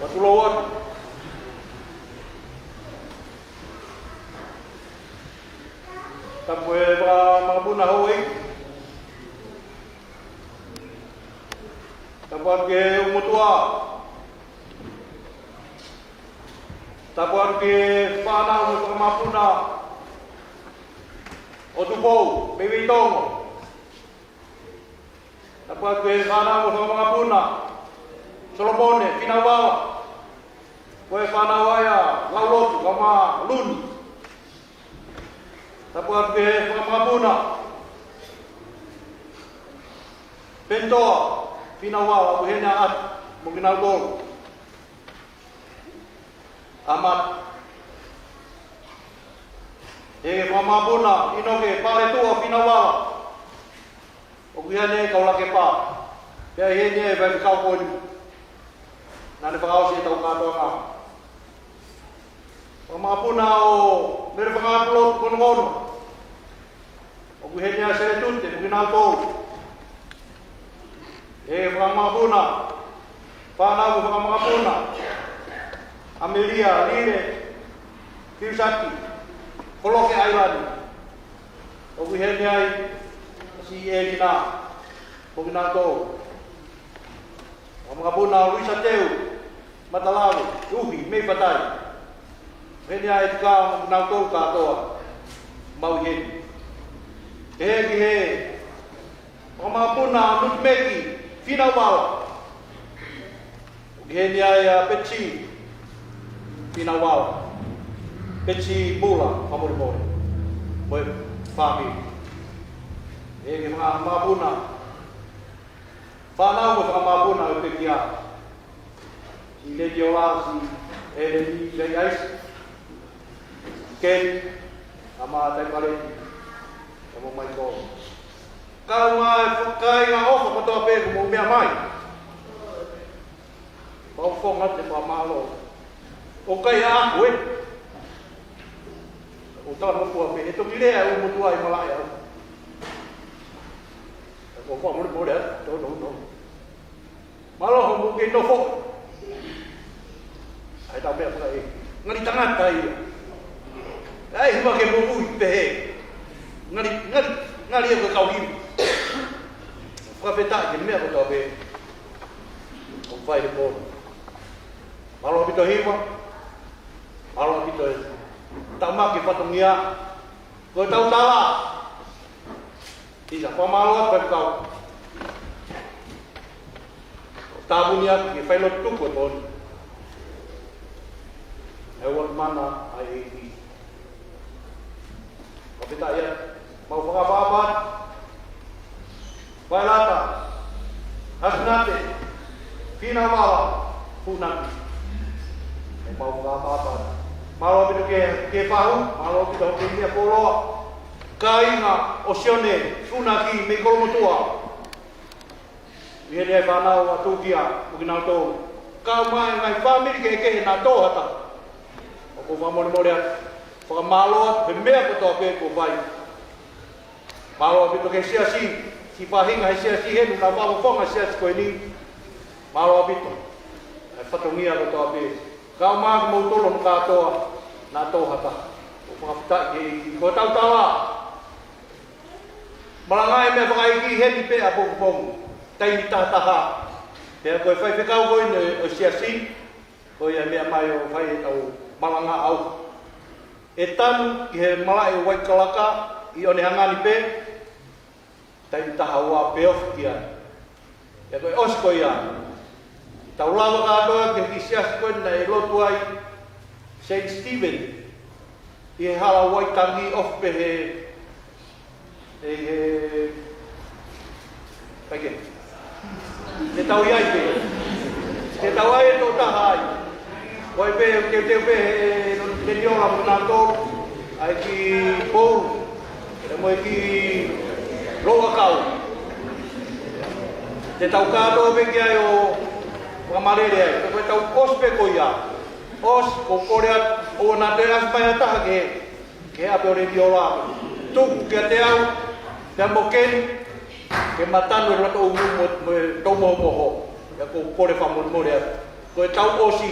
Matuloa. Tapu e fakamakapuna houʻeiki. Tapu atu ki he ʻū motuʻa. Tapu atu ki he fānau mo e fakamakapuna ʻo Tupou, Veitongo. Tapu atu ki he fānau mo e fakamakapuna Solomone, Finauala. Ko e fānau ia ʻa Laulotu, kae ʻumaʻā Luni. Tapu atu ki he fakamakapuna Penitoa, Finauala, ʻoku ʻi heni ʻa ʻAtu mo kinautolu. ʻA Matu. He fakamakapuna ʻInoke Paletua, Finauala. ʻOku ʻi heni ʻa Kaulakepā. Pea ʻi heni ʻa e faifekau ko eni. Naʻa ne fakaʻosi ʻetau kātoanga. Fakamakapuna ʻo Mele Fakapulotu Konokono. ʻOku ʻi heni ʻa Seletute mo kinautolu. He fakamakapuna, fānau mo e fakamakapuna ʻa Melia, Lile, Fiusaki, Koloke ʻAilani. ʻOku ʻi heni ai ʻa Siʻi ʻEkina mo kinautolu. Fakamakapuna ʻo Luisa Teu Matalave, Uhi, Mei Fatai. ʻOku ʻi heni ʻa ʻEtika mo kinautolu kātoa. Mau ʻi heni. He ki he fakamakapuna Nutumeki, Finauala. ʻOku ʻi heni ʻa Peti Finauala. Peti Mula, fakamolemole. Mo e fāmili. He ki he fakamakapuna, fānau mo e fakamakapuna ʻo e pekia. Siʻi Letiola, Siʻi ʻEleni, Siʻi ʻAisi, Keni, kae ʻumaʻā Taipaleti, kae ʻumaʻā Maikolo. Kae ʻumaʻā e kāinga ʻofa kotoa pē kuo mou meʻa mai. Fakafofonga atu e fakamālō. ʻOku ʻikai ʻaʻaku ē. ʻOku ou tala mo kua pē, he toki lea e ʻū motuʻa ʻi malaʻe au. Ko e fakamolemole atu, tō, tō, tō. Mālō hoʻomou kei nofo. ʻAi, tau meʻa fakaʻeiki. Ngali tangata ia. ʻAi, hiva ke moʻui pehē. Ngali, ngali, ngali ia ko e kau hiva. Fakafetaʻi ki he meʻa kotoa pē ʻoku fai he pō ni. Mālō ʻaupito hiva. Mālō ʻaupito e tāmaki fatongia. Ko e tau tala. Tisa, fakamālō atu faifekau. Tāpuni atu ke fai lotu tuku e pō ni. ʻE ua mana ʻa e ʻEiki. Fakafetaʻi atu. Mau fakaʻapaʻapa atu. Failata, Asinate, Finauala, Funaki. ʻE mau fakaʻapaʻapa atu. Mālō ʻaupito ke, ke pahu, mālō ʻaupito ke mea koloa. Kāinga ʻo Sione Funaki mei Kolomotuʻa. ʻI heni e fānau ʻa Tūkia, mo kinautolu. Kae ʻumaʻā e ngaahi fāmili kehekehe naʻa tō ha taha. ʻOku ou fakamolemole atu. Fakamālō atu, he meʻa kotoa pē kuo fai. Mālō ʻaupito ki he siasi, siʻi faʻahinga he siasi heni, naʻa fakafofonga siasi ko eni. Mālō ʻaupito. E fatongia kotoa pē. Kae ʻumaʻā kimoutolu hono kātoa, naʻa tō ha taha. ʻOku fakafetaʻi ki he ʻEiki. Ko e tau tala. Malanga e meʻa fakaʻeiki heni pē ʻapongipongi. Taimi taha taha. Pea ko e faifekau ko eni ʻo e siasi. Ko ia meʻa mai ʻo fai e tau malanga au. ʻE tanu ki he malaʻe ʻo Waikalaka ʻi ʻOnehangani pē. Taimi taha ua pē ofi ki ai. Pea ko e ʻosi ko ia. Tau lava kātoa ki he kiʻi siasi ko eni naʻe lotu ai Saint Stephen. ʻI he hala Waitangi ofi pē he, he, he, peke. Te tau ʻi ai pē. Te tau ʻai e tō taha ai. Ko e pē, teuteu pē he, he niola mo nato. ʻAi ki pou. Te mo ki lou akau. Te tau kātoa pē ki ai ʻo fakamalele ai. Ko ʻetau ʻosi pē ko ia. ʻOsi, ko e kole atu, ʻoua naʻa toe ʻasi mai ha taha ke, ke ʻapi ʻo Leviola. Tuku kiate au, pea mo Keni, ke ma tanu e loto ʻumu mo, mo e tau mohomoho. Pea ko e kole fakamolemole atu. Ko ʻetau ʻosi.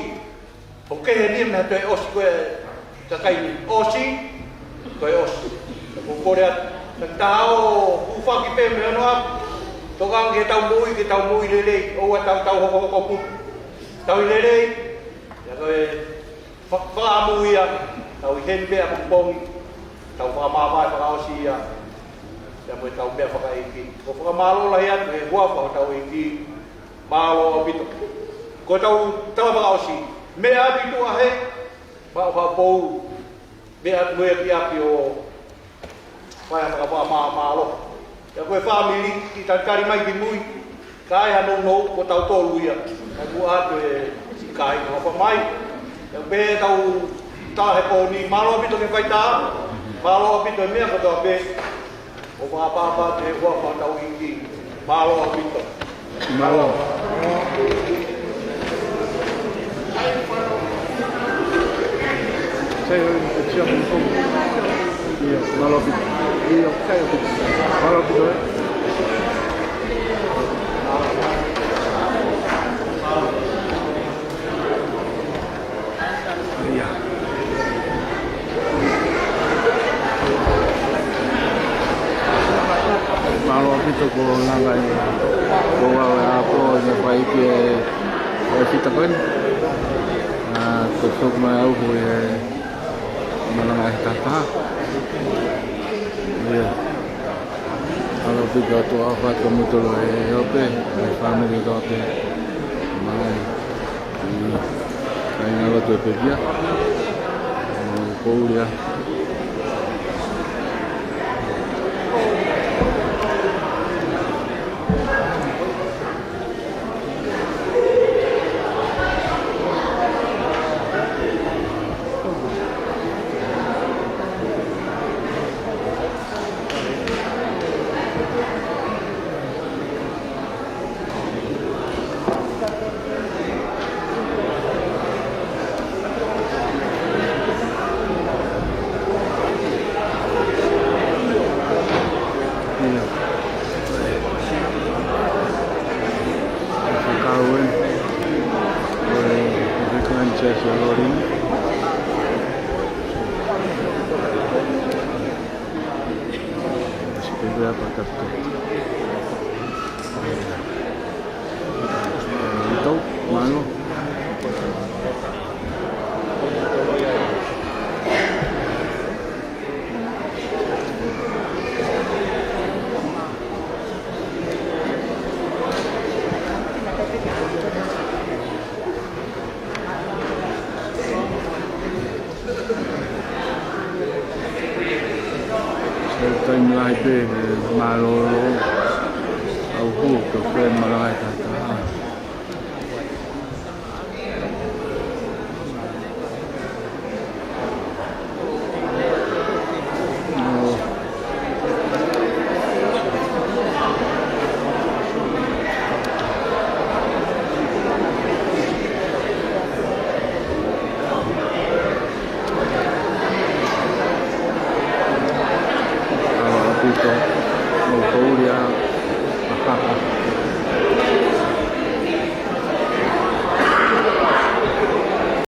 ʻOku kehe ni e meʻa toe ʻosi ko e kakai ni. ʻOsi, ko e ʻosi. Ko e kole atu. Ka ta ō, hūfaki pē mei hono ʻapi. Tokanga ki heʻetau moʻui, ke tau moʻui lelei. ʻOua te tau hokohoko putu. Tauhi lelei. Pea ko e fa-, fakaʻamu ia. Tauhi heni pē ʻapongipongi. Tau fakamāvae fakaʻosi ia. Pea mo ʻetau meʻa fakaʻeiki. ʻOku fakamālō lahi atu he huafa hotau ʻEiki. Mālō ʻaupito. Ko ʻetau tala fakaʻosi. Meʻa atu ʻi tuʻa he, maʻu ha pou. Meʻa atu mo ia ki ʻapi ʻo fai ha fakamaʻa mālō. Pea ko e fāmili, kiʻi talitali mai ki mui. Ka ʻi ai ha nounou, ko tautolu ia. Kae ʻoua ʻe siʻi kāinga ʻofa mai. Pea pehē ʻetau tala he pō ni, mālō ʻaupito ki he faitā. Mālō ʻaupito e meʻa kotoa pē. ʻOku ou fakaʻapaʻapa ki he huafa hotau ʻEiki. Mālō ʻaupito. Mālō. Sai, ʻio, mālō ʻaupito. ʻIo, sai ʻaupito. Mālō ʻaupito, ē. ʻIo. Mālō ʻaupito ko e langa ʻi he, ko e ʻaho ʻo e ʻaho ko eni ʻoku fai ki he, ʻo e fita ko eni. ʻA, ko e foki mai au ko e malanga ʻe taha taha. ʻIo. Mālō ʻaupito atu ʻa fatu mo tolo e ope, e fāmili kotoa pē. Mai. ʻI, ʻai ngalo tu e pekia. Mo poulia. Mālō. Taimi lahi pē, mālōlō. ʻAuhū, ko e malanga ʻe taha taha.